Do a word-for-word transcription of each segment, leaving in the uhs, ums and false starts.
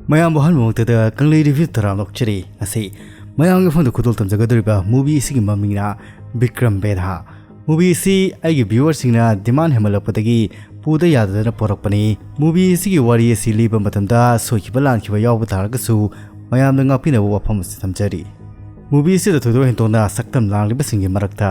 ꯃꯌꯥꯝꯕꯨ ꯑꯍꯥꯟꯕꯃꯛꯇꯗ ꯀꯪꯂꯩ ꯔꯤꯚ꯭ꯌꯨ ꯇꯔꯥꯝꯅ ꯑꯣꯛꯆꯔꯤ꯫ ꯉꯁꯤ ꯃꯌꯥꯝꯒꯤ ꯐꯣꯟꯗ ꯈꯨꯗꯣꯜ ꯇꯝꯖꯒꯗꯧꯔꯤꯕ movie ꯑꯁꯤꯒꯤ ꯃꯃꯤꯡꯅ ꯕꯤꯀ꯭ꯔꯝ ꯕꯦꯙꯥ꯫ Movie ꯑꯁꯤ ꯑꯩꯒꯤ viewerꯁꯤꯡꯅ demand ꯍꯦꯟꯃꯜꯂꯛꯄꯗꯒꯤ ꯄꯨꯗ ꯌꯥꯗꯗꯅ ꯄꯣꯔꯛꯄꯅꯤ꯫ Movie ꯑꯁꯤꯒꯤ ꯋꯥꯔꯤ ꯑꯁꯤ ꯂꯤꯕ ꯃꯇꯝꯗ ꯁꯣꯏꯈꯤꯕ ꯂꯥꯟꯈꯤꯕ ꯌꯥꯎꯕ ꯇꯥꯔꯒꯁꯨ ꯃꯌꯥꯝꯗ ꯉꯥꯛꯄꯤꯅꯕ ꯋꯥꯐꯝ ꯑꯁꯤ ꯊꯝꯖꯔꯤ꯫ Movie ꯑꯁꯤꯗ ꯊꯣꯏꯗꯣꯛ ꯍꯦꯟꯗꯣꯛꯅ ꯁꯛꯇꯝ ꯂꯥꯡꯂꯤꯕꯁꯤꯡꯒꯤ ꯃꯔꯛꯇ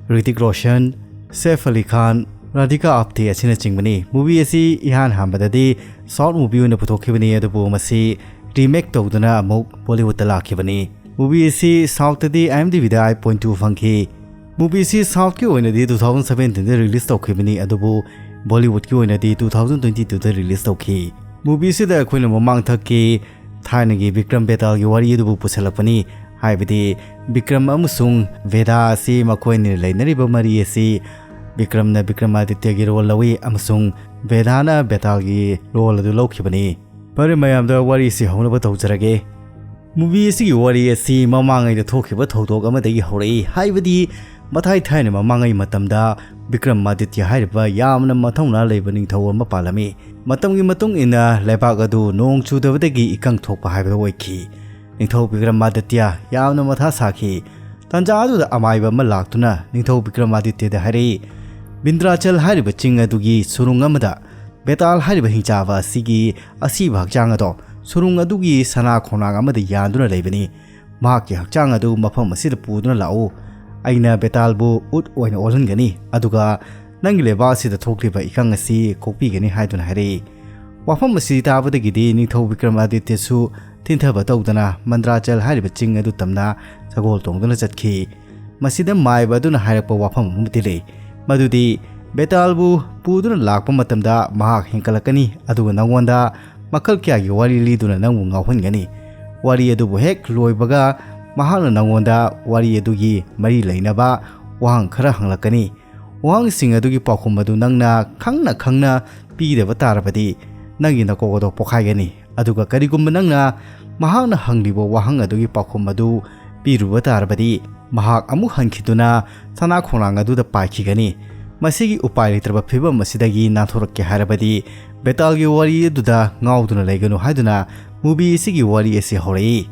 ꯔꯤꯇꯤꯛ ꯔꯣꯁꯟ, ꯁꯦꯐ ꯑꯂꯤ ꯈꯥꯟ, ꯔꯥꯙꯤꯀꯥ ꯑꯞꯇꯦ ꯑꯁꯤꯅꯆꯤꯡꯕꯅꯤ꯫ Movie ꯑꯁꯤ ꯏꯍꯥꯟ ꯍꯥꯟꯕꯗꯗꯤ short movie ꯑꯣꯏꯅ ꯄꯨꯊꯣꯛꯈꯤꯕꯅꯤ, ꯑꯗꯨꯕꯨ ꯃꯁꯤ remake ꯇꯧꯗꯨꯅ ꯑꯃꯨꯛ Bollywoodꯇ ꯂꯥꯛꯈꯤꯕꯅꯤ꯫ Movie ꯑꯁꯤ Southꯇꯗꯤ IMDbꯗ eight point two ꯐꯪꯈꯤ꯫ Movie ꯑꯁꯤ Southꯀꯤ ꯑꯣꯏꯅꯗꯤ two thousand seventeenꯗ release ꯇꯧꯈꯤꯕꯅꯤ, ꯑꯗꯨꯕꯨ Bollywoodꯀꯤ ꯑꯣꯏꯅꯗꯤ two thousand twenty twoꯗ release ꯇꯧꯈꯤ꯫ Movie ꯑꯁꯤꯗ ꯑꯩꯈꯣꯏꯅ ꯃꯃꯥꯡꯊꯛꯀꯤ ꯊꯥꯏꯅꯒꯤ ꯕꯤꯀ꯭ꯔꯝ ꯕꯦꯇꯥꯜꯒꯤ ꯋꯥꯔꯤ ꯑꯗꯨꯕꯨ ꯄꯨꯁꯜꯂꯛꯄꯅꯤ꯫ ꯍꯥꯏꯕꯗꯤ ꯕꯤꯀ꯭ꯔꯝ ꯑꯃꯁꯨꯡ ꯕꯦꯙꯥ ꯑꯁꯤ ꯃꯈꯣꯏ ꯑꯅꯤꯅ ꯂꯩꯅꯔꯤꯕ ꯃꯔꯤ ꯑꯁꯤ ꯕꯤꯀ꯭ꯔꯝꯅ ꯕꯤꯀ꯭ꯔꯃꯥꯗꯤꯇ꯭ꯌꯒꯤ role ꯂꯧꯏ ꯑꯃꯁꯨꯡ ꯕꯦꯙꯥꯅ ꯕꯦꯇꯥꯜꯒꯤ role ꯑꯗꯨ ꯂꯧꯈꯤꯕꯅꯤ꯫ ꯐꯔꯦ, ꯃꯌꯥꯝꯗ ꯋꯥꯔꯤ ꯑꯁꯤ ꯍꯧꯅꯕ ꯇꯧꯖꯔꯒꯦ꯫ Movie ꯑꯁꯤꯒꯤ ꯋꯥꯔꯤ ꯑꯁꯤ ꯃꯃꯥꯡꯉꯩꯗ ꯊꯣꯛꯈꯤꯕ ꯊꯧꯗꯣꯛ ꯑꯃꯗꯒꯤ ꯍꯧꯔꯛꯏ꯫ ꯍꯥꯏꯕꯗꯤ ꯃꯊꯥꯏ ꯊꯥꯏꯅ ꯃꯃꯥꯡꯉꯩ ꯃꯇꯝꯗ ꯕꯤꯀ꯭ꯔꯃꯥꯗꯤꯇ꯭ꯌ ꯍꯥꯏꯔꯤꯕ ꯌꯥꯝꯅ ꯃꯊꯧꯅꯥ ꯂꯩꯕ ꯅꯤꯡꯊꯧ ꯑꯃ ꯄꯥꯜꯂꯝꯃꯤ꯫ ꯃꯇꯝꯒꯤ ꯃꯇꯨꯡ ꯏꯟꯅ ꯂꯩꯕꯥꯛ ꯑꯗꯨ ꯅꯣꯡ ꯆꯨꯗꯕꯗꯒꯤ ꯏꯀꯪ ꯊꯣꯛꯄ ꯍꯥꯏꯕꯗꯨ ꯑꯣꯏꯈꯤ꯫ ꯅꯤꯡꯊꯧ ꯕꯤꯀ꯭ꯔꯃꯥꯗꯤꯇ꯭ꯌ ꯌꯥꯝꯅ ꯃꯊꯥ ꯁꯥꯈꯤ꯫ ꯇꯥꯟꯖꯥ ꯑꯗꯨꯗ ꯑꯃꯥꯏꯕ ꯑꯃ ꯂꯥꯛꯇꯨꯅ ꯅꯤꯡꯊꯧ ꯕꯤꯀ꯭ꯔꯃꯥꯗꯤꯇ꯭ꯌꯗ ꯍꯥꯏꯔꯛꯏ, "ꯕꯤꯟꯗ꯭ꯔꯥꯆꯜ ꯍꯥꯏꯔꯤꯕ ꯆꯤꯡ ꯑꯗꯨꯒꯤ ꯁꯨꯔꯨꯡ ꯑꯃꯗ ꯕꯦꯇꯥꯜ ꯍꯥꯏꯔꯤꯕ ꯍꯤꯡꯆꯥꯕ ꯑꯁꯤꯒꯤ ꯑꯁꯤꯕ ꯍꯛꯆꯥꯡ ꯑꯗꯣ ꯁꯨꯔꯨꯡ ꯑꯗꯨꯒꯤ ꯁꯅꯥ ꯈꯣꯡꯅꯥꯡ ꯑꯃꯗ ꯌꯥꯟꯗꯨꯅ ꯂꯩꯕꯅꯤ꯫ ꯃꯍꯥꯛꯀꯤ ꯍꯛꯆꯥꯡ ꯑꯗꯨ ꯃꯐꯝ ꯑꯁꯤꯗ ꯄꯨꯗꯨꯅ ꯂꯥꯛꯎ꯫ ꯑꯩꯅ ꯕꯦꯇꯥꯜꯕꯨ ꯎꯠ ꯑꯣꯏꯅ ꯑꯣꯜꯍꯟꯒꯅꯤ, ꯑꯗꯨꯒ ꯅꯪꯒꯤ ꯂꯩꯕꯥꯛ ꯑꯁꯤꯗ ꯊꯣꯛꯂꯤꯕ ꯏꯀꯪ ꯑꯁꯤ ꯀꯣꯛꯄꯤꯒꯅꯤ" ꯍꯥꯏꯗꯨꯅ ꯍꯥꯏꯔꯛꯏ꯫ ꯋꯥꯐꯝ ꯑꯁꯤ ꯇꯥꯕꯗꯒꯤꯗꯤ ꯅꯤꯡꯊꯧ ꯕꯤꯀ꯭ꯔꯃꯥꯗꯤꯇ꯭ꯌꯁꯨ ꯊꯤꯟꯊꯕ ꯇꯧꯗꯅ ꯃꯟꯗ꯭ꯔꯥꯆꯜ ꯍꯥꯏꯔꯤꯕ ꯆꯤꯡ ꯑꯗꯨ ꯇꯝꯅ ꯁꯒꯣꯜ ꯇꯣꯡꯗꯨꯅ ꯆꯠꯈꯤ꯫ ꯃꯁꯤꯗ ꯃꯥꯏꯕ ꯑꯗꯨꯅ ꯍꯥꯏꯔꯛꯄ ꯋꯥꯐꯝ ꯑꯃꯗꯤ ꯂꯩ, ꯃꯗꯨꯗꯤ ꯕꯦꯇꯥꯜꯕꯨ ꯄꯨꯗꯨꯅ ꯂꯥꯛꯄ ꯃꯇꯝꯗ ꯃꯍꯥꯛ ꯍꯦꯟꯀꯠꯂꯛꯀꯅꯤ, ꯑꯗꯨꯒ ꯅꯉꯣꯟꯗ ꯃꯈꯜ ꯀꯌꯥꯒꯤ ꯋꯥꯔꯤ ꯂꯤꯗꯨꯅ ꯅꯪꯕꯨ ꯉꯥꯎꯍꯟꯒꯅꯤ꯫ ꯋꯥꯔꯤ ꯑꯗꯨꯕꯨ ꯍꯦꯛ ꯂꯣꯏꯕꯒ ꯃꯍꯥꯛꯅ ꯅꯉꯣꯟꯗ ꯋꯥꯔꯤ ꯑꯗꯨꯒꯤ ꯃꯔꯤ ꯂꯩꯅꯕ ꯋꯥꯍꯪ ꯈꯔ ꯍꯪꯂꯛꯀꯅꯤ꯫ ꯋꯥꯍꯪꯁꯤꯡ ꯑꯗꯨꯒꯤ ꯄꯥꯎꯈꯨꯝ ꯑꯗꯨ ꯅꯪꯅ ꯈꯪꯅ ꯈꯪꯅ ꯄꯤꯗꯕ ꯇꯥꯔꯕꯗꯤ ꯅꯪꯒꯤ ꯅꯀꯣꯛ ꯑꯗꯣ ꯄꯣꯛꯈꯥꯏꯒꯅꯤ꯫ ꯑꯗꯨꯒ ꯀꯔꯤꯒꯨꯝꯕ ꯅꯪꯅ ꯃꯍꯥꯛꯅ ꯍꯪꯂꯤꯕ ꯋꯥꯍꯪ ꯑꯗꯨꯒꯤ ꯄꯥꯎꯈꯨꯝ ꯑꯗꯨ ꯄꯤꯔꯨꯕ ꯇꯥꯔꯕꯗꯤ ꯃꯍꯥꯛ ꯑꯃꯨꯛ ꯍꯟꯈꯤꯗꯨꯅ ꯁꯅꯥ ꯈꯣꯡꯅꯥꯡ ꯑꯗꯨꯗ ꯄꯥꯏꯈꯤꯒꯅꯤ꯫ ꯃꯁꯤꯒꯤ ꯎꯄꯥꯏ ꯂꯩꯇ꯭ꯔꯕ ꯐꯤꯕꯝ ꯑꯁꯤꯗꯒꯤ ꯅꯥꯟꯊꯣꯔꯛꯀꯦ ꯍꯥꯏꯔꯕꯗꯤ ꯕꯦꯇꯥꯜꯒꯤ ꯋꯥꯔꯤ ꯑꯗꯨꯗ ꯉꯥꯎꯗꯨꯅ ꯂꯩꯒꯅꯨ ꯍꯥꯏꯗꯨꯅ movie ꯑꯁꯤꯒꯤ ꯋꯥꯔꯤ ꯑꯁꯤ ꯍꯧꯔꯛꯏ꯫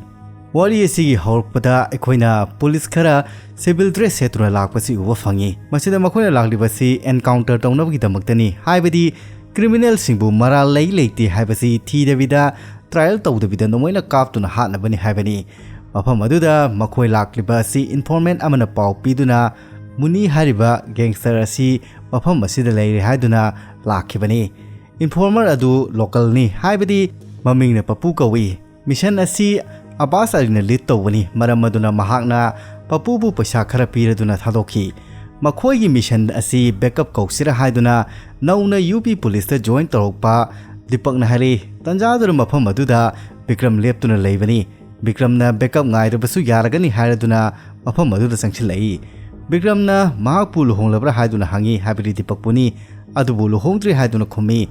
ꯋꯥꯔꯤ ꯑꯁꯤꯒꯤ ꯍꯧꯔꯛꯄꯗ ꯑꯩꯈꯣꯏꯅ ꯄꯨꯂꯤꯁ ꯈꯔ civil dress ꯁꯦꯠꯇꯨꯅ ꯂꯥꯛꯄꯁꯤ ꯎꯕ ꯐꯪꯉꯤ꯫ ꯃꯁꯤꯗ ꯃꯈꯣꯏꯅ ꯂꯥꯛꯂꯤꯕꯁꯤ encounter ꯇꯧꯅꯕꯒꯤꯗꯃꯛꯇꯅꯤ, ꯍꯥꯏꯕꯗꯤ criminal ꯁꯤꯡꯕꯨ ꯃꯔꯥꯜ ꯂꯩ ꯂꯩꯇꯦ ꯍꯥꯏꯕꯁꯤ ꯊꯤꯗꯕꯤꯗ, trial ꯇꯧꯗꯕꯤꯗ ꯅꯣꯡꯃꯩꯅ ꯀꯥꯞꯇꯨꯅ ꯍꯥꯠꯅꯕꯅꯤ ꯍꯥꯏꯕꯅꯤ꯫ ꯃꯐꯝ ꯑꯗꯨꯗ ꯃꯈꯣꯏ ꯂꯥꯛꯂꯤꯕ ꯑꯁꯤ informant ꯑꯃꯅ ꯄꯥꯎ ꯄꯤꯗꯨꯅ ꯃꯨꯅꯤ ꯍꯥꯏꯔꯤꯕ gangster ꯑꯁꯤ ꯃꯐꯝ ꯑꯁꯤꯗ ꯂꯩꯔꯦ ꯍꯥꯏꯗꯨꯅ ꯂꯥꯛꯈꯤꯕꯅꯤ꯫ Informer ꯑꯗꯨ local ꯅꯤ, ꯍꯥꯏꯕꯗꯤ ꯃꯃꯤꯡꯅ ꯄꯄꯨ ꯀꯧꯏ꯫ Mission ꯑꯁꯤ ꯑꯕꯥꯁ ꯑꯂꯤꯅ lead ꯇꯧꯕꯅꯤ, ꯃꯔꯝ ꯑꯗꯨꯅ ꯃꯍꯥꯛꯅ ꯄꯄꯨꯕꯨ ꯄꯩꯁꯥ ꯈꯔ ꯄꯤꯔꯗꯨꯅ ꯊꯥꯗꯣꯛꯈꯤ꯫ ꯃꯈꯣꯏꯒꯤ mission ꯑꯁꯤ backup ꯀꯧꯁꯤꯔ ꯍꯥꯏꯗꯨꯅ ꯅꯧꯅ ꯌꯨ ꯄꯤ ꯄꯨꯂꯤꯁꯇ join ꯇꯧꯔꯛꯄ ꯗꯤꯄꯛꯅ ꯍꯥꯏꯔꯛꯏ꯫ ꯇꯟꯖꯥꯗꯨꯗ ꯃꯐꯝ ꯑꯗꯨꯗ ꯕꯤꯀ꯭ꯔꯝ ꯂꯦꯞꯇꯨꯅ ꯂꯩꯕꯅꯤ꯫ ꯕꯤꯀ꯭ꯔꯝꯅ backup ꯉꯥꯏꯔꯕꯁꯨ ꯌꯥꯔꯒꯅꯤ ꯍꯥꯏꯔꯗꯨꯅ ꯃꯐꯝ ꯑꯗꯨꯗ ꯆꯪꯁꯤꯜꯂꯛꯏ꯫ ꯕꯤꯀ꯭ꯔꯝꯅ ꯃꯍꯥꯛꯄꯨ ꯂꯨꯍꯣꯡꯂꯕ꯭ꯔꯥ ꯍꯥꯏꯗꯨꯅ ꯍꯪꯉꯤ, ꯍꯥꯏꯕꯗꯤ ꯗꯤꯄꯛꯄꯨꯅꯤ꯫ ꯑꯗꯨꯕꯨ ꯂꯨꯍꯣꯡꯗ꯭ꯔꯤ ꯍꯥꯏꯗꯨꯅ ꯈꯨꯝꯃꯤ꯫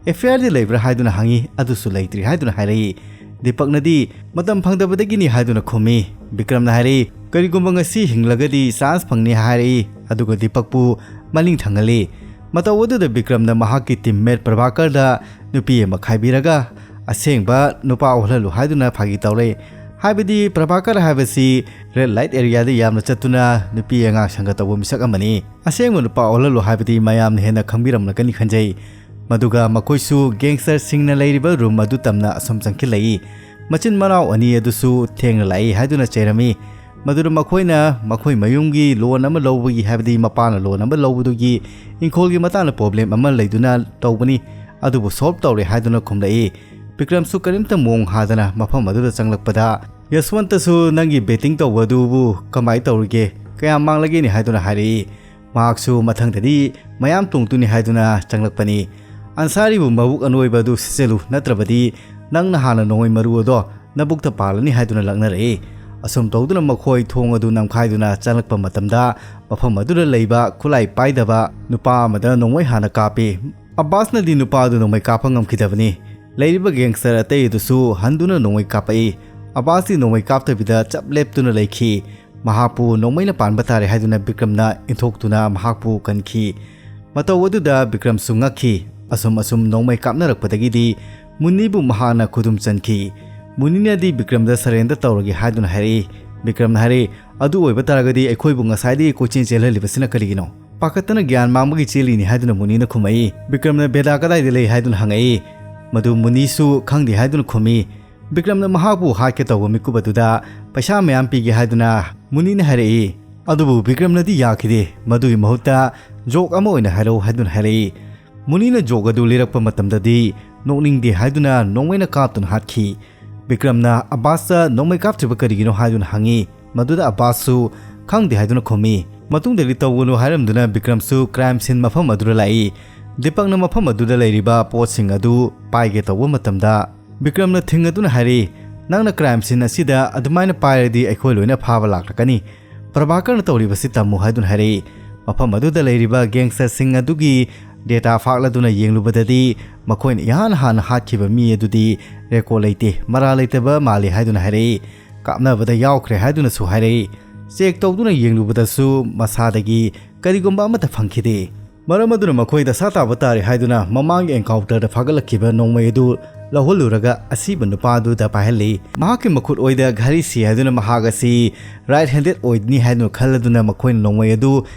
Affair ꯗꯤ ꯂꯩꯕ꯭ꯔꯥ ꯍꯥꯏꯗꯨꯅ ꯍꯪꯉꯤ, ꯑꯗꯨꯁꯨ ꯂꯩꯇ꯭ꯔꯤ ꯍꯥꯏꯗꯨꯅ ꯍꯥꯏꯔꯛꯏ꯫ ꯗꯤꯄꯛꯅꯗꯤ ꯃꯇꯝ ꯐꯪꯗꯕꯗꯒꯤꯅꯤ ꯍꯥꯏꯗꯨꯅ ꯈꯨꯝꯃꯤ꯫ ꯕꯤꯀ꯭ꯔꯝꯅ ꯍꯥꯏꯔꯛꯏ, "ꯀꯔꯤꯒꯨꯝꯕ ꯉꯁꯤ ꯍꯤꯡꯂꯒꯗꯤ chance ꯐꯪꯅꯤ" ꯍꯥꯏꯔꯛꯏ꯫ ꯑꯗꯨꯒ ꯗꯤꯄꯛꯄꯨ ꯃꯅꯤꯡ ꯊꯪꯍꯜꯂꯤ꯫ ꯃꯇꯧ ꯑꯗꯨꯗ ꯕꯤꯀ꯭ꯔꯝꯅ ꯃꯍꯥꯛꯀꯤ teammate ꯄ꯭ꯔꯚꯥꯀꯔꯗ ꯅꯨꯄꯤ ꯑꯃ ꯈꯥꯏꯕꯤꯔꯒ ꯑꯁꯦꯡꯕ ꯅꯨꯄꯥ ꯑꯣꯜꯍꯜꯂꯨ ꯍꯥꯏꯗꯨꯅ ꯐꯥꯒꯤ ꯇꯧꯔꯦ꯫ ꯍꯥꯏꯕꯗꯤ ꯄ꯭ꯔꯚꯥꯀꯔ ꯍꯥꯏꯕꯁꯤ red light area ꯗ ꯌꯥꯝꯅ ꯆꯠꯇꯨꯅ ꯅꯨꯄꯤ ꯑꯉꯥꯡ ꯁꯪꯒ ꯇꯧꯕ ꯃꯤꯁꯛ ꯑꯃꯅꯤ꯫ ꯑꯁꯦꯡꯕ ꯅꯨꯄꯥ ꯑꯣꯜꯍꯜꯂꯨ ꯍꯥꯏꯕꯗꯤ ꯃꯌꯥꯝꯅ ꯍꯦꯟꯅ ꯈꯪꯕꯤꯔꯝꯂꯒꯅꯤ ꯈꯟꯖꯩ꯫ ꯃꯗꯨꯒ ꯃꯈꯣꯏꯁꯨ gangster ꯁꯤꯡꯅ ꯂꯩꯔꯤꯕ room ꯑꯗꯨ ꯇꯝꯅ ꯑꯁꯨꯝ ꯆꯪꯈꯤꯜꯂꯛꯏ꯫ ꯃꯆꯤꯟ ꯃꯅꯥꯎ ꯑꯅꯤ ꯑꯗꯨꯁꯨ ꯊꯦꯡꯅ ꯂꯥꯛꯏ ꯍꯥꯏꯗꯨꯅ ꯆꯩꯔꯝꯃꯤ꯫ ꯃꯗꯨꯗ ꯃꯈꯣꯏꯅ ꯃꯈꯣꯏ ꯃꯌꯨꯝꯒꯤ loan ꯑꯃ ꯂꯧꯕꯒꯤ, ꯍꯥꯏꯕꯗꯤ ꯃꯄꯥꯅ loan ꯑꯃ ꯂꯧꯕꯗꯨꯒꯤ ꯏꯪꯈꯣꯜꯒꯤ ꯃꯇꯥꯡꯗ problem ꯑꯃ ꯂꯩꯗꯨꯅ ꯇꯧꯕꯅꯤ, ꯑꯗꯨꯕꯨ solve ꯇꯧꯔꯦ ꯍꯥꯏꯗꯨꯅ ꯈꯨꯝꯂꯛꯏ꯫ ꯕꯤꯀ꯭ꯔꯝꯁꯨ ꯀꯔꯤꯝꯇ ꯃꯣꯡ ꯍꯥꯗꯅ ꯃꯐꯝ ꯑꯗꯨꯗ ꯆꯪꯂꯛꯄꯗ, "ꯌꯁꯋꯟꯇꯁꯨ ꯅꯪꯒꯤ betting ꯇꯧꯕ ꯑꯗꯨꯕꯨ ꯀꯃꯥꯏ ꯇꯧꯔꯤꯒꯦ? ꯀꯌꯥꯝ ꯃꯥꯡꯂꯒꯦꯅꯦ?" ꯍꯥꯏꯗꯨꯅ ꯍꯥꯏꯔꯛꯏ꯫ ꯃꯍꯥꯛꯁꯨ ꯃꯊꯪꯗꯗꯤ ꯃꯌꯥꯝ ꯇꯣꯡꯗꯣꯏꯅꯤ ꯍꯥꯏꯗꯨꯅ ꯆꯪꯂꯛꯄꯅꯤ꯫ "ꯑꯟꯁꯥꯔꯤꯕꯨ ꯃꯕꯨꯛ ꯑꯅꯣꯏꯕ ꯑꯗꯨ ꯁꯤꯠꯆꯜꯂꯨ, ꯅꯠꯇ꯭ꯔꯕꯗꯤ ꯅꯪꯅ ꯍꯥꯟꯅ ꯅꯣꯡꯃꯩ ꯃꯔꯨ ꯑꯗꯣ ꯅꯕꯨꯛꯇ ꯄꯥꯜꯂꯅꯤ" ꯍꯥꯏꯗꯨꯅ ꯂꯛꯅꯔꯛꯏ꯫ ꯑꯁꯨꯝ ꯇꯧꯗꯨꯅ ꯃꯈꯣꯏ ꯊꯣꯡ ꯑꯗꯨ ꯅꯝꯈꯥꯏꯗꯨꯅ ꯆꯪꯂꯛꯄ ꯃꯇꯝꯗ, ꯃꯐꯝ ꯑꯗꯨꯗ ꯂꯩꯕ ꯈꯨꯠꯂꯥꯏ ꯄꯥꯏꯗꯕ ꯅꯨꯄꯥ ꯑꯃꯗ ꯅꯣꯡꯃꯩ ꯍꯥꯟꯅ ꯀꯥꯞꯄꯤ꯫ ꯑꯕꯥꯁꯅꯗꯤ ꯅꯨꯄꯥ ꯑꯗꯨ ꯅꯣꯡꯃꯩ ꯀꯥꯞꯄ ꯉꯝꯈꯤꯗꯕꯅꯤ꯫ ꯂꯩꯔꯤꯕ gangster ꯑꯇꯩ ꯑꯗꯨꯁꯨ ꯍꯟꯗꯨꯅ ꯅꯣꯡꯃꯩ ꯀꯥꯞꯄꯛꯏ꯫ ꯑꯕꯥꯁꯇꯤ ꯅꯣꯡꯃꯩ ꯀꯥꯞꯇꯕꯤꯗ ꯆꯞ ꯂꯦꯞꯇꯨꯅ ꯂꯩꯈꯤ꯫ ꯃꯍꯥꯛꯄꯨ ꯅꯣꯡꯃꯩꯅ ꯄꯥꯟꯕ ꯇꯥꯔꯦ ꯍꯥꯏꯗꯨꯅ ꯕꯤꯀ꯭ꯔꯝꯅ ꯏꯟꯊꯣꯛꯇꯨꯅ ꯃꯍꯥꯛꯄꯨ ꯀꯟꯈꯤ꯫ ꯃꯇꯧ ꯑꯗꯨꯗ ꯕꯤꯀ꯭ꯔꯝꯁꯨ ꯉꯛꯈꯤ꯫ ꯑꯁꯨꯝ ꯑꯁꯨꯝ ꯅꯣꯡꯃꯩ ꯀꯥꯞꯅꯔꯛꯄꯗꯒꯤꯗꯤ ꯃꯨꯅꯤꯕꯨ ꯃꯍꯥꯛꯅ ꯈꯨꯗꯨꯝ ꯆꯟꯈꯤ꯫ ꯃꯨꯅꯤꯅꯗꯤ ꯕꯤꯀ꯭ꯔꯝꯗ surrender ꯇꯧꯔꯒꯦ ꯍꯥꯏꯗꯨꯅ ꯍꯥꯏꯔꯛꯏ꯫ ꯕꯤꯀ꯭ꯔꯝꯅ ꯍꯥꯏꯔꯛꯏ, "ꯑꯗꯨ ꯑꯣꯏꯕ ꯇꯥꯔꯒꯗꯤ ꯑꯩꯈꯣꯏꯕꯨ ꯉꯁꯥꯏꯗꯒꯤ ꯀꯣꯏꯆꯦꯟ ꯆꯦꯜꯍꯜꯂꯤꯕꯁꯤꯅ ꯀꯔꯤꯒꯤꯅꯣ? ꯄꯥꯈꯠꯇꯅ ꯒ꯭ꯌꯥꯟ ꯃꯥꯡꯕꯒꯤ ꯆꯦꯜꯂꯤꯅꯤ" ꯍꯥꯏꯗꯨꯅ ꯃꯨꯅꯤꯅ ꯈꯨꯝꯃꯛꯏ꯫ ꯕꯤꯀ꯭ꯔꯝꯅ "ꯕꯦꯗꯥ ꯀꯗꯥꯏꯗ ꯂꯩ?" ꯍꯥꯏꯗꯨꯅ ꯍꯪꯉꯛꯏ꯫ ꯃꯗꯨ ꯃꯨꯅꯤꯁꯨ ꯈꯪꯗꯦ ꯍꯥꯏꯗꯨꯅ ꯈꯨꯝꯃꯤ꯫ ꯕꯤꯀ꯭ꯔꯝꯅ ꯃꯍꯥꯛꯄꯨ ꯍꯥꯠꯀꯦ ꯇꯧꯕ ꯃꯤꯀꯨꯞ ꯑꯗꯨꯗ ꯄꯩꯁꯥ ꯃꯌꯥꯝ ꯄꯤꯒꯦ ꯍꯥꯏꯗꯨꯅ ꯃꯨꯅꯤꯅ ꯍꯥꯏꯔꯛꯏ꯫ ꯑꯗꯨꯕꯨ ꯕꯤꯀ꯭ꯔꯝꯅꯗꯤ ꯌꯥꯈꯤꯗꯦ꯫ ꯃꯗꯨꯒꯤ ꯃꯍꯨꯠꯇ joke ꯑꯃ ꯑꯣꯏꯅ ꯍꯥꯏꯔꯛꯎ ꯍꯥꯏꯗꯨꯅ ꯍꯥꯏꯔꯛꯏ꯫ ꯃꯨꯅꯤꯅ joke ꯑꯗꯨ ꯂꯤꯔꯛꯄ ꯃꯇꯝꯗꯗꯤ ꯅꯣꯛꯅꯤꯡꯗꯦ ꯍꯥꯏꯗꯨꯅ ꯅꯣꯡꯃꯩꯅ ꯀꯥꯞꯇꯨꯅ ꯍꯥꯠꯈꯤ꯫ ꯕꯤꯀ꯭ꯔꯝꯅ ꯑꯕꯥꯁꯇ ꯅꯣꯡꯃꯩ ꯀꯥꯞꯇ꯭ꯔꯤꯕ ꯀꯔꯤꯒꯤꯅꯣ ꯍꯥꯏꯗꯨꯅ ꯍꯪꯉꯤ꯫ ꯃꯗꯨꯗ ꯑꯕꯥꯁꯁꯨ ꯈꯪꯗꯦ ꯍꯥꯏꯗꯨꯅ ꯈꯨꯝꯃꯤ꯫ ꯃꯇꯨꯡꯗꯗꯤ ꯇꯧꯒꯅꯨ ꯍꯥꯏꯔꯝꯗꯨꯅ ꯕꯤꯀ꯭ꯔꯝꯁꯨ crime scene ꯃꯐꯝ ꯑꯗꯨꯗ ꯂꯥꯛꯏ꯫ ꯗꯤꯄꯛꯅ ꯃꯐꯝ ꯑꯗꯨꯗ ꯂꯩꯔꯤꯕ ꯄꯣꯠꯁꯤꯡ ꯑꯗꯨ ꯄꯥꯏꯒꯦ ꯇꯧꯕ ꯃꯇꯝꯗ ꯕꯤꯀ꯭ꯔꯝꯅ ꯊꯤꯡꯒꯗꯨꯅ ꯍꯥꯏꯔꯤ, "ꯅꯪꯅ crime scene ꯑꯁꯤꯗ ꯑꯗꯨꯃꯥꯏꯅ ꯄꯥꯏꯔꯗꯤ ꯑꯩꯈꯣꯏ ꯂꯣꯏꯅ ꯐꯥꯕ ꯂꯥꯛꯂꯛꯀꯅꯤ꯫ ꯄ꯭ꯔꯚꯥꯀꯔꯅ ꯇꯧꯔꯤꯕꯁꯤ ꯇꯝꯃꯨ" ꯍꯥꯏꯗꯨꯅ ꯍꯥꯏꯔꯛꯏ꯫ ꯃꯐꯝ ꯑꯗꯨꯗ ꯂꯩꯔꯤꯕ gangsterꯁꯤꯡ ꯑꯗꯨꯒꯤ data ꯐꯥꯛꯂꯗꯨꯅ ꯌꯦꯡꯂꯨꯕꯗꯗꯤ ꯃꯈꯣꯏꯅ ꯏꯍꯥꯟ ꯍꯥꯟꯅ ꯍꯥꯠꯈꯤꯕ ꯃꯤ ꯑꯗꯨꯗꯤ record ꯂꯩꯇꯦ, ꯃꯔꯥ ꯂꯩꯇꯕ ꯃꯥꯜꯂꯤ ꯍꯥꯏꯗꯨꯅ ꯍꯥꯏꯔꯛꯏ꯫ ꯀꯥꯞꯅꯕꯗ ꯌꯥꯎꯈ꯭ꯔꯦ ꯍꯥꯏꯗꯨꯅꯁꯨ ꯍꯥꯏꯔꯛꯏ꯫ Check ꯇꯧꯗꯨꯅ ꯌꯦꯡꯂꯨꯕꯗꯁꯨ ꯃꯁꯥꯗꯒꯤ ꯀꯔꯤꯒꯨꯝꯕ ꯑꯃꯠꯇ ꯐꯪꯈꯤꯗꯦ꯫ ꯃꯔꯝ ꯑꯗꯨꯅ ꯃꯈꯣꯏ ꯗꯁꯥ ꯇꯥꯕ ꯇꯥꯔꯦ ꯍꯥꯏꯗꯨꯅ ꯃꯃꯥꯡꯒꯤ encounterꯗ ꯐꯥꯒꯠꯂꯛꯈꯤꯕ ꯅꯣꯡꯃꯩ ꯑꯗꯨ ꯂꯧꯍꯜꯂꯨꯔꯒ ꯑꯁꯤꯕ ꯅꯨꯄꯥ ꯑꯗꯨꯗ ꯄꯥꯏꯍꯜꯂꯤ꯫ ꯃꯍꯥꯛꯀꯤ ꯃꯈꯨꯠ ꯑꯣꯏꯗ ꯘꯔꯤ ꯁꯤ ꯍꯥꯏꯗꯨꯅ ꯃꯍꯥꯛ ꯑꯁꯤ right handed ꯑꯣꯏꯗꯅꯤ ꯍꯥꯏꯗꯨꯅ ꯈꯜꯂꯗꯨꯅ ꯃꯈꯣꯏꯅ ꯅꯣꯡꯃꯩ ꯑꯗꯨ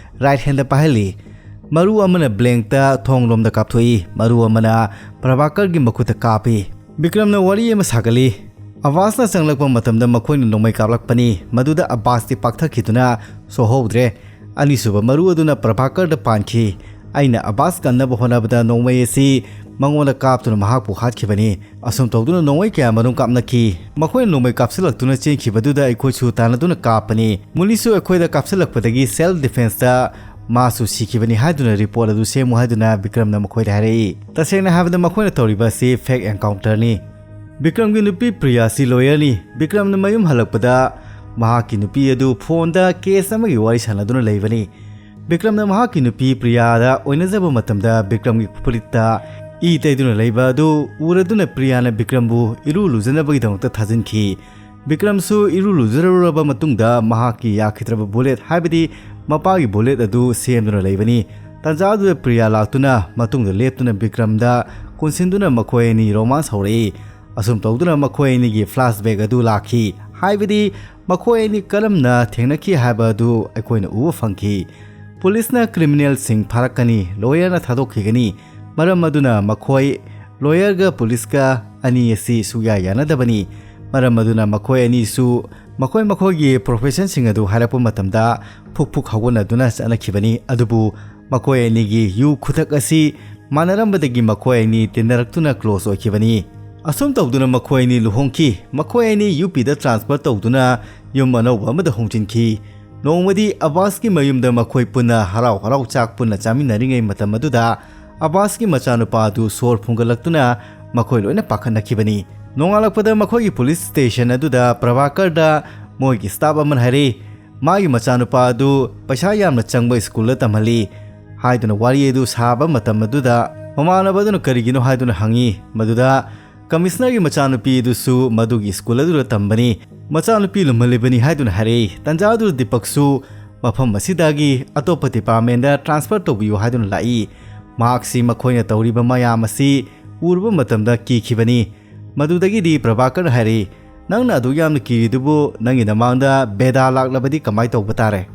right handꯗ ꯄꯥꯏꯍꯜꯂꯤ꯫ ꯃꯔꯨ ꯑꯃꯅ blankꯇ ꯊꯣꯡꯂꯣꯝꯗ ꯀꯥꯞꯊꯣꯛꯏ, ꯃꯔꯨ ꯑꯃꯅ ꯄ꯭ꯔꯚꯥꯀꯔꯒꯤ ꯃꯈꯨꯠꯇ ꯀꯥꯞꯄꯤ꯫ ꯕꯤꯀ꯭ꯔꯝꯅ ꯋꯥꯔꯤ ꯑꯃ ꯁꯥꯒꯠꯂꯤ꯫ ꯑꯕꯥꯁꯅ ꯆꯪꯂꯛꯄ ꯃꯇꯝꯗ ꯃꯈꯣꯏꯅ ꯅꯣꯡꯃꯩ ꯀꯥꯞꯂꯛꯄꯅꯤ꯫ ꯃꯗꯨꯗ ꯑꯕꯥꯁꯇꯤ ꯄꯥꯛꯊꯈꯤꯗꯨꯅ ꯁꯣꯛꯍꯧꯗ꯭ꯔꯦ꯫ ꯑꯅꯤꯁꯨꯕ ꯃꯔꯨ ꯑꯗꯨꯅ ꯄ꯭ꯔꯚꯥꯀꯔꯗ ꯄꯥꯟꯈꯤ꯫ ꯑꯩꯅ ꯑꯕꯥꯁ ꯀꯟꯅꯕ ꯍꯣꯠꯅꯕꯗ ꯅꯣꯡꯃꯩ ꯑꯁꯤ ꯃꯉꯣꯟꯗ ꯀꯥꯞꯇꯨꯅ ꯃꯍꯥꯛꯄꯨ ꯍꯥꯠꯈꯤꯕꯅꯤ꯫ ꯑꯁꯨꯝ ꯇꯧꯗꯨꯅ ꯅꯣꯡꯃꯩ ꯀꯌꯥꯃꯔꯨꯝ ꯀꯥꯞꯅꯈꯤ꯫ ꯃꯈꯣꯏꯅ ꯅꯣꯡꯃꯩ ꯀꯥꯞꯁꯤꯜꯂꯛꯇꯨꯅ ꯆꯦꯟꯈꯤꯕꯗꯨꯗ ꯑꯩꯈꯣꯏꯁꯨ ꯇꯥꯟꯅꯗꯨꯅ ꯀꯥꯞꯄꯅꯤ꯫ ꯃꯨꯅꯤꯁꯨ ꯑꯩꯈꯣꯏꯗ ꯀꯥꯞꯁꯤꯜꯂꯛꯄꯗꯒꯤ self defenceꯇ ꯃꯥꯁꯨ ꯁꯤꯈꯤꯕꯅꯤ ꯍꯥꯏꯗꯨꯅ report ꯑꯗꯨ ꯁꯦꯝꯃꯨ ꯍꯥꯏꯗꯨꯅ ꯕꯤꯀ꯭ꯔꯝꯅ ꯃꯈꯣꯏꯗ ꯍꯥꯏꯔꯛꯏ꯫ ꯇꯁꯦꯡꯅ ꯍꯥꯏꯕꯗ ꯃꯈꯣꯏꯅ ꯇꯧꯔꯤꯕ ꯑꯁꯤ fake encounterꯅꯤ꯫ ꯕꯤꯀ꯭ꯔꯝꯒꯤ ꯅꯨꯄꯤ ꯄ꯭ꯔꯤꯌꯥꯁꯤ lawyerꯅꯤ꯫ ꯕꯤꯀ꯭ꯔꯝꯅ ꯃꯌꯨꯝ ꯍꯜꯂꯛꯄꯗ ꯃꯍꯥꯛꯀꯤ ꯅꯨꯄꯤ ꯑꯗꯨ phoneꯗ case ꯑꯃꯒꯤ ꯋꯥꯔꯤ ꯁꯥꯟꯅꯗꯨꯅ ꯂꯩꯕꯅꯤ꯫ ꯕꯤꯀ꯭ꯔꯝꯅ ꯃꯍꯥꯛꯀꯤ ꯅꯨꯄꯤ ꯄ꯭ꯔꯤꯌꯥꯗ ꯑꯣꯏꯅꯖꯕ ꯃꯇꯝꯗ ꯕꯤꯀ꯭ꯔꯝꯒꯤ ꯐꯨꯔꯤꯠꯇ ꯏ ꯇꯩꯗꯨꯅ ꯂꯩꯕ ꯑꯗꯨ ꯎꯔꯗꯨꯅ ꯄ꯭ꯔꯤꯌꯥꯅ ꯕꯤꯀ꯭ꯔꯝꯕꯨ ꯏꯔꯨ ꯂꯨꯖꯅꯕꯒꯤꯗꯃꯛꯇ ꯊꯥꯖꯤꯟꯈꯤ꯫ ꯕꯤꯀ꯭ꯔꯝꯁꯨ ꯏꯔꯨ ꯂꯨꯖꯔꯨꯔꯕ ꯃꯇꯨꯡꯗ ꯃꯍꯥꯛꯀꯤ ꯌꯥꯈꯤꯗ꯭ꯔꯕ ꯕꯨꯂꯦꯠ, ꯍꯥꯏꯕꯗꯤ ꯃꯄꯥꯒꯤ ꯕꯨꯂꯦꯠ ꯑꯗꯨ ꯁꯦꯝꯗꯨꯅ ꯂꯩꯕꯅꯤ꯫ ꯇꯥꯟꯖꯥ ꯑꯗꯨꯗ ꯄ꯭ꯔꯤꯌꯥ ꯂꯥꯛꯇꯨꯅ ꯃꯇꯨꯡꯗ ꯂꯦꯞꯇꯨꯅ ꯕꯤꯀ꯭ꯔꯝꯗ ꯀꯣꯟꯁꯤꯟꯗꯨꯅ ꯃꯈꯣꯏ ꯑꯅꯤ ꯔꯣꯃꯥꯟꯁ ꯍꯧꯔꯛꯏ꯫ ꯑꯁꯨꯝ ꯇꯧꯗꯨꯅ ꯃꯈꯣꯏ ꯑꯅꯤꯒꯤ ꯐ꯭ꯂꯥꯁꯕꯦꯛ ꯑꯗꯨ ꯂꯥꯛꯈꯤ, ꯍꯥꯏꯕꯗꯤ ꯃꯈꯣꯏ ꯑꯅꯤ ꯀꯔꯝꯅ ꯊꯦꯡꯅꯈꯤ ꯍꯥꯏꯕ ꯑꯗꯨ ꯑꯩꯈꯣꯏꯅ ꯎꯕ ꯐꯪꯈꯤ꯫ ꯄꯨꯂꯤꯁꯅ ꯀ꯭ꯔꯤꯃꯤꯅꯦꯜꯁꯤꯡ ꯐꯥꯔꯛꯀꯅꯤ, ꯂꯣꯌꯔꯅ ꯊꯥꯗꯣꯛꯈꯤꯒꯅꯤ꯫ ꯃꯔꯝ ꯑꯗꯨꯅ ꯃꯈꯣꯏ, ꯂꯣꯌꯔꯒ ꯄꯨꯂꯤꯁꯀ ꯑꯅꯤ ꯑꯁꯤ ꯁꯨꯛꯌꯥ ꯌꯥꯅꯗꯕꯅꯤ꯫ ꯃꯔꯝ ꯑꯗꯨꯅ ꯃꯈꯣꯏ ꯑꯅꯤꯁꯨ ꯃꯈꯣꯏ ꯃꯈꯣꯏꯒꯤ ꯄ꯭ꯔꯣꯐꯦꯁꯟꯁꯤꯡ ꯑꯗꯨ ꯍꯥꯏꯔꯛꯄ ꯃꯇꯝꯗ ꯐꯨꯛ ꯐꯨꯛ ꯍꯧꯒꯠꯅꯗꯨꯅ ꯆꯠꯅꯈꯤꯕꯅꯤ꯫ ꯑꯗꯨꯕꯨ ꯃꯈꯣꯏ ꯑꯅꯤꯒꯤ ꯌꯨ ꯈꯨꯊꯛ ꯑꯁꯤ ꯃꯥꯟꯅꯔꯝꯕꯗꯒꯤ ꯃꯈꯣꯏ ꯑꯅꯤ ꯇꯤꯟꯅꯔꯛꯇꯨꯅ ꯀ꯭ꯂꯣꯁ ꯑꯣꯏꯈꯤꯕꯅꯤ꯫ ꯑꯁꯨꯝ ꯇꯧꯗꯨꯅ ꯃꯈꯣꯏ ꯑꯅꯤ ꯂꯨꯍꯣꯡꯈꯤ꯫ ꯃꯈꯣꯏ ꯑꯅꯤ ꯌꯨ ꯄꯤꯗ ꯇ꯭ꯔꯥꯟꯁꯐꯔ ꯇꯧꯗꯨꯅ ꯌꯨꯝ ꯑꯅꯧꯕ ꯑꯃꯗ ꯍꯣꯡꯖꯤꯟꯈꯤ꯫ ꯅꯣꯡꯃꯗꯤ ꯑꯕꯥꯁꯀꯤ ꯃꯌꯨꯝꯗ ꯃꯈꯣꯏ ꯄꯨꯟꯅ ꯍꯔꯥꯎ ꯍꯔꯥꯎ ꯆꯥꯛ ꯄꯨꯟꯅ ꯆꯥꯃꯤꯟꯅꯔꯤꯉꯩ ꯃꯇꯝ ꯑꯗꯨꯗ ꯑꯕꯥꯁꯀꯤ ꯃꯆꯥꯅꯨꯄꯥ ꯑꯗꯨ ꯁꯣꯔ ꯐꯨꯟꯒꯠꯂꯛꯇꯨꯅ ꯃꯈꯣꯏ ꯂꯣꯏꯅ ꯄꯥꯈꯠꯅꯈꯤꯕꯅꯤ꯫ ꯅꯣꯡꯉꯥꯜꯂꯛꯄꯗ ꯃꯈꯣꯏꯒꯤ ꯄꯨꯂꯤꯁ ꯁ꯭ꯇꯦꯁꯟ ꯑꯗꯨꯗ ꯄ꯭ꯔꯚꯥꯀꯔꯗ ꯃꯣꯏꯒꯤ ꯁ꯭ꯇꯥꯐ ꯑꯃꯅ ꯍꯥꯏꯔꯛꯏ, ꯃꯥꯒꯤ ꯃꯆꯥꯅꯨꯄꯥ ꯑꯗꯨ ꯄꯩꯁꯥ ꯌꯥꯝꯅ ꯆꯪꯕ ꯁ꯭ꯀꯨꯜꯗ ꯇꯝꯍꯜꯂꯤ ꯍꯥꯏꯗꯨꯅ ꯋꯥꯔꯤ ꯑꯗꯨ ꯁꯥꯕ ꯃꯇꯝ ꯑꯗꯨꯗ ꯃꯃꯥꯟꯅꯕ ꯑꯗꯨꯅ ꯀꯔꯤꯒꯤꯅꯣ ꯍꯥꯏꯗꯨꯅ ꯍꯪꯉꯤ꯫ ꯃꯗꯨꯗ ꯀꯃꯤꯁꯅꯔꯒꯤ ꯃꯆꯥꯅꯨꯄꯤ ꯑꯗꯨꯁꯨ ꯃꯗꯨꯒꯤ ꯁ꯭ꯀꯨꯜ ꯑꯗꯨꯗ ꯇꯝꯕꯅꯤ, ꯃꯆꯥꯅꯨꯄꯤ ꯂꯨꯝꯍꯜꯂꯤꯕꯅꯤ ꯍꯥꯏꯗꯨꯅ ꯍꯥꯏꯔꯛꯏ꯫ ꯇꯥꯟꯖꯥ ꯑꯗꯨꯗ ꯗꯤꯄꯛꯁꯨ ꯃꯐꯝ ꯑꯁꯤꯗꯒꯤ ꯑꯇꯣꯞꯄ ꯗꯤꯄꯥꯔꯠꯃꯦꯟꯗ ꯇ꯭ꯔꯥꯟꯁꯐꯔ ꯇꯧꯕꯤꯌꯨ ꯍꯥꯏꯗꯨꯅ ꯂꯥꯛꯏ꯫ ꯃꯍꯥꯛꯁꯤ ꯃꯈꯣꯏꯅ ꯇꯧꯔꯤꯕ ꯃꯌꯥꯝ ꯑꯁꯤ ꯎꯔꯨꯕ ꯃꯇꯝꯗ ꯀꯤꯈꯤꯕꯅꯤ꯫ ꯃꯗꯨꯗꯒꯤꯗꯤ ꯄ꯭ꯔꯚꯥꯀꯔ ꯍꯥꯏꯔꯛꯏ, "ꯅꯪꯅ ꯑꯗꯨꯛ ꯌꯥꯝꯅ ꯀꯤꯔꯤꯗꯨꯕꯨ ꯅꯪꯒꯤ ꯅꯃꯥꯡꯗ ꯕꯦꯗꯥ ꯂꯥꯛꯂꯕꯗꯤ ꯀꯃꯥꯏ ꯇꯧꯕ ꯇꯥꯔꯦ?"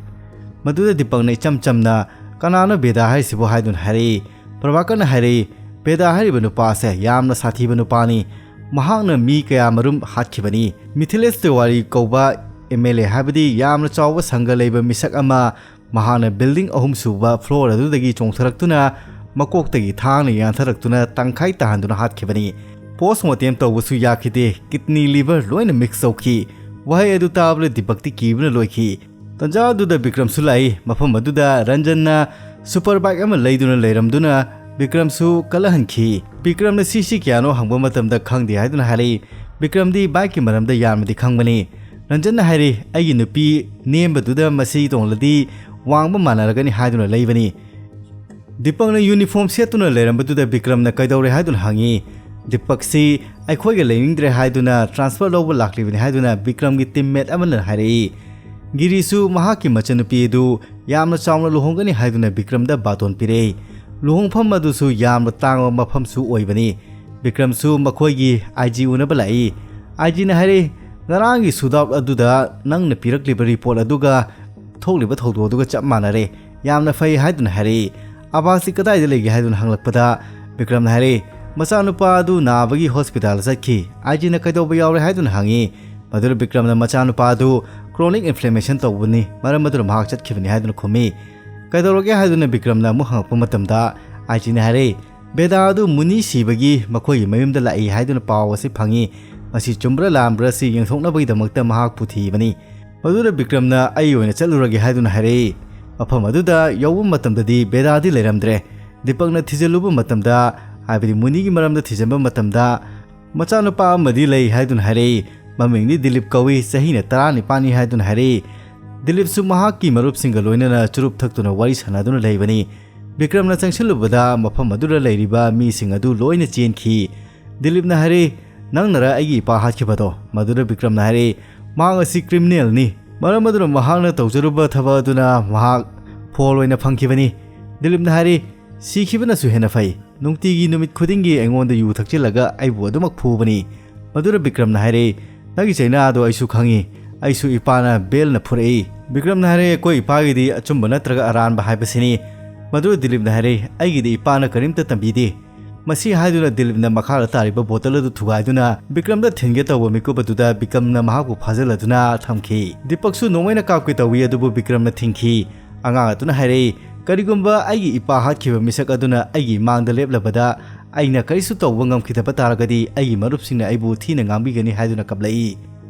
ꯃꯗꯨꯗ ꯗꯤꯄꯛꯅ ꯏꯆꯝ ꯆꯝꯅ, "ꯀꯅꯥꯅꯣ ꯕꯦꯗꯥ ꯍꯥꯏꯔꯤꯁꯤꯕꯨ?" ꯍꯥꯏꯗꯨꯅ ꯍꯥꯏꯔꯛꯏ꯫ ꯄ꯭ꯔꯚꯥꯀꯔꯅ ꯍꯥꯏꯔꯛꯏ, "ꯕꯦꯗꯥ ꯍꯥꯏꯔꯤꯕ ꯅꯨꯄꯥꯁꯦ ꯌꯥꯝꯅ ꯁꯥꯊꯤꯕ ꯅꯨꯄꯥꯅꯤ꯫ ꯃꯍꯥꯛꯅ ꯃꯤ ꯀꯌꯥꯃꯔꯨꯝ ꯍꯥꯠꯈꯤꯕꯅꯤ꯫ ꯃꯤꯊꯤꯂꯦꯁ ꯇꯤꯋꯥꯔꯤ ꯀꯧꯕ ꯑꯦꯝ ꯑꯦꯜ ꯑꯦ, ꯍꯥꯏꯕꯗꯤ ꯌꯥꯝꯅ ꯆꯥꯎꯕ ꯁꯪꯒ ꯂꯩꯕ ꯃꯤꯁꯛ ꯑꯃ, ꯃꯍꯥꯛꯅ ꯕꯤꯜꯗꯤꯡ ꯑꯍꯨꯝ ꯁꯨꯕ ꯐ꯭ꯂꯣꯔ ꯑꯗꯨꯗꯒꯤ ꯆꯣꯡꯊꯔꯛꯇꯨꯅ ꯃꯀꯣꯛꯇꯒꯤ ꯊꯥꯡꯅ ꯌꯥꯟꯊꯔꯛꯇꯨꯅ ꯇꯪꯈꯥꯏ ꯇꯥꯍꯟꯗꯨꯅ ꯍꯥꯠꯈꯤꯕꯅꯤ꯫ ꯄꯣꯁꯃꯣꯔꯇꯦꯝ ꯇꯧꯕꯁꯨ ꯌꯥꯈꯤꯗꯦ꯫ ꯀꯤꯗꯅꯤ, ꯂꯤꯚꯔ ꯂꯣꯏꯅ ꯃꯤꯛꯁ ꯇꯧꯈꯤ꯫" ꯋꯥꯍꯩ ꯑꯗꯨ ꯇꯥꯕꯗ ꯗꯤꯄꯛꯇꯤ ꯀꯤꯕꯅ ꯂꯣꯏꯈꯤ꯫ ꯇꯥꯟꯖꯥ ꯑꯗꯨꯗ ꯕꯤꯀ꯭ꯔꯝꯁꯨ ꯂꯥꯛꯏ꯫ ꯃꯐꯝ ꯑꯗꯨꯗ ꯔꯟꯖꯟꯅ ꯁꯨꯄꯔ ꯕꯥꯏꯛ ꯑꯃ ꯂꯩꯗꯨꯅ ꯂꯩꯔꯝꯗꯨꯅ ꯕꯤꯀ꯭ꯔꯝꯁꯨ ꯀꯜꯂꯍꯟꯈꯤ꯫ ꯕꯤꯀ꯭ꯔꯝꯅ ꯁꯤꯁꯤ ꯀꯌꯥꯅꯣ ꯍꯪꯕ ꯃꯇꯝꯗ ꯈꯪꯗꯦ ꯍꯥꯏꯗꯨꯅ ꯍꯥꯏꯔꯛꯏ꯫ ꯕꯤꯀ꯭ꯔꯝꯗꯤ ꯕꯥꯏꯛꯀꯤ ꯃꯔꯝꯗ ꯌꯥꯝꯅꯗꯤ ꯈꯪꯕꯅꯤ꯫ ꯔꯟꯖꯟꯅ ꯍꯥꯏꯔꯤ, "ꯑꯩꯒꯤ ꯅꯨꯄꯤ ꯅꯦꯝꯕꯗꯨꯗ ꯃꯁꯤ ꯇꯣꯡꯂꯗꯤ ꯋꯥꯡꯕ ꯃꯥꯟꯅꯔꯒꯅꯤ" ꯍꯥꯏꯗꯨꯅ ꯂꯩꯕꯅꯤ꯫ ꯗꯤꯄꯛꯅ ꯌꯨꯅꯤꯐꯣꯔꯝ ꯁꯦꯠꯇꯨꯅ ꯂꯩꯔꯝꯕꯗꯨꯗ ꯕꯤꯀ꯭ꯔꯝꯅ ꯀꯩꯗꯧꯔꯦ ꯍꯥꯏꯗꯨꯅ ꯍꯪꯉꯤ꯫ ꯗꯤꯄꯛꯁꯤ ꯑꯩꯈꯣꯏꯒ ꯂꯩꯅꯤꯡꯗ꯭ꯔꯦ ꯍꯥꯏꯗꯨꯅ ꯇ꯭ꯔꯥꯟꯁꯐꯔ ꯂꯧꯕ ꯂꯥꯛꯂꯤꯕꯅꯤ ꯍꯥꯏꯗꯨꯅ ꯕꯤꯀ꯭ꯔꯝꯒꯤ ꯇꯤꯝꯃꯦꯠ ꯑꯃꯅ ꯍꯥꯏꯔꯛꯏ꯫ ꯒꯤꯔꯤꯁꯨ ꯃꯍꯥꯛꯀꯤ ꯃꯆꯟꯅꯨꯄꯤ ꯑꯗꯨ ꯌꯥꯝꯅ ꯆꯥꯎꯅ ꯂꯨꯍꯣꯡꯒꯅꯤ ꯍꯥꯏꯗꯨꯅ ꯕꯤꯀ꯭ꯔꯝꯗ ꯕꯥꯇꯣꯟ ꯄꯤꯔꯛꯏ꯫ ꯂꯨꯍꯣꯡꯐꯝ ꯑꯗꯨꯁꯨ ꯌꯥꯝꯅ ꯇꯥꯡꯕ ꯃꯐꯝꯁꯨ ꯑꯣꯏꯕꯅꯤ꯫ ꯕꯤꯀ꯭ꯔꯝꯁꯨ ꯃꯈꯣꯏꯒꯤ ꯑꯥꯏ ꯖꯤ ꯎꯅꯕ ꯂꯥꯛꯏ꯫ ꯑꯥꯏ ꯖꯤꯅ ꯍꯥꯏꯔꯛꯏ, "ꯉꯔꯥꯡꯒꯤ ꯁꯨꯠ ꯑꯥꯎꯠ ꯑꯗꯨꯗ ꯅꯪꯅ ꯄꯤꯔꯛꯂꯤꯕ ꯔꯤꯄꯣꯔꯠ ꯑꯗꯨꯒ ꯊꯣꯛꯂꯤꯕ ꯊꯧꯗꯣꯛ ꯑꯗꯨꯒ ꯆꯞ ꯃꯥꯟꯅꯔꯦ꯫ ꯌꯥꯝꯅ ꯐꯩ" ꯍꯥꯏꯗꯨꯅ ꯍꯥꯏꯔꯛꯏ꯫ "ꯑꯕꯥꯁꯤ ꯀꯗꯥꯏꯗ ꯂꯩꯒꯦ?" ꯍꯥꯏꯗꯨꯅ ꯍꯪꯂꯛꯄꯗ ꯕꯤꯀ꯭ꯔꯝꯅ ꯍꯥꯏꯔꯛꯏ, "ꯃꯆꯥꯅꯨꯄꯥ ꯑꯗꯨ ꯅꯥꯕꯒꯤ ꯍꯣꯁꯄꯤꯇꯥꯜ ꯆꯠꯈꯤ꯫" ꯑꯥꯏ ꯖꯤꯅ "ꯀꯩꯗꯧꯕ ꯌꯥꯎꯔꯦ?" ꯍꯥꯏꯗꯨꯅ ꯍꯪꯉꯤ꯫ ꯃꯗꯨꯗ ꯕꯤꯀ꯭ꯔꯝꯅ ꯃꯆꯥꯅꯨꯄꯥ ꯑꯗꯨ ꯀ꯭ꯔꯣꯅꯤꯛ ꯏꯟꯐ꯭ꯂꯦꯃꯦꯁꯟ ꯇꯧꯕꯅꯤ, ꯃꯔꯝ ꯑꯗꯨꯅ ꯃꯍꯥꯛ ꯆꯠꯈꯤꯕꯅꯤ ꯍꯥꯏꯗꯨꯅ ꯈꯨꯝꯃꯤ꯫ "ꯀꯩꯗꯧꯔꯒꯦ?" ꯍꯥꯏꯗꯨꯅ ꯕꯤꯀ꯭ꯔꯝꯅ ꯑꯃꯨꯛ ꯍꯪꯉꯛꯄ ꯃꯇꯝꯗ ꯑꯥꯏ ꯖꯤꯅ ꯍꯥꯏꯔꯛꯏ, "ꯕꯦꯗꯥ ꯑꯗꯨ ꯃꯨꯅꯤ ꯁꯤꯕꯒꯤ ꯃꯈꯣꯏꯒꯤ ꯃꯌꯨꯝꯗ ꯂꯥꯛꯏ ꯍꯥꯏꯗꯨꯅ ꯄꯥꯎ ꯑꯁꯤ ꯐꯪꯉꯤ꯫ ꯃꯁꯤ ꯆꯨꯝꯕ꯭ꯔꯥ ꯂꯥꯟꯕ꯭ꯔꯥ ꯑꯁꯤ ꯌꯦꯡꯊꯣꯛꯅꯕꯒꯤꯗꯃꯛꯇ ꯃꯍꯥꯛꯄꯨ ꯊꯤꯕꯅꯤ꯫" ꯃꯗꯨꯗ ꯕꯤꯀ꯭ꯔꯝꯅ "ꯑꯩ ꯑꯣꯏꯅ ꯆꯠꯂꯨꯔꯒꯦ" ꯍꯥꯏꯗꯨꯅ ꯍꯥꯏꯔꯛꯏ꯫ ꯃꯐꯝ ꯑꯗꯨꯗ ꯌꯧꯕ ꯃꯇꯝꯗꯗꯤ ꯕꯦꯗꯥꯗꯤ ꯂꯩꯔꯝꯗ꯭ꯔꯦ꯫ ꯗꯤꯄꯛꯅ ꯊꯤꯖꯤꯜꯂꯨꯕ ꯃꯇꯝꯗ, ꯍꯥꯏꯕꯗꯤ ꯃꯨꯅꯤꯒꯤ ꯃꯔꯝꯗ ꯊꯤꯖꯤꯟꯕ ꯃꯇꯝꯗ, ꯃꯆꯥꯅꯨꯄꯥ ꯑꯃꯗꯤ ꯂꯩ ꯍꯥꯏꯗꯨꯅ ꯍꯥꯏꯔꯛꯏ꯫ ꯃꯃꯤꯡꯗꯤ ꯗꯤꯂꯤꯞ ꯀꯧꯏ, ꯆꯍꯤꯅ ꯇꯔꯥꯅꯤꯄꯥꯟꯅꯤ ꯍꯥꯏꯗꯨꯅ ꯍꯥꯏꯔꯛꯏ꯫ ꯗꯤꯂꯤꯞꯁꯨ ꯃꯍꯥꯛꯀꯤ ꯃꯔꯨꯞꯁꯤꯡꯒ ꯂꯣꯏꯅꯅ ꯆꯨꯔꯨꯞ ꯊꯛꯇꯨꯅ ꯋꯥꯔꯤ ꯁꯥꯟꯅꯗꯨꯅ ꯂꯩꯕꯅꯤ꯫ ꯕꯤꯀ꯭ꯔꯝꯅ ꯆꯪꯁꯤꯜꯂꯨꯕꯗ ꯃꯐꯝ ꯑꯗꯨꯗ ꯂꯩꯔꯤꯕ ꯃꯤꯁꯤꯡ ꯑꯗꯨ ꯂꯣꯏꯅ ꯆꯦꯟꯈꯤ꯫ ꯗꯤꯂꯤꯞꯅ ꯍꯥꯏꯔꯛꯏ, "ꯅꯪꯅꯔ ꯑꯩꯒꯤ ꯏꯄꯥ ꯍꯥꯠꯈꯤꯕꯗꯣ?" ꯃꯗꯨꯗ ꯕꯤꯀ꯭ꯔꯝꯅ ꯍꯥꯏꯔꯛꯏ, "ꯃꯍꯥꯛ ꯑꯁꯤ ꯀ꯭ꯔꯤꯃꯤꯅꯦꯜꯅꯤ, ꯃꯔꯝ ꯑꯗꯨꯅ ꯃꯍꯥꯛꯅ ꯇꯧꯖꯔꯨꯕ ꯊꯕꯛ ꯑꯗꯨꯅ ꯃꯍꯥꯛ ꯐꯣꯜ ꯑꯣꯏꯅ ꯐꯪꯈꯤꯕꯅꯤ꯫" ꯗꯤꯂꯤꯞꯅ ꯍꯥꯏꯔꯛꯏ, "ꯁꯤꯈꯤꯕꯅꯁꯨ ꯍꯦꯟꯅ ꯐꯩ꯫ ꯅꯨꯡꯇꯤꯒꯤ ꯅꯨꯃꯤꯠ ꯈꯨꯗꯤꯡꯒꯤ ꯑꯩꯉꯣꯟꯗ ꯌꯨ ꯊꯛꯆꯤꯜꯂꯒ ꯑꯩꯕꯨ ꯑꯗꯨꯃꯛ ꯐꯨꯕꯅꯤ꯫" ꯃꯗꯨꯗ ꯕꯤꯀ꯭ꯔꯝꯅ ꯍꯥꯏꯔꯛꯏ, "ꯅꯪꯒꯤ ꯆꯩꯅꯥ ꯑꯗꯣ ꯑꯩꯁꯨ ꯈꯪꯏ꯫ ꯑꯩꯁꯨ ꯏꯄꯥꯅ ꯕꯦꯜꯅ ꯐꯨꯔꯛꯏ꯫" ꯕꯤꯀ꯭ꯔꯝꯅ ꯍꯥꯏꯔꯛꯏ, "ꯑꯩꯈꯣꯏ ꯏꯄꯥꯒꯤꯗꯤ ꯑꯆꯨꯝꯕ ꯅꯠꯇ꯭ꯔꯒ ꯑꯔꯥꯟꯕ ꯍꯥꯏꯕꯁꯤꯅꯤ꯫" ꯃꯗꯨꯗ ꯗꯤꯂꯤꯞꯅ ꯍꯥꯏꯔꯛꯏ, "ꯑꯩꯒꯤꯗꯤ ꯏꯄꯥꯅ ꯀꯔꯤꯝꯇ ꯇꯝꯕꯤꯗꯦ꯫" ꯃꯁꯤ ꯍꯥꯏꯗꯨꯅ ꯗꯤꯂꯤꯞꯅ ꯃꯈꯥꯗ ꯇꯥꯔꯤꯕ ꯕꯣꯇꯜ ꯑꯗꯨ ꯊꯨꯒꯥꯏꯗꯨꯅ ꯕꯤꯀ꯭ꯔꯝꯗ ꯊꯤꯟꯒꯦ ꯇꯧꯕ ꯃꯤꯀꯨꯞ ꯑꯗꯨꯗ ꯕꯤꯀ꯭ꯔꯝꯅ ꯃꯍꯥꯛꯄꯨ ꯐꯥꯖꯤꯜꯂꯗꯨꯅ ꯊꯝꯈꯤ꯫ ꯗꯤꯄꯛꯁꯨ ꯅꯣꯡꯃꯩꯅ ꯀꯥꯞꯀꯦ ꯇꯧꯏ, ꯑꯗꯨꯕꯨ ꯕꯤꯀ꯭ꯔꯝꯅ ꯊꯤꯡꯈꯤ꯫ ꯑꯉꯥꯡ ꯑꯗꯨꯅ ꯍꯥꯏꯔꯛꯏ, "ꯀꯔꯤꯒꯨꯝꯕ ꯑꯩꯒꯤ ꯏꯄꯥ ꯍꯥꯠꯈꯤꯕ ꯃꯤꯁꯛ ꯑꯗꯨꯅ ꯑꯩꯒꯤ ꯏꯃꯥꯡꯗ ꯂꯦꯞꯂꯕꯗ ꯑꯩꯅ ꯀꯔꯤꯁꯨ ꯇꯧꯕ ꯉꯝꯈꯤꯗꯕ ꯇꯥꯔꯒꯗꯤ ꯑꯩꯒꯤ ꯃꯔꯨꯞꯁꯤꯡꯅ ꯑꯩꯕꯨ ꯊꯤꯅ ꯉꯥꯡꯕꯤꯒꯅꯤ" ꯍꯥꯏꯗꯨꯅ ꯀꯞꯂꯛꯏ꯫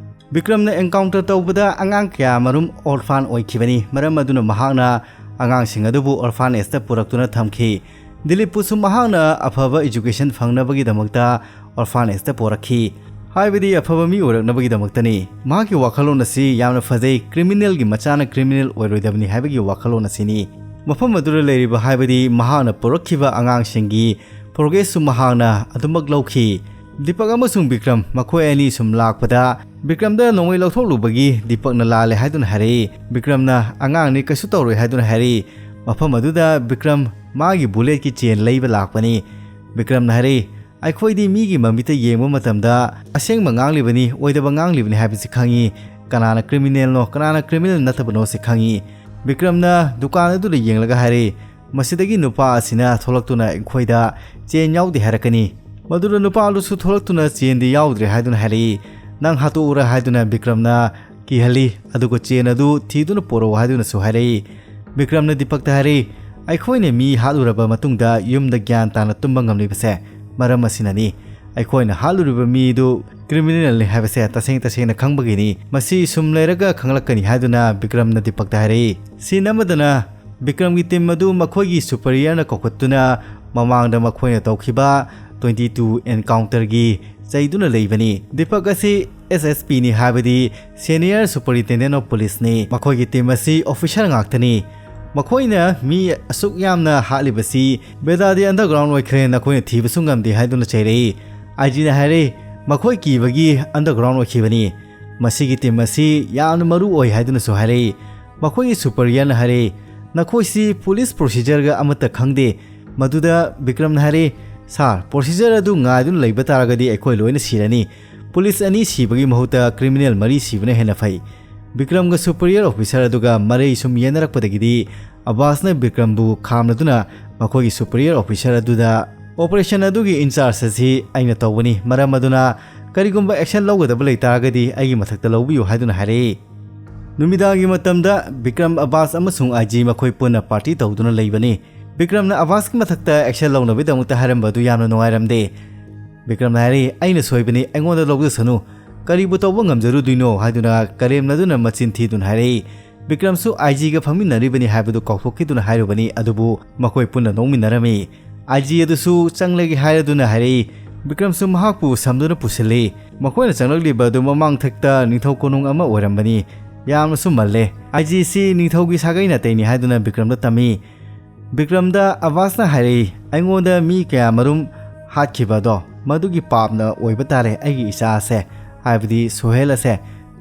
ꯕꯤꯀ꯭ꯔꯝꯅ ꯑꯦꯟꯀꯥꯎꯟꯇꯔ ꯇꯧꯕꯗ ꯑꯉꯥꯡ ꯀꯌꯥ ꯃꯔꯨꯝ ꯑꯣꯔꯐꯥꯟ ꯑꯣꯏꯈꯤꯕꯅꯤ, ꯃꯔꯝ ꯑꯗꯨꯅ ꯃꯍꯥꯛꯅ ꯑꯉꯥꯡꯁꯤꯡ ꯑꯗꯨꯕꯨ ꯑꯣꯔꯐꯥꯅꯦꯖꯇ ꯄꯨꯔꯛꯇꯨꯅ ꯊꯝꯈꯤ꯫ ꯗꯤꯂꯤꯞꯄꯨꯁꯨ ꯃꯍꯥꯛꯅ ꯑꯐꯕ ꯏꯖꯨꯀꯦꯁꯟ ꯐꯪꯅꯕꯒꯤꯗꯃꯛꯇ ꯑꯣꯔꯐꯥꯅꯦꯖꯇ ꯄꯨꯔꯛꯈꯤ, ꯍꯥꯏꯕꯗꯤ ꯑꯐꯕ ꯃꯤ ꯑꯣꯏꯔꯛꯅꯕꯒꯤꯗꯃꯛꯇꯅꯤ꯫ ꯃꯍꯥꯛꯀꯤ ꯋꯥꯈꯜꯂꯣꯟ ꯑꯁꯤ ꯌꯥꯝꯅ ꯐꯖꯩ, ꯀ꯭ꯔꯤꯃꯤꯅꯦꯜꯒꯤ ꯃꯆꯥꯅ ꯀ꯭ꯔꯤꯃꯤꯅꯦꯜ ꯑꯣꯏꯔꯣꯏꯗꯕꯅꯤ ꯍꯥꯏꯕꯒꯤ ꯋꯥꯈꯜꯂꯣꯟ ꯑꯁꯤꯅꯤ꯫ ꯃꯐꯝ ꯑꯗꯨꯗ ꯂꯩꯔꯤꯕ, ꯍꯥꯏꯕꯗꯤ ꯃꯍꯥꯛꯅ ꯄꯨꯔꯛꯈꯤꯕ ꯑꯉꯥꯡꯁꯤꯡꯒꯤ ꯐꯣꯔꯒꯦꯁꯁꯨ ꯃꯍꯥꯛꯅ ꯑꯗꯨꯃꯛ ꯂꯧꯈꯤ꯫ ꯗꯤꯄꯛ ꯑꯃꯁꯨꯡ ꯕꯤꯀ꯭ꯔꯝ ꯃꯈꯣꯏ ꯑꯅꯤ ꯁꯨꯝ ꯂꯥꯛꯄꯗ ꯕꯤꯀ꯭ꯔꯝꯗ ꯅꯣꯡꯃꯩ ꯂꯧꯊꯣꯛꯂꯨꯕꯒꯤ ꯗꯤꯄꯛꯅ ꯂꯥꯜꯂꯦ ꯍꯥꯏꯗꯨꯅ ꯍꯥꯏꯔꯛꯏ꯫ ꯕꯤꯀ꯭ꯔꯝꯅ ꯑꯉꯥꯡꯅꯤ, ꯀꯩꯁꯨ ꯇꯧꯔꯣꯏ ꯍꯥꯏꯗꯨꯅ ꯍꯥꯏꯔꯛꯏ꯫ ꯃꯐꯝ ꯑꯗꯨꯗ ꯕꯤꯀ꯭ꯔꯝ ꯃꯥꯒꯤ ꯕꯨꯂꯦꯠꯀꯤ ꯆꯦꯟ ꯂꯩꯕ ꯂꯥꯛꯄꯅꯤ꯫ ꯕꯤꯀ꯭ꯔꯝꯅ ꯍꯥꯏꯔꯛꯏ, "ꯑꯩꯈꯣꯏꯗꯤ ꯃꯤꯒꯤ ꯃꯃꯤꯠꯇ ꯌꯦꯡꯕ ꯃꯇꯝꯗ ꯑꯁꯦꯡꯕ ꯉꯥꯡꯂꯤꯕꯅꯤ, ꯑꯣꯏꯗꯕ ꯉꯥꯡꯂꯤꯕꯅꯤ ꯍꯥꯏꯕꯁꯤ ꯈꯪꯉꯤ꯫ ꯀꯅꯥꯅ ꯀ꯭ꯔꯤꯃꯤꯅꯦꯜꯅꯣ, ꯀꯅꯥꯅ ꯀ꯭ꯔꯤꯃꯤꯅꯦꯜ ꯅꯠꯇꯕꯅꯣ ꯁꯤ ꯈꯪꯉꯤ꯫" ꯕꯤꯀ꯭ꯔꯝꯅ ꯗꯨꯀꯥꯟ ꯑꯗꯨꯗ ꯌꯦꯡꯂꯒ ꯍꯥꯏꯔꯛꯏ, "ꯃꯁꯤꯗꯒꯤ ꯅꯨꯄꯥ ꯑꯁꯤꯅ ꯊꯣꯛꯂꯛꯇꯨꯅ ꯑꯩꯈꯣꯏꯗ ꯆꯦꯟ ꯌꯥꯎꯗꯦ ꯍꯥꯏꯔꯛꯀꯅꯤ꯫ ꯃꯗꯨꯗ ꯅꯨꯄꯥ ꯑꯗꯨꯁꯨ ꯊꯣꯛꯂꯛꯇꯨꯅ ꯆꯦꯟꯗꯤ ꯌꯥꯎꯗ꯭ꯔꯦ ꯍꯥꯏꯗꯨꯅ ꯍꯥꯏꯔꯛꯏ꯫ ꯅꯪ ꯍꯥꯠꯇꯣꯛꯎꯔꯥ ꯍꯥꯏꯗꯨꯅ ꯕꯤꯀ꯭ꯔꯝꯅ ꯀꯤꯍꯜꯂꯤ, ꯑꯗꯨꯒ ꯆꯦꯟ ꯑꯗꯨ ꯊꯤꯗꯨꯅ ꯄꯨꯔꯛꯎ ꯍꯥꯏꯗꯨꯅꯁꯨ ꯍꯥꯏꯔꯛꯏ꯫" ꯕꯤꯀ꯭ꯔꯝꯅ ꯗꯤꯄꯛꯇ ꯍꯥꯏꯔꯛꯏ, "ꯑꯩꯈꯣꯏꯅ ꯃꯤ ꯍꯥꯠꯂꯨꯔꯕ ꯃꯇꯨꯡꯗ ꯌꯨꯝꯗ ꯒ꯭ꯌꯥꯟ ꯇꯥꯅ ꯇꯨꯝꯕ ꯉꯝꯂꯤꯕꯁꯦ ꯃꯔꯝ ꯑꯁꯤꯅꯅꯤ꯫ ꯑꯩꯈꯣꯏꯅ ꯍꯥꯠꯂꯨꯔꯤꯕ ꯃꯤꯗꯨ ꯀ꯭ꯔꯤꯃꯤꯅꯦꯜꯅꯤ ꯍꯥꯏꯕꯁꯦ ꯇꯁꯦꯡ ꯇꯁꯦꯡꯅ ꯈꯪꯕꯒꯤꯅꯤ꯫ ꯃꯁꯤ ꯁꯨꯝ ꯂꯩꯔꯒ ꯈꯪꯂꯛꯀꯅꯤ" ꯍꯥꯏꯗꯨꯅ ꯕꯤꯀ꯭ꯔꯝꯅ ꯗꯤꯄꯛꯇ ꯍꯥꯏꯔꯛꯏ꯫ ꯁꯤꯟ ꯑꯃꯗꯅ ꯕꯤꯀ꯭ꯔꯝꯒꯤ ꯇꯤꯝ ꯑꯗꯨ ꯃꯈꯣꯏꯒꯤ ꯁꯨꯄꯔꯤꯌꯔꯅ ꯀꯧꯈꯠꯇꯨꯅ ꯃꯃꯥꯡꯗ ꯃꯈꯣꯏꯅ ꯇꯧꯈꯤꯕ ꯇ꯭ꯋꯦꯟꯇꯤ ꯇꯨ ꯑꯦꯟꯀꯥꯎꯟꯇꯔꯒꯤ ꯆꯩꯗꯨꯅ ꯂꯩꯕꯅꯤ꯫ ꯗꯤꯄꯛ ꯑꯁꯤ ꯑꯦꯁ ꯑꯦꯁ ꯄꯤꯅꯤ, ꯍꯥꯏꯕꯗꯤ Senior Superintendent of Policeꯅꯤ꯫ ꯃꯈꯣꯏꯒꯤ ꯇꯤꯝ ꯑꯁꯤ ꯑꯣꯐꯤꯁꯔ ꯉꯥꯛꯇꯅꯤ꯫ ꯃꯈꯣꯏꯅ ꯃꯤ ꯑꯁꯨꯛ ꯌꯥꯝꯅ ꯍꯥꯠꯂꯤꯕꯁꯤ ꯕꯦꯗꯥꯗꯤ ꯑꯟꯗꯔꯒ꯭ꯔꯥꯎꯟ ꯑꯣꯏꯈ꯭ꯔꯦ, ꯅꯈꯣꯏꯅ ꯊꯤꯕꯁꯨ ꯉꯝꯗꯦ ꯍꯥꯏꯗꯨꯅ ꯆꯩꯔꯛꯏ꯫ ꯑꯥꯏ ꯖꯤꯅ ꯍꯥꯏꯔꯛꯏ, "ꯃꯈꯣꯏ ꯀꯤꯕꯒꯤ ꯑꯟꯗꯔꯒ꯭ꯔꯥꯎꯟ ꯑꯣꯏꯈꯤꯕꯅꯤ꯫ ꯃꯁꯤꯒꯤ ꯇꯤꯝ ꯑꯁꯤ ꯌꯥꯝꯅ ꯃꯔꯨ ꯑꯣꯏ" ꯍꯥꯏꯗꯨꯅꯁꯨ ꯍꯥꯏꯔꯛꯏ꯫ ꯃꯈꯣꯏꯒꯤ ꯁꯨꯄꯔꯤꯌꯔꯅ ꯍꯥꯏꯔꯛꯏ, "ꯅꯈꯣꯏꯁꯤ ꯄꯨꯂꯤꯁ ꯄ꯭ꯔꯣꯁꯤꯖꯔꯒ ꯑꯃꯠꯇ ꯈꯪꯗꯦ꯫" ꯃꯗꯨꯗ ꯕꯤꯀ꯭ꯔꯝꯅ ꯍꯥꯏꯔꯛꯏ, "ꯁꯥꯔ, ꯄ꯭ꯔꯣꯁꯤꯖꯔ ꯑꯗꯨ ꯉꯥꯏꯗꯨꯅ ꯂꯩꯕ ꯇꯥꯔꯒꯗꯤ ꯑꯩꯈꯣꯏ ꯂꯣꯏꯅ ꯁꯤꯔꯅꯤ꯫ ꯄꯨꯂꯤꯁ ꯑꯅꯤ ꯁꯤꯕꯒꯤ ꯃꯍꯨꯠꯇ ꯀ꯭ꯔꯤꯃꯤꯅꯦꯜ ꯃꯔꯤ ꯁꯤꯕꯅ ꯍꯦꯟꯅ ꯐꯩ꯫" ꯕꯤꯀ꯭ꯔꯝꯒ ꯁꯨꯄꯔꯤꯌꯔ ꯑꯣꯐꯤꯁꯔ ꯑꯗꯨꯒ ꯃꯔꯩ ꯁꯨꯝ ꯌꯦꯟꯅꯔꯛꯄꯗꯒꯤꯗꯤ ꯑꯕꯥꯁꯅ ꯕꯤꯀ꯭ꯔꯝꯕꯨ ꯈꯥꯝꯂꯗꯨꯅ ꯃꯈꯣꯏꯒꯤ ꯁꯨꯄꯔꯤꯌꯔ ꯑꯣꯐꯤꯁꯔ ꯑꯗꯨꯗ, "ꯑꯣꯄꯔꯦꯁꯟ ꯑꯗꯨꯒꯤ ꯏꯟꯆꯥꯔꯖ ꯑꯁꯤ ꯑꯩꯅ ꯇꯧꯕꯅꯤ, ꯃꯔꯝ ꯑꯗꯨꯅ ꯀꯔꯤꯒꯨꯝꯕ ꯑꯦꯛꯁꯟ ꯂꯧꯒꯗꯕ ꯂꯩ ꯇꯥꯔꯒꯗꯤ ꯑꯩꯒꯤ ꯃꯊꯛꯇ ꯂꯧꯕꯤꯌꯨ" ꯍꯥꯏꯗꯨꯅ ꯍꯥꯏꯔꯛꯏ꯫ ꯅꯨꯃꯤꯗꯥꯡꯒꯤ ꯃꯇꯝꯗ ꯕꯤꯀ꯭ꯔꯝ, ꯑꯕꯥꯁ ꯑꯃꯁꯨꯡ ꯑꯥꯏ ꯖꯤ ꯃꯈꯣꯏ ꯄꯨꯟꯅ ꯄꯥꯔꯇꯤ ꯇꯧꯗꯨꯅ ꯂꯩꯕꯅꯤ꯫ ꯕꯤꯀ꯭ꯔꯝꯅ ꯑꯕꯥꯁꯀꯤ ꯃꯊꯛꯇ ꯑꯦꯛꯁꯟ ꯂꯧꯅꯕꯒꯤꯗꯃꯛꯇ ꯍꯥꯏꯔꯝꯕ ꯑꯗꯨ ꯌꯥꯝꯅ ꯅꯨꯡꯉꯥꯏꯔꯝꯗꯦ꯫ ꯕꯤꯀ꯭ꯔꯝꯅ ꯍꯥꯏꯔꯛꯏ, "ꯑꯩꯅ ꯁꯣꯏꯕꯅꯤ, ꯑꯩꯉꯣꯟꯗ ꯂꯧꯖꯁꯅꯨ, ꯀꯔꯤꯕꯨ ꯇꯧꯕ ꯉꯝꯖꯔꯨꯗꯣꯏꯅꯣ?" ꯍꯥꯏꯗꯨꯅ ꯀꯔꯦꯝꯅꯗꯨꯅ ꯃꯆꯤꯟ ꯊꯤꯗꯨꯅ ꯍꯥꯏꯔꯛꯏ꯫ ꯕꯤꯀ꯭ꯔꯝꯁꯨ ꯑꯥꯏ ꯖꯤꯒ ꯐꯝꯃꯤꯟꯅꯔꯤꯕꯅꯤ ꯍꯥꯏꯕꯗꯨ ꯀꯥꯎꯊꯣꯛꯈꯤꯗꯨꯅ ꯍꯥꯏꯔꯨꯕꯅꯤ, ꯑꯗꯨꯕꯨ ꯃꯈꯣꯏ ꯄꯨꯟꯅ ꯅꯣꯛꯃꯤꯟꯅꯔꯝꯃꯤ꯫ ꯑꯥꯏ ꯖꯤ ꯑꯗꯨꯁꯨ ꯆꯪꯂꯒꯦ ꯍꯥꯏꯔꯗꯨꯅ ꯍꯥꯏꯔꯛꯏ꯫ ꯕꯤꯀ꯭ꯔꯝꯁꯨ ꯃꯍꯥꯛꯄꯨ ꯁꯝꯗꯨꯅ ꯄꯨꯁꯤꯜꯂꯤ꯫ ꯃꯈꯣꯏꯅ ꯆꯪꯂꯛꯂꯤꯕ ꯑꯗꯨ ꯃꯃꯥꯡꯊꯛꯇ ꯅꯤꯡꯊꯧ ꯀꯣꯅꯨꯡ ꯑꯃ ꯑꯣꯏꯔꯝꯕꯅꯤ꯫ ꯌꯥꯝꯅꯁꯨ ꯃꯜꯂꯦ꯫ ꯑꯥꯏ ꯖꯤ ꯑꯁꯤ ꯅꯤꯡꯊꯧꯒꯤ ꯁꯥꯒꯩ ꯅꯥꯇꯩꯅꯤ ꯍꯥꯏꯗꯨꯅ ꯕꯤꯀ꯭ꯔꯝꯗ ꯇꯝꯃꯤ꯫ ꯕꯤꯀ꯭ꯔꯝꯗ ꯑꯕꯥꯁꯅ ꯍꯥꯏꯔꯛꯏ, "ꯑꯩꯉꯣꯟꯗ ꯃꯤ ꯀꯌꯥꯃꯔꯨꯝ ꯍꯥꯠꯈꯤꯕ ꯑꯗꯣ ꯃꯗꯨꯒꯤ ꯄꯥꯞꯅ ꯑꯣꯏꯕ ꯇꯥꯔꯦ꯫ ꯑꯩꯒꯤ ꯏꯆꯥ ꯑꯁꯦ, ꯍꯥꯏꯕꯗꯤ ꯁꯣꯍꯦꯜ ꯑꯁꯦ,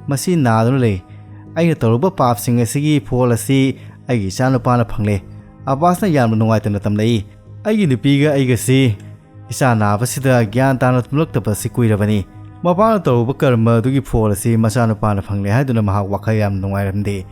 ꯃꯁꯤ ꯅꯥꯗꯨꯅ ꯂꯩ꯫ ꯑꯩꯅ ꯇꯧꯔꯨꯕ ꯄꯥꯞꯁꯤꯡ ꯑꯁꯤꯒꯤ ꯐꯣꯜ ꯑꯁꯤ ꯑꯩꯒꯤ ꯏꯆꯥꯅꯨꯄꯥꯅ ꯐꯪꯂꯦ꯫" ꯑꯕꯥꯁꯅ ꯌꯥꯝꯅ ꯅꯨꯡꯉꯥꯏꯇꯅ ꯇꯝꯂꯛꯏ, "ꯑꯩꯒꯤ ꯅꯨꯄꯤꯒ ꯑꯩꯒꯁꯤ ꯏꯆꯥ ꯅꯥꯕꯁꯤꯗ ꯒ꯭ꯌꯥꯟ ꯇꯥꯅ ꯇꯨꯝꯂꯛꯇꯕ ꯑꯁꯤ ꯀꯨꯏꯔꯕꯅꯤ꯫ ꯃꯄꯥꯅ ꯇꯧꯔꯨꯕ ꯀꯔꯃ ꯑꯗꯨꯒꯤ ꯐꯣꯜ ꯑꯁꯤ ꯃꯆꯥꯅꯨꯄꯥꯅ ꯐꯪꯂꯦ" ꯍꯥꯏꯗꯨꯅ ꯃꯍꯥꯛ ꯋꯥꯈꯜ ꯌꯥꯝꯅ ꯅꯨꯡꯉꯥꯏꯔꯝꯗꯦ꯫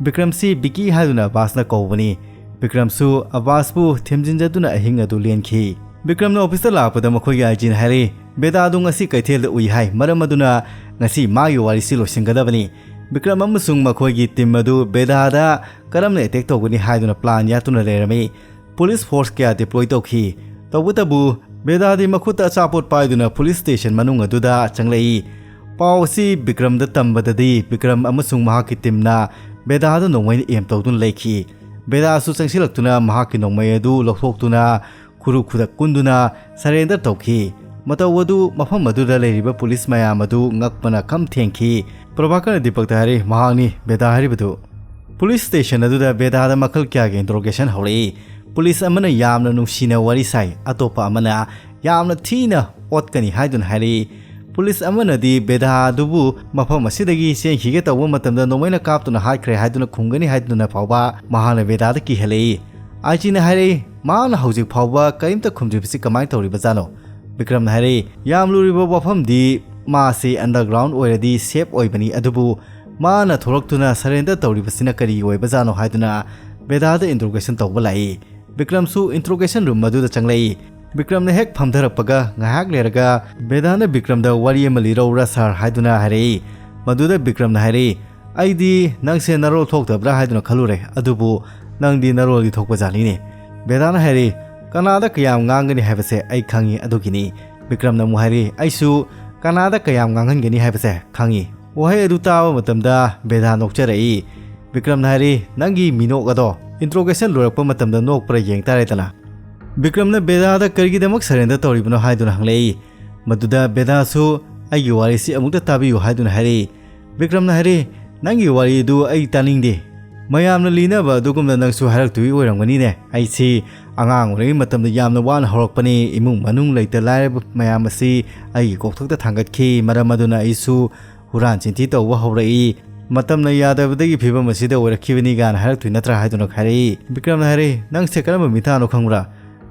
ꯕꯤꯀ꯭ꯔꯝꯁꯤ ꯕꯤꯀꯤ ꯍꯥꯏꯗꯨꯅ ꯑꯕꯥꯁꯅ ꯀꯧꯕꯅꯤ꯫ ꯕꯤꯀ꯭ꯔꯝꯁꯨ ꯑꯕꯥꯁꯄꯨ ꯊꯦꯝꯖꯤꯟꯖꯗꯨꯅ ꯑꯍꯤꯡ ꯑꯗꯨ ꯂꯦꯟꯈꯤ꯫ ꯕꯤꯀ꯭ꯔꯝꯅ ꯑꯣꯐꯤꯁꯇ ꯂꯥꯛꯄꯗ ꯃꯈꯣꯏꯒꯤ ꯑꯥꯏꯖꯤꯅ ꯍꯥꯏꯔꯤ, "ꯕꯦꯗꯥꯗꯨ ꯉꯁꯤ ꯀꯩꯊꯦꯜꯗ ꯎꯏ ꯍꯥꯏ, ꯃꯔꯝ ꯑꯗꯨꯅ ꯉꯁꯤ ꯃꯥꯒꯤ ꯋꯥꯔꯤꯁꯤ ꯂꯣꯏꯁꯤꯟꯒꯗꯕꯅꯤ꯫" ꯕꯤꯀ꯭ꯔꯝ ꯑꯃꯁꯨꯡ ꯃꯈꯣꯏꯒꯤ ꯇꯤꯝ ꯑꯗꯨ ꯕꯦꯗꯥꯗ ꯀꯔꯝꯅ ꯑꯦꯇꯦꯛ ꯇꯧꯒꯅꯤ ꯍꯥꯏꯗꯨꯅ ꯄ꯭ꯂꯥꯟ ꯌꯥꯠꯇꯨꯅ ꯂꯩꯔꯝꯃꯤ꯫ ꯄꯨꯂꯤꯁ ꯐꯣꯔꯁ ꯀꯌꯥ ꯗꯤꯄ꯭ꯂꯣꯏ ꯇꯧꯈꯤ꯫ ꯇꯧꯕꯇꯕꯨ ꯕꯦꯗꯥꯗꯤ ꯃꯈꯨꯠꯇ ꯑꯆꯥꯄꯣꯠ ꯄꯥꯏꯗꯨꯅ ꯄꯨꯂꯤꯁ ꯁ꯭ꯇꯦꯁꯟ ꯃꯅꯨꯡ ꯑꯗꯨꯗ ꯆꯪꯂꯛꯏ꯫ ꯄꯥꯎ ꯑꯁꯤ ꯕꯤꯀ꯭ꯔꯝꯗ ꯇꯝꯕꯗꯗꯤ ꯕꯤꯀ꯭ꯔꯝ ꯑꯃꯁꯨꯡ ꯃꯍꯥꯛꯀꯤ ꯇꯤꯝꯅ ꯕꯦꯗꯥꯗ ꯅꯣꯡꯃꯩꯅ ꯑꯦꯝ ꯇꯧꯗꯨꯅ ꯂꯩꯈꯤ꯫ ꯕꯦꯗꯥꯁꯨ ꯆꯪꯁꯤꯜꯂꯛꯇꯨꯅ ꯃꯍꯥꯛꯀꯤ ꯅꯣꯡꯃꯩ ꯑꯗꯨ ꯂꯧꯊꯣꯛꯇꯨꯅ ꯈꯨꯔꯨ ꯈꯨꯗꯛ ꯀꯨꯟꯗꯨꯅ ꯁꯔꯦꯟꯗꯔ ꯇꯧꯈꯤ꯫ ꯃꯇꯧ ꯑꯗꯨ ꯃꯐꯝ ꯑꯗꯨꯗ ꯂꯩꯔꯤꯕ ꯄꯨꯂꯤꯁ ꯃꯌꯥꯝ ꯑꯗꯨ ꯉꯛꯄꯅ ꯈꯝ ꯊꯦꯡꯈꯤ꯫ ꯄ꯭ꯔꯚꯥꯀꯔꯅ ꯗꯤꯄꯛꯇ ꯍꯥꯏꯔꯤ, "ꯃꯍꯥꯛꯅꯤ ꯕꯦꯗꯥ ꯍꯥꯏꯔꯤꯕꯗꯨ꯫" ꯄꯨꯂꯤꯁ ꯁ꯭ꯇꯦꯁꯟ ꯑꯗꯨꯗ ꯕꯦꯗꯥꯗ ꯃꯈꯜ ꯀꯌꯥꯒꯤ ꯏꯟꯇ꯭ꯔꯣꯒꯦꯁꯟ ꯍꯧꯔꯛꯏ꯫ ꯄꯨꯂꯤꯁ ꯑꯃꯅ ꯌꯥꯝꯅ ꯅꯨꯡꯁꯤꯅ ꯋꯥꯔꯤ ꯁꯥꯏ, ꯑꯇꯣꯞꯄ ꯑꯃꯅ ꯌꯥꯝꯅ ꯊꯤꯅ ꯑꯣꯠꯀꯅꯤ ꯍꯥꯏꯗꯨꯅ ꯍꯥꯏꯔꯛꯏ꯫ ꯄꯨꯂꯤꯁ ꯑꯃꯅꯗꯤ ꯕꯦꯗꯥ ꯑꯗꯨꯕꯨ ꯃꯐꯝ ꯑꯁꯤꯗꯒꯤ ꯆꯦꯟꯈꯤꯒꯦ ꯇꯧꯕ ꯃꯇꯝꯗ ꯅꯣꯡꯃꯩꯅ ꯀꯥꯞꯇꯨꯅ ꯍꯥꯠꯈ꯭ꯔꯦ ꯍꯥꯏꯗꯨꯅ ꯈꯨꯝꯒꯅꯤ ꯍꯥꯏꯗꯨꯅ ꯐꯥꯎꯕ ꯃꯍꯥꯛꯅ ꯕꯦꯗꯥꯗ ꯀꯤꯍꯜꯂꯛꯏ꯫ ꯑꯥꯏꯖꯤꯅ ꯍꯥꯏꯔꯛꯏ, "ꯃꯍꯥꯛꯅ ꯍꯧꯖꯤꯛ ꯐꯥꯎꯕ ꯀꯔꯤꯝꯇ ꯈꯨꯝꯗ꯭ꯔꯤꯕꯁꯤ ꯀꯃꯥꯏꯅ ꯇꯧꯔꯤꯕꯖꯥꯠꯅꯣ?" ꯕꯤꯀ꯭ꯔꯝꯅ ꯍꯥꯏꯔꯛꯏ, "ꯌꯥꯝ ꯂꯨꯔꯤꯕ ꯋꯥꯐꯝꯗꯤ ꯃꯥꯁꯤ ꯑꯟꯗꯔꯒ꯭ꯔꯥꯎꯟ ꯑꯣꯏꯔꯗꯤ ꯁꯦꯐ ꯑꯣꯏꯕꯅꯤ, ꯑꯗꯨꯕꯨ ꯃꯥꯅ ꯊꯣꯛꯂꯛꯇꯨꯅ ꯁꯔꯦꯟꯗꯔ ꯇꯧꯔꯤꯕꯁꯤꯅ ꯀꯔꯤ ꯑꯣꯏꯕꯖꯥꯠꯅꯣ?" ꯍꯥꯏꯗꯨꯅ ꯕꯦꯗꯥꯗ ꯏꯟꯇ꯭ꯔꯣꯒꯦꯁꯟ ꯇꯧꯕ ꯂꯥꯛꯏ꯫ ꯕꯤꯀ꯭ꯔꯝꯁꯨ ꯏꯟꯇ꯭ꯔꯣꯒꯦꯁꯟ ꯔꯨꯝ ꯑꯗꯨꯗ ꯆꯪꯂꯛꯏ꯫ ꯕꯤꯀ꯭ꯔꯝꯅ ꯍꯦꯛ ꯐꯝꯊꯔꯛꯄꯒ ꯉꯥꯏꯍꯥꯛ ꯂꯩꯔꯒ ꯕꯦꯗꯥꯅ ꯕꯤꯀ꯭ꯔꯝꯗ ꯋꯥꯔꯤ ꯑꯃ ꯂꯤꯔꯧꯔꯥ ꯁꯥꯔ ꯍꯥꯏꯗꯨꯅ ꯍꯥꯏꯔꯛꯏ꯫ ꯃꯗꯨꯗ ꯕꯤꯀ꯭ꯔꯝꯅ ꯍꯥꯏꯔꯛꯏ, "ꯑꯩꯗꯤ ꯅꯪꯁꯦ ꯅꯔꯣꯜ ꯊꯣꯛꯇꯕ꯭ꯔꯥ ꯍꯥꯏꯗꯨꯅ ꯈꯜꯂꯨꯔꯦ, ꯑꯗꯨꯕꯨ ꯅꯪꯗꯤ ꯅꯔꯣꯜꯗꯤ ꯊꯣꯛꯄ ꯖꯥꯠꯅꯤꯅꯦ꯫" ꯕꯦꯗꯥꯅ ꯍꯥꯏꯔꯛꯏ, "ꯀꯅꯥꯗ ꯀꯌꯥꯝ ꯉꯥꯡꯒꯅꯤ ꯍꯥꯏꯕꯁꯦ ꯑꯩ ꯈꯪꯉꯤ, ꯑꯗꯨꯒꯤꯅꯤ꯫" ꯕꯤꯀ꯭ꯔꯝꯅ ꯑꯃꯨꯛ ꯍꯥꯏꯔꯛꯏ, "ꯑꯩꯁꯨ ꯀꯅꯥꯗ ꯀꯌꯥꯝ ꯉꯥꯡꯍꯟꯒꯅꯤ ꯍꯥꯏꯕꯁꯦ ꯈꯪꯉꯤ꯫" ꯋꯥꯍꯩ ꯑꯗꯨ ꯇꯥꯕ ꯃꯇꯝꯗ ꯕꯦꯗꯥ ꯅꯣꯛꯆꯔꯛꯏ꯫ ꯕꯤꯀ꯭ꯔꯝꯅ ꯍꯥꯏꯔꯛꯏ, "ꯅꯪꯒꯤ ꯃꯤꯅꯣꯛ ꯑꯗꯣ ꯏꯟꯇ꯭ꯔꯣꯒꯦꯁꯟ ꯂꯣꯏꯔꯛꯄ ꯃꯇꯝꯗ ꯅꯣꯛꯄ꯭ꯔꯥ ꯌꯦꯡ ꯇꯥꯔꯦꯗꯅ꯫" ꯕꯤꯀ꯭ꯔꯝꯅ ꯕꯦꯗꯥꯗ ꯀꯔꯤꯒꯤꯗꯃꯛ ꯁꯔꯦꯟꯗꯔ ꯇꯧꯔꯤꯕꯅꯣ ꯍꯥꯏꯗꯨꯅ ꯍꯪꯂꯛꯏ꯫ ꯃꯗꯨꯗ ꯕꯦꯗꯥꯁꯨ, "ꯑꯩꯒꯤ ꯋꯥꯔꯤꯁꯤ ꯑꯃꯨꯛꯇ ꯇꯥꯕꯤꯌꯨ" ꯍꯥꯏꯗꯨꯅ ꯍꯥꯏꯔꯛꯏ꯫ ꯕꯤꯀ꯭ꯔꯝꯅ ꯍꯥꯏꯔꯛꯏ, "ꯅꯪꯒꯤ ꯋꯥꯔꯤꯗꯨ ꯑꯩ ꯇꯥꯅꯤꯡꯗꯦ꯫ ꯃꯌꯥꯝꯅ ꯂꯤꯅꯕ ꯑꯗꯨꯒꯨꯝꯅ ꯅꯪꯁꯨ ꯍꯥꯏꯔꯛꯇꯣꯏ ꯑꯣꯏꯔꯝꯒꯅꯤꯅꯦ꯫ ꯑꯩꯁꯤ ꯑꯉꯥꯡ ꯑꯣꯏꯔꯤꯉꯩ ꯃꯇꯝꯗ ꯌꯥꯝꯅ ꯋꯥꯅ ꯍꯧꯔꯛꯄꯅꯤ꯫ ꯏꯃꯨꯡ ꯃꯅꯨꯡ ꯂꯩꯇ ꯂꯥꯏꯔꯕ ꯃꯌꯥꯝ ꯑꯁꯤ ꯑꯩꯒꯤ ꯀꯣꯛꯊꯛꯇ ꯊꯥꯡꯒꯠꯈꯤ꯫ ꯃꯔꯝ ꯑꯗꯨꯅ ꯑꯩꯁꯨ ꯍꯨꯔꯥꯟ ꯆꯤꯟꯊꯤ ꯇꯧꯕ ꯍꯧꯔꯛꯏ꯫ ꯃꯇꯝꯅ ꯌꯥꯗꯕꯗꯒꯤ ꯐꯤꯕꯝ ꯑꯁꯤꯗ ꯑꯣꯏꯔꯛꯈꯤꯕꯅꯤ ꯀꯥꯏꯅ ꯍꯥꯏꯔꯛꯇꯣꯏ ꯅꯠꯇ꯭ꯔꯥ ꯍꯥꯏꯗꯨꯅ ꯍꯥꯏꯔꯛꯏ꯫ ꯕꯤꯀ꯭ꯔꯝꯅ ꯍꯥꯏꯔꯛꯏ, "ꯅꯪꯁꯦ ꯀꯔꯝꯕ ꯃꯤꯊꯥꯅꯣ ꯈꯪꯕ꯭ꯔꯥ?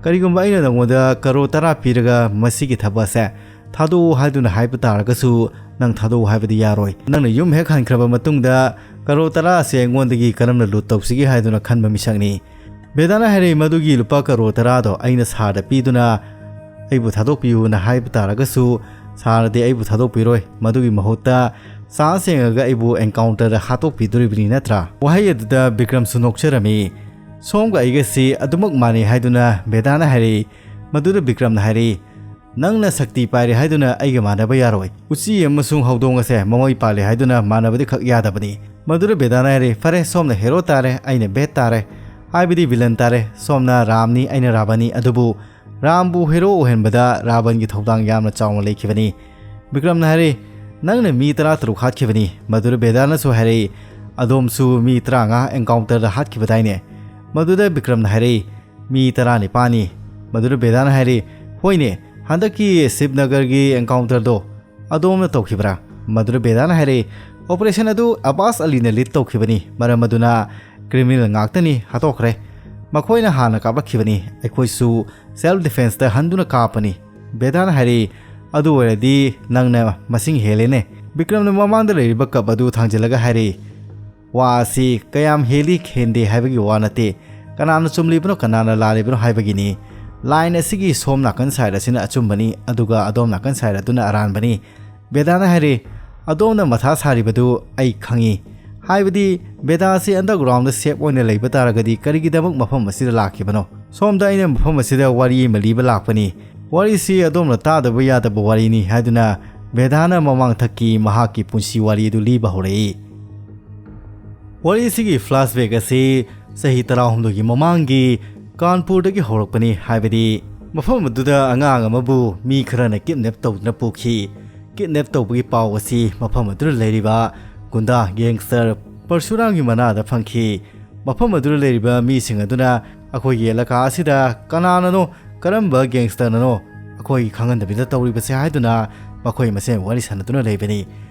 ꯀꯔꯤꯒꯨꯝꯕ ꯑꯩꯅ ꯅꯪꯉꯣꯟꯗ ꯀꯔꯣꯔ ꯇꯔꯥ ꯄꯤꯔꯒ ꯃꯁꯤꯒꯤ ꯊꯕꯛ ꯑꯁꯦ ꯊꯥꯗꯣꯛꯎ ꯍꯥꯏꯗꯨꯅ ꯍꯥꯏꯕ ꯇꯥꯔꯒꯁꯨ ꯅꯪ ꯊꯥꯗꯣꯛꯎ ꯍꯥꯏꯕꯗꯤ ꯌꯥꯔꯣꯏ꯫ ꯅꯪꯅ ꯌꯨꯝ ꯍꯦꯛ ꯍꯟꯈ꯭ꯔꯕ ꯃꯇꯨꯡꯗ ꯀꯔꯣꯔ ꯇꯔꯥ ꯑꯁꯦ ꯑꯩꯉꯣꯟꯗꯒꯤ ꯀꯔꯝꯅ ꯂꯨꯠ ꯇꯧꯁꯤꯒꯦ ꯍꯥꯏꯗꯨꯅ ꯈꯟꯕ ꯃꯤꯁꯛꯅꯤ"꯫ ꯕꯦꯗꯥꯅ ꯍꯥꯏꯔꯛꯏ, "ꯃꯗꯨꯒꯤ ꯂꯨꯄꯥ ꯀꯔꯣꯔ ꯇꯔꯥꯗꯣ ꯑꯩꯅ ꯁꯥꯔꯗ ꯄꯤꯗꯨꯅ ꯑꯩꯕꯨ ꯊꯥꯗꯣꯛꯄꯤꯌꯨꯅ ꯍꯥꯏꯕ ꯇꯥꯔꯒꯁꯨ ꯁꯥꯔꯅꯗꯤ ꯑꯩꯕꯨ ꯊꯥꯗꯣꯛꯄꯤꯔꯣꯏ꯫ ꯃꯗꯨꯒꯤ ꯃꯍꯨꯠꯇ ꯆꯥꯟꯁ ꯌꯦꯡꯉꯒ ꯑꯩꯕꯨ ꯑꯦꯟꯀꯥꯎꯟꯇꯔꯗ ꯍꯥꯠꯇꯣꯛꯄꯤꯗꯣꯔꯤꯕꯅꯤ ꯅꯠꯇ꯭ꯔꯥ?" ꯋꯥꯍꯩ ꯑꯗꯨꯗ ꯕꯤꯀ꯭ꯔꯝꯁꯨ ꯅꯣꯛꯆꯔꯝꯃꯤ꯫ "ꯁꯣꯝꯒ ꯑꯩꯒꯁꯤ ꯑꯗꯨꯃꯛ ꯃꯥꯟꯅꯩ" ꯍꯥꯏꯗꯨꯅ ꯕꯦꯗꯥꯅ ꯍꯥꯏꯔꯛꯏ꯫ ꯃꯗꯨꯗ ꯕꯤꯀ꯭ꯔꯝꯅ ꯍꯥꯏꯔꯛꯏ, "ꯅꯪꯅ ꯁꯛꯇꯤ ꯄꯥꯏꯔꯦ ꯍꯥꯏꯗꯨꯅ ꯑꯩꯒ ꯃꯥꯟꯅꯕ ꯌꯥꯔꯣꯏ꯫ ꯎꯆꯤ ꯑꯃꯁꯨꯡ ꯍꯧꯗꯣꯡ ꯑꯁꯦ ꯃꯃꯩ ꯄꯥꯜꯂꯦ ꯍꯥꯏꯗꯨꯅ ꯃꯥꯟꯅꯕꯗꯤ ꯈꯛ ꯌꯥꯗꯕꯅꯤ"꯫ ꯃꯗꯨꯗ ꯕꯦꯗꯥꯅ ꯍꯥꯏꯔꯛꯏ, "ꯐꯔꯦ, ꯁꯣꯝꯅ ꯍꯦꯔꯣ ꯇꯥꯔꯦ, ꯑꯩꯅ ꯕꯦꯠ ꯇꯥꯔꯦ, ꯍꯥꯏꯕꯗꯤ ꯚꯤꯂꯟ ꯇꯥꯔꯦ꯫ ꯁꯣꯝꯅ ꯔꯥꯝꯅꯤ, ꯑꯩꯅ ꯔꯥꯕꯟꯅꯤ, ꯑꯗꯨꯕꯨ ꯔꯥꯝꯕꯨ ꯍꯦꯔꯣ ꯑꯣꯏꯍꯟꯕꯗ ꯔꯥꯕꯟꯒꯤ ꯊꯧꯗꯥꯡ ꯌꯥꯝꯅ ꯆꯥꯎꯅ ꯂꯩꯈꯤꯕꯅꯤ"꯫ ꯕꯤꯀ꯭ꯔꯝꯅ ꯍꯥꯏꯔꯛꯏ, "ꯅꯪꯅ ꯃꯤ ꯇꯔꯥꯇꯔꯨꯛ ꯍꯥꯠꯈꯤꯕꯅꯤ"꯫ ꯃꯗꯨꯗ ꯕꯦꯗꯥꯅꯁꯨ ꯍꯥꯏꯔꯛꯏ, "ꯑꯗꯣꯝꯁꯨ ꯃꯤ ꯇꯔꯥꯃꯉꯥ ꯑꯦꯟꯀꯥꯎꯟꯇꯔꯗ ꯍꯥꯠꯈꯤꯕꯗꯥꯏꯅꯦ?" ꯃꯗꯨꯗ ꯕꯤꯀ꯭ꯔꯝꯅ ꯍꯥꯏꯔꯛꯏ, "ꯃꯤ ꯇꯔꯥꯅꯤꯄꯥꯟꯅꯤ"꯫ ꯃꯗꯨꯗ ꯕꯦꯗꯥꯅ ꯍꯥꯏꯔꯛꯏ, "ꯍꯣꯏꯅꯦ, ꯍꯟꯗꯛꯀꯤ ꯁꯤꯕꯅꯒꯔꯒꯤ ꯑꯦꯟꯀꯥꯎꯟꯇꯔꯗꯣ ꯑꯗꯣꯝꯅ ꯇꯧꯈꯤꯕ꯭ꯔꯥ?" ꯃꯗꯨꯗ ꯕꯦꯗꯥꯅ ꯍꯥꯏꯔꯛꯏ, "ꯑꯣꯄꯔꯦꯁꯟ ꯑꯗꯨ ꯑꯕꯥꯁ ꯑꯂꯤꯅ ꯂꯤꯗ ꯇꯧꯈꯤꯕꯅꯤ, ꯃꯔꯝ ꯑꯗꯨꯅ ꯀ꯭ꯔꯤꯃꯤꯅꯦꯜ ꯉꯥꯛꯇꯅꯤ ꯍꯥꯠꯇꯣꯛꯈ꯭ꯔꯦ꯫ ꯃꯈꯣꯏꯅ ꯍꯥꯟꯅ ꯀꯥꯞꯂꯛꯈꯤꯕꯅꯤ, ꯑꯩꯈꯣꯏꯁꯨ ꯁꯦꯜꯐ ꯗꯤꯐꯦꯟꯁꯇ ꯍꯟꯗꯨꯅ ꯀꯥꯞꯄꯅꯤ"꯫ ꯕꯦꯗꯥꯅ ꯍꯥꯏꯔꯛꯏ, "ꯑꯗꯨ ꯑꯣꯏꯔꯗꯤ ꯅꯪꯅ ꯃꯁꯤꯡ ꯍꯦꯜꯂꯦꯅꯦ"꯫ ꯕꯤꯀ꯭ꯔꯝꯅ ꯃꯃꯥꯡꯗ ꯂꯩꯔꯤꯕ ꯀꯞ ꯑꯗꯨ ꯊꯥꯡꯖꯤꯜꯂꯒ ꯍꯥꯏꯔꯛꯏ, "ꯋꯥ ꯑꯁꯤ ꯀꯌꯥꯝ ꯍꯦꯜꯂꯤ ꯍꯦꯟꯗꯦ ꯍꯥꯏꯕꯒꯤ ꯋꯥ ꯅꯠꯇꯦ, ꯀꯅꯥꯅ ꯆꯨꯝꯂꯤꯕꯅꯣ ꯀꯅꯥꯅ ꯂꯥꯜꯂꯤꯕꯅꯣ ꯍꯥꯏꯕꯒꯤꯅꯤ꯫ ꯂꯥꯏꯟ ꯑꯁꯤꯒꯤ ꯁꯣꯝ ꯅꯥꯀꯟ ꯁꯥꯏꯠ ꯑꯁꯤꯅ ꯑꯆꯨꯝꯕꯅꯤ, ꯑꯗꯨꯒ ꯑꯗꯣꯝ ꯅꯥꯀꯟ ꯁꯥꯏꯠ ꯑꯗꯨꯅ ꯑꯔꯥꯟꯕꯅꯤ"꯫ ꯕꯦꯗꯥꯅ ꯍꯥꯏꯔꯛꯏ, "ꯑꯗꯣꯝꯅ ꯃꯊꯥ ꯁꯥꯔꯤꯕꯗꯨ ꯑꯩ ꯈꯪꯏ꯫ ꯍꯥꯏꯕꯗꯤ ꯕꯦꯗꯥ ꯑꯁꯤ ꯑꯟꯗꯔꯒ꯭ꯔꯥꯎꯟꯗ ꯁꯦꯐ ꯑꯣꯏꯅ ꯂꯩꯕ ꯇꯥꯔꯒꯗꯤ ꯀꯔꯤꯒꯤꯗꯃꯛ ꯃꯐꯝ ꯑꯁꯤꯗ ꯂꯥꯛꯈꯤꯕꯅꯣ? ꯁꯣꯝꯗ ꯑꯩꯅ ꯃꯐꯝ ꯑꯁꯤꯗ ꯋꯥꯔꯤ ꯑꯃ ꯂꯤꯕ ꯂꯥꯛꯄꯅꯤ꯫ ꯋꯥꯔꯤꯁꯤ ꯑꯗꯣꯝꯅ ꯇꯥꯗꯕ ꯌꯥꯗꯕ ꯋꯥꯔꯤꯅꯤ" ꯍꯥꯏꯗꯨꯅ ꯕꯦꯗꯥꯅ ꯃꯃꯥꯡꯊꯛꯀꯤ ꯃꯍꯥꯛꯀꯤ ꯄꯨꯟꯁꯤ ꯋꯥꯔꯤ ꯑꯗꯨ ꯂꯤꯕ ꯍꯧꯔꯛꯏ꯫ ꯋꯥꯔꯤꯁꯤꯒꯤ ꯐ꯭ꯂꯥꯁꯕꯦꯛ ꯑꯁꯤ ꯆꯍꯤ ꯇꯔꯥꯍꯨꯝꯗꯣꯏꯒꯤ ꯃꯃꯥꯡꯒꯤ ꯀꯥꯟꯄꯨꯔꯗꯒꯤ ꯍꯧꯔꯛꯄꯅꯤ, ꯍꯥꯏꯕꯗꯤ ꯃꯐꯝ ꯑꯗꯨꯗ ꯑꯉꯥꯡ ꯑꯃꯕꯨ ꯃꯤ ꯈꯔꯅ ꯀꯤꯗꯅꯦꯞ ꯇꯧꯗꯨꯅ ꯄꯨꯈꯤ꯫ ꯀꯤꯗꯅꯦꯞ ꯇꯧꯕꯒꯤ ꯄꯥꯎ ꯑꯁꯤ ꯃꯐꯝ ꯑꯗꯨꯗ ꯂꯩꯔꯤꯕ ꯒꯨꯟꯗꯥ ꯒꯦꯡꯁꯇꯔ ꯄꯔꯁꯨꯔꯥꯝꯒꯤ ꯃꯅꯥꯗ ꯐꯪꯈꯤ꯫ ꯃꯐꯝ ꯑꯗꯨꯗ ꯂꯩꯔꯤꯕ ꯃꯤꯁꯤꯡ ꯑꯗꯨꯅ ꯑꯩꯈꯣꯏꯒꯤ ꯑꯦꯂꯥꯀꯥ ꯑꯁꯤꯗ ꯀꯅꯥꯅꯅꯣ, ꯀꯔꯝꯕ ꯒꯦꯡꯁꯇꯔꯅꯅꯣ ꯑꯩꯈꯣꯏꯒꯤ ꯈꯪꯍꯟꯗꯕꯤꯗ ꯇꯧꯔꯤꯕꯁꯦ ꯍꯥꯏꯗꯨꯅ ꯃꯈꯣꯏ ꯃꯁꯦꯟ ꯋꯥꯔꯤ ꯁꯥꯟꯅꯗꯨꯅ ꯂꯩꯕꯅꯤ꯫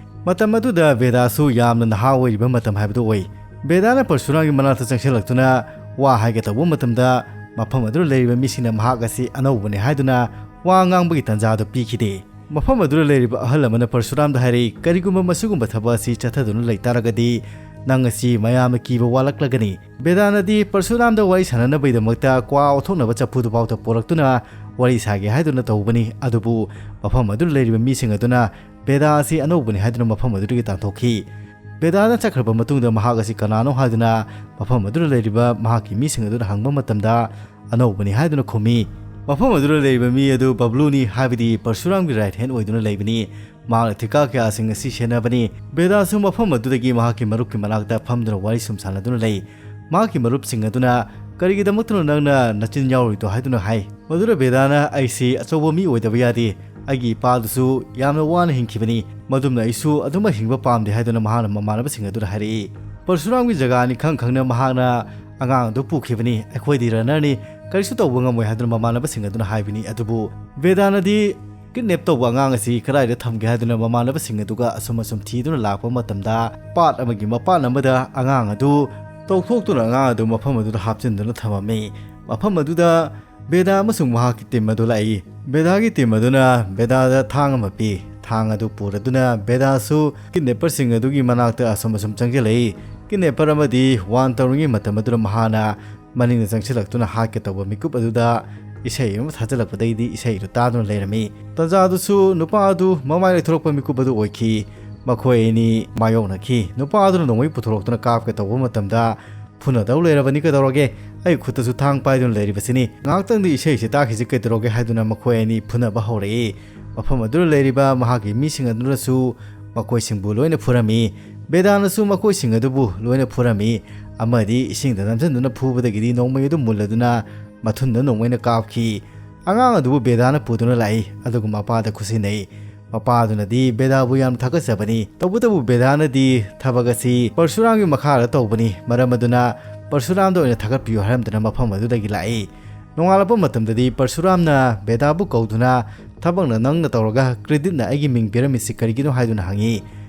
ꯃꯇꯝ ꯑꯗꯨꯗ ꯕꯦꯗꯥꯁꯨ ꯌꯥꯝꯅ ꯅꯍꯥ ꯑꯣꯏꯔꯤꯕ ꯃꯇꯝ ꯍꯥꯏꯕꯗꯨ ꯑꯣꯏ꯫ ꯕꯦꯗꯥꯅ ꯄꯔꯁꯨꯔꯥꯝꯒꯤ ꯃꯅꯥꯛꯇ ꯆꯪꯁꯤꯜꯂꯛꯇꯨꯅ ꯋꯥ ꯍꯥꯏꯒꯦ ꯇꯧꯕ ꯃꯇꯝꯗ ꯃꯐꯝ ꯑꯗꯨꯗ ꯂꯩꯔꯤꯕ ꯃꯤꯁꯤꯡꯅ ꯃꯍꯥꯛ ꯑꯁꯤ ꯑꯅꯧꯕꯅꯤ ꯍꯥꯏꯗꯨꯅ ꯋꯥ ꯉꯥꯡꯕꯒꯤ ꯇꯥꯟꯖꯥ ꯑꯗꯨ ꯄꯤꯈꯤꯗꯦ꯫ ꯃꯐꯝ ꯑꯗꯨꯗ ꯂꯩꯔꯤꯕ ꯑꯍꯜ ꯑꯃꯅ ꯄꯔꯁꯨꯔꯥꯝꯗ ꯍꯥꯏꯔꯛꯏ, "ꯀꯔꯤꯒꯨꯝꯕ ꯃꯁꯤꯒꯨꯝꯕ ꯊꯕꯛ ꯑꯁꯤ ꯆꯠꯊꯗꯨꯅ ꯂꯩꯇꯥꯔꯒꯗꯤ ꯅꯪ ꯑꯁꯤ ꯃꯌꯥꯝꯅ ꯀꯤꯕ ꯋꯥꯠꯂꯛꯂꯒꯅꯤ"꯫ ꯕꯦꯗꯥꯅꯗꯤ ꯄꯔꯁꯨꯔꯥꯝꯗ ꯋꯥꯔꯤ ꯁꯥꯟꯅꯅꯕꯒꯤꯗꯃꯛꯇ ꯀ꯭ꯋꯥ ꯑꯣꯊꯣꯛꯅꯕ ꯆꯐꯨꯗꯨ ꯐꯥꯎꯗ ꯄꯣꯔꯛꯇꯨꯅ ꯋꯥꯔꯤ ꯁꯥꯒꯦ ꯍꯥꯏꯗꯨꯅ ꯇꯧꯕꯅꯤ꯫ ꯑꯗꯨꯕꯨ ꯃꯐꯝ ꯑꯗꯨꯗ ꯂꯩꯔꯤꯕ ꯃꯤꯁꯤꯡ ꯑꯗꯨꯅ ꯕꯦꯗꯥ ꯑꯁꯤ ꯑꯅꯧꯕꯅꯤ ꯍꯥꯏꯗꯨꯅ ꯃꯐꯝ ꯑꯗꯨꯗꯒꯤ ꯇꯥꯟꯊꯣꯛꯈꯤ꯫ ꯕꯦꯗꯥꯅ ꯆꯠꯈ꯭ꯔꯕ ꯃꯇꯨꯡꯗ ꯃꯍꯥꯛ ꯑꯁꯤ ꯀꯅꯥꯅꯣ ꯍꯥꯏꯗꯨꯅ ꯃꯐꯝ ꯑꯗꯨꯗ ꯂꯩꯔꯤꯕ ꯃꯍꯥꯛꯀꯤ ꯃꯤꯁꯤꯡ ꯑꯗꯨꯗ ꯍꯪꯕ ꯃꯇꯝꯗ, "ꯑꯅꯧꯕꯅꯤ" ꯍꯥꯏꯗꯨꯅ ꯈꯨꯝꯃꯤ꯫ ꯃꯐꯝ ꯑꯗꯨꯗ ꯂꯩꯔꯤꯕ ꯃꯤ ꯑꯗꯨ ꯕꯕ꯭ꯂꯨꯅꯤ, ꯍꯥꯏꯕꯗꯤ ꯄꯔꯁꯨꯔꯥꯝꯒꯤ ꯔꯥꯏꯠ ꯍꯦꯟ ꯑꯣꯏꯗꯨꯅ ꯂꯩꯕꯅꯤ꯫ ꯃꯍꯥꯛꯅ ꯊꯤꯀꯥ ꯀꯌꯥꯁꯤꯡ ꯑꯁꯤ ꯁꯦꯟꯅꯕꯅꯤ꯫ ꯕꯦꯗꯥꯁꯨ ꯃꯐꯝ ꯑꯗꯨꯗꯒꯤ ꯃꯍꯥꯛꯀꯤ ꯃꯔꯨꯞꯀꯤ ꯃꯅꯥꯛꯇ ꯐꯝꯗꯨꯅ ꯋꯥꯔꯤ ꯁꯨꯝ ꯁꯥꯟꯅꯗꯨꯅ ꯂꯩ꯫ ꯃꯍꯥꯛꯀꯤ ꯃꯔꯨꯞꯁꯤꯡ ꯑꯗꯨꯅ, "ꯀꯔꯤꯒꯤꯗꯃꯛꯇꯅꯣ ꯅꯪꯅ ꯅꯆꯤꯟ ꯌꯥꯎꯔꯤꯗꯣ?" ꯍꯥꯏꯗꯨꯅ ꯍꯥꯏ꯫ ꯃꯗꯨꯗ ꯕꯦꯗꯥꯅ, "ꯑꯩꯁꯤ ꯑꯆꯧꯕ ꯃꯤ ꯑꯣꯏꯗꯕ ꯌꯥꯗꯦ, ꯑꯩꯒꯤ ꯏꯄꯥꯗꯨꯁꯨ ꯌꯥꯝꯅ ꯋꯥꯅ ꯍꯤꯡꯈꯤꯕꯅꯤ, ꯃꯗꯨꯝꯅ ꯑꯩꯁꯨ ꯑꯗꯨꯃꯛ ꯍꯤꯡꯕ ꯄꯥꯝꯗꯦ" ꯍꯥꯏꯗꯨꯅ ꯃꯍꯥꯛꯅ ꯃꯃꯥꯟꯅꯕꯁꯤꯡ ꯑꯗꯨꯗ ꯍꯥꯏꯔꯛꯏ꯫ ꯄꯔꯁꯨꯔꯥꯝꯒꯤ ꯖꯒꯥꯅꯤ ꯈꯪ ꯈꯪꯅ ꯃꯍꯥꯛꯅ ꯑꯉꯥꯡ ꯑꯗꯨ ꯄꯨꯈꯤꯕꯅꯤ꯫ "ꯑꯩꯈꯣꯏꯗꯤ ꯔꯟꯅꯔꯅꯤ, ꯀꯔꯤꯁꯨ ꯇꯧꯕ ꯉꯝꯃꯣꯏ" ꯍꯥꯏꯗꯨꯅ ꯃꯃꯥꯟꯅꯕꯁꯤꯡ ꯑꯗꯨꯅ ꯍꯥꯏꯕꯅꯤ꯫ ꯑꯗꯨꯕꯨ ꯕꯦꯗꯥꯅꯗꯤ ꯀꯤꯗꯅꯦꯞ ꯇꯧꯕ ꯑꯉꯥꯡ ꯑꯁꯤ ꯀꯗꯥꯏꯗ ꯊꯝꯒꯦ ꯍꯥꯏꯗꯨꯅ ꯃꯃꯥꯟꯅꯕꯁꯤꯡ ꯑꯗꯨꯒ ꯑꯁꯨꯝ ꯑꯁꯨꯝ ꯊꯤꯗꯨꯅ ꯂꯥꯛꯄ ꯃꯇꯝꯗ, ꯄꯥꯠ ꯑꯃꯒꯤ ꯃꯄꯥꯟ ꯑꯃꯗ ꯑꯉꯥꯡ ꯑꯗꯨ ꯇꯧꯊꯣꯛꯇꯨꯅ ꯑꯉꯥꯡ ꯑꯗꯨ ꯃꯐꯝ ꯑꯗꯨꯗ ꯍꯥꯞꯆꯤꯟꯗꯨꯅ ꯊꯝꯃꯝꯃꯤ꯫ ꯃꯐꯝ ꯑꯗꯨꯗ ꯕꯦꯗꯥ ꯑꯃꯁꯨꯡ ꯃꯍꯥꯛꯀꯤ ꯇꯤꯝ ꯑꯗꯨ ꯂꯥꯛꯏ꯫ ꯕꯦꯗꯥꯒꯤ ꯇꯤꯝ ꯑꯗꯨꯅ ꯕꯦꯗꯥꯗ ꯊꯥꯡ ꯑꯃ ꯄꯤ꯫ ꯊꯥꯡ ꯑꯗꯨ ꯄꯨꯔꯗꯨꯅ ꯕꯦꯗꯥꯁꯨ ꯀꯤꯗꯅꯦꯄꯔꯁꯤꯡ ꯑꯗꯨꯒꯤ ꯃꯅꯥꯛꯇ ꯑꯁꯨꯝ ꯑꯁꯨꯝ ꯆꯪꯁꯤꯜꯂꯛꯏ꯫ ꯀꯤꯗꯅꯦꯄꯔ ꯑꯃꯗꯤ ꯋꯥꯟ ꯇꯧꯔꯤꯉꯩ ꯃꯇꯝ ꯑꯗꯨꯗ ꯃꯍꯥꯛꯅ ꯃꯅꯤꯡꯗ ꯆꯪꯁꯤꯜꯂꯛꯇꯨꯅ ꯍꯥꯠꯀꯦ ꯇꯧꯕ ꯃꯤꯀꯨꯞ ꯑꯗꯨꯗ ꯏꯁꯩ ꯑꯃ ꯊꯥꯖꯤꯜꯂꯛꯄꯗꯒꯤꯗꯤ ꯏꯁꯩꯗꯨ ꯇꯥꯗꯨꯅ ꯂꯩꯔꯝꯃꯤ꯫ ꯇꯥꯟꯖꯥꯗꯨꯁꯨ ꯅꯨꯄꯥ ꯑꯗꯨ ꯃꯃꯥꯏ ꯂꯩꯊꯣꯔꯛꯄ ꯃꯤꯀꯨꯞ ꯑꯗꯨ ꯑꯣꯏꯈꯤ꯫ ꯃꯈꯣꯏ ꯑꯅꯤ ꯃꯥꯌꯣꯛꯅꯈꯤ꯫ ꯅꯨꯄꯥ ꯑꯗꯨꯅ ꯅꯣꯡꯃꯩ ꯄꯨꯊꯣꯔꯛꯇꯨꯅ ꯀꯥꯞꯀꯦ ꯇꯧꯕ ꯃꯇꯝꯗ, "ꯐꯨꯅꯗꯧ ꯂꯩꯔꯕꯅꯤ ꯀꯩꯗꯧꯔꯒꯦ? ꯑꯩ ꯈꯨꯠꯇꯁꯨ ꯊꯥꯡ ꯄꯥꯏꯗꯨꯅ ꯂꯩꯔꯤꯕꯁꯤꯅꯤ꯫ ꯉꯥꯏꯍꯥꯛꯇꯪꯗꯤ ꯏꯁꯩꯁꯤ ꯇꯥꯈꯤꯁꯤ ꯀꯩꯗꯧꯔꯒꯦ?" ꯍꯥꯏꯗꯨꯅ ꯃꯈꯣꯏ ꯑꯅꯤ ꯐꯨꯅꯕ ꯍꯧꯔꯛꯏ꯫ ꯃꯐꯝ ꯑꯗꯨꯗ ꯂꯩꯔꯤꯕ ꯃꯍꯥꯛꯀꯤ ꯃꯤꯁꯤꯡ ꯑꯗꯨꯅꯁꯨ ꯃꯈꯣꯏꯁꯤꯡꯕꯨ ꯂꯣꯏꯅ ꯐꯨꯔꯝꯃꯤ꯫ ꯕꯦꯗꯥꯅꯁꯨ ꯃꯈꯣꯏꯁꯤꯡ ꯑꯗꯨꯕꯨ ꯂꯣꯏꯅ ꯐꯨꯔꯝꯃꯤ꯫ ꯑꯃꯗꯤ ꯏꯁꯤꯡꯗ ꯅꯝꯁꯤꯟꯗꯨꯅ ꯐꯨꯕꯗꯒꯤꯗꯤ ꯅꯣꯡꯃꯩ ꯑꯗꯨ ꯃꯨꯜꯂꯗꯨꯅ ꯃꯊꯨꯟꯗ ꯅꯣꯡꯃꯩꯅ ꯀꯥꯞꯈꯤ꯫ ꯑꯉꯥꯡ ꯑꯗꯨꯕꯨ ꯕꯦꯗꯥꯅ ꯄꯨꯗꯨꯅ ꯂꯥꯛꯏ, ꯑꯗꯨꯒ ꯃꯄꯥꯗ ꯈꯨꯠꯁꯤꯟꯅꯩ꯫ ꯃꯄꯥꯗꯨꯅꯗꯤ ꯕꯦꯗꯥꯕꯨ ꯌꯥꯝ ꯊꯥꯒꯠꯆꯕꯅꯤ꯫ ꯇꯧꯕꯇꯕꯨ ꯕꯦꯗꯥꯅꯗꯤ ꯊꯕꯛ ꯑꯁꯤ ꯄꯔꯁꯨꯔꯥꯝꯒꯤ ꯃꯈꯥꯗ ꯇꯧꯕꯅꯤ, ꯃꯔꯝ ꯑꯗꯨꯅ ꯄꯔꯁꯨꯔꯥꯝꯗ ꯑꯣꯏꯅ ꯊꯥꯒꯠꯄꯤꯌꯨ ꯍꯥꯏꯔꯝꯗꯨꯅ ꯃꯐꯝ ꯑꯗꯨꯗꯒꯤ ꯂꯥꯛꯏ꯫ ꯅꯣꯡꯉꯥꯜꯂꯛꯄ ꯃꯇꯝꯗꯗꯤ ꯄꯔꯁꯨꯔꯥꯝꯅ ꯕꯦꯗꯥꯕꯨ ꯀꯧꯗꯨꯅ, "ꯊꯕꯛꯅ ꯅꯪꯅ ꯇꯧꯔꯒ creditꯅ ꯑꯩꯒꯤ ꯃꯤꯡ ꯄꯤꯔꯝꯃꯤꯁꯤ ꯀꯔꯤꯒꯤꯅꯣ?" ꯍꯥꯏꯗꯨꯅ ꯍꯪꯉꯤ꯫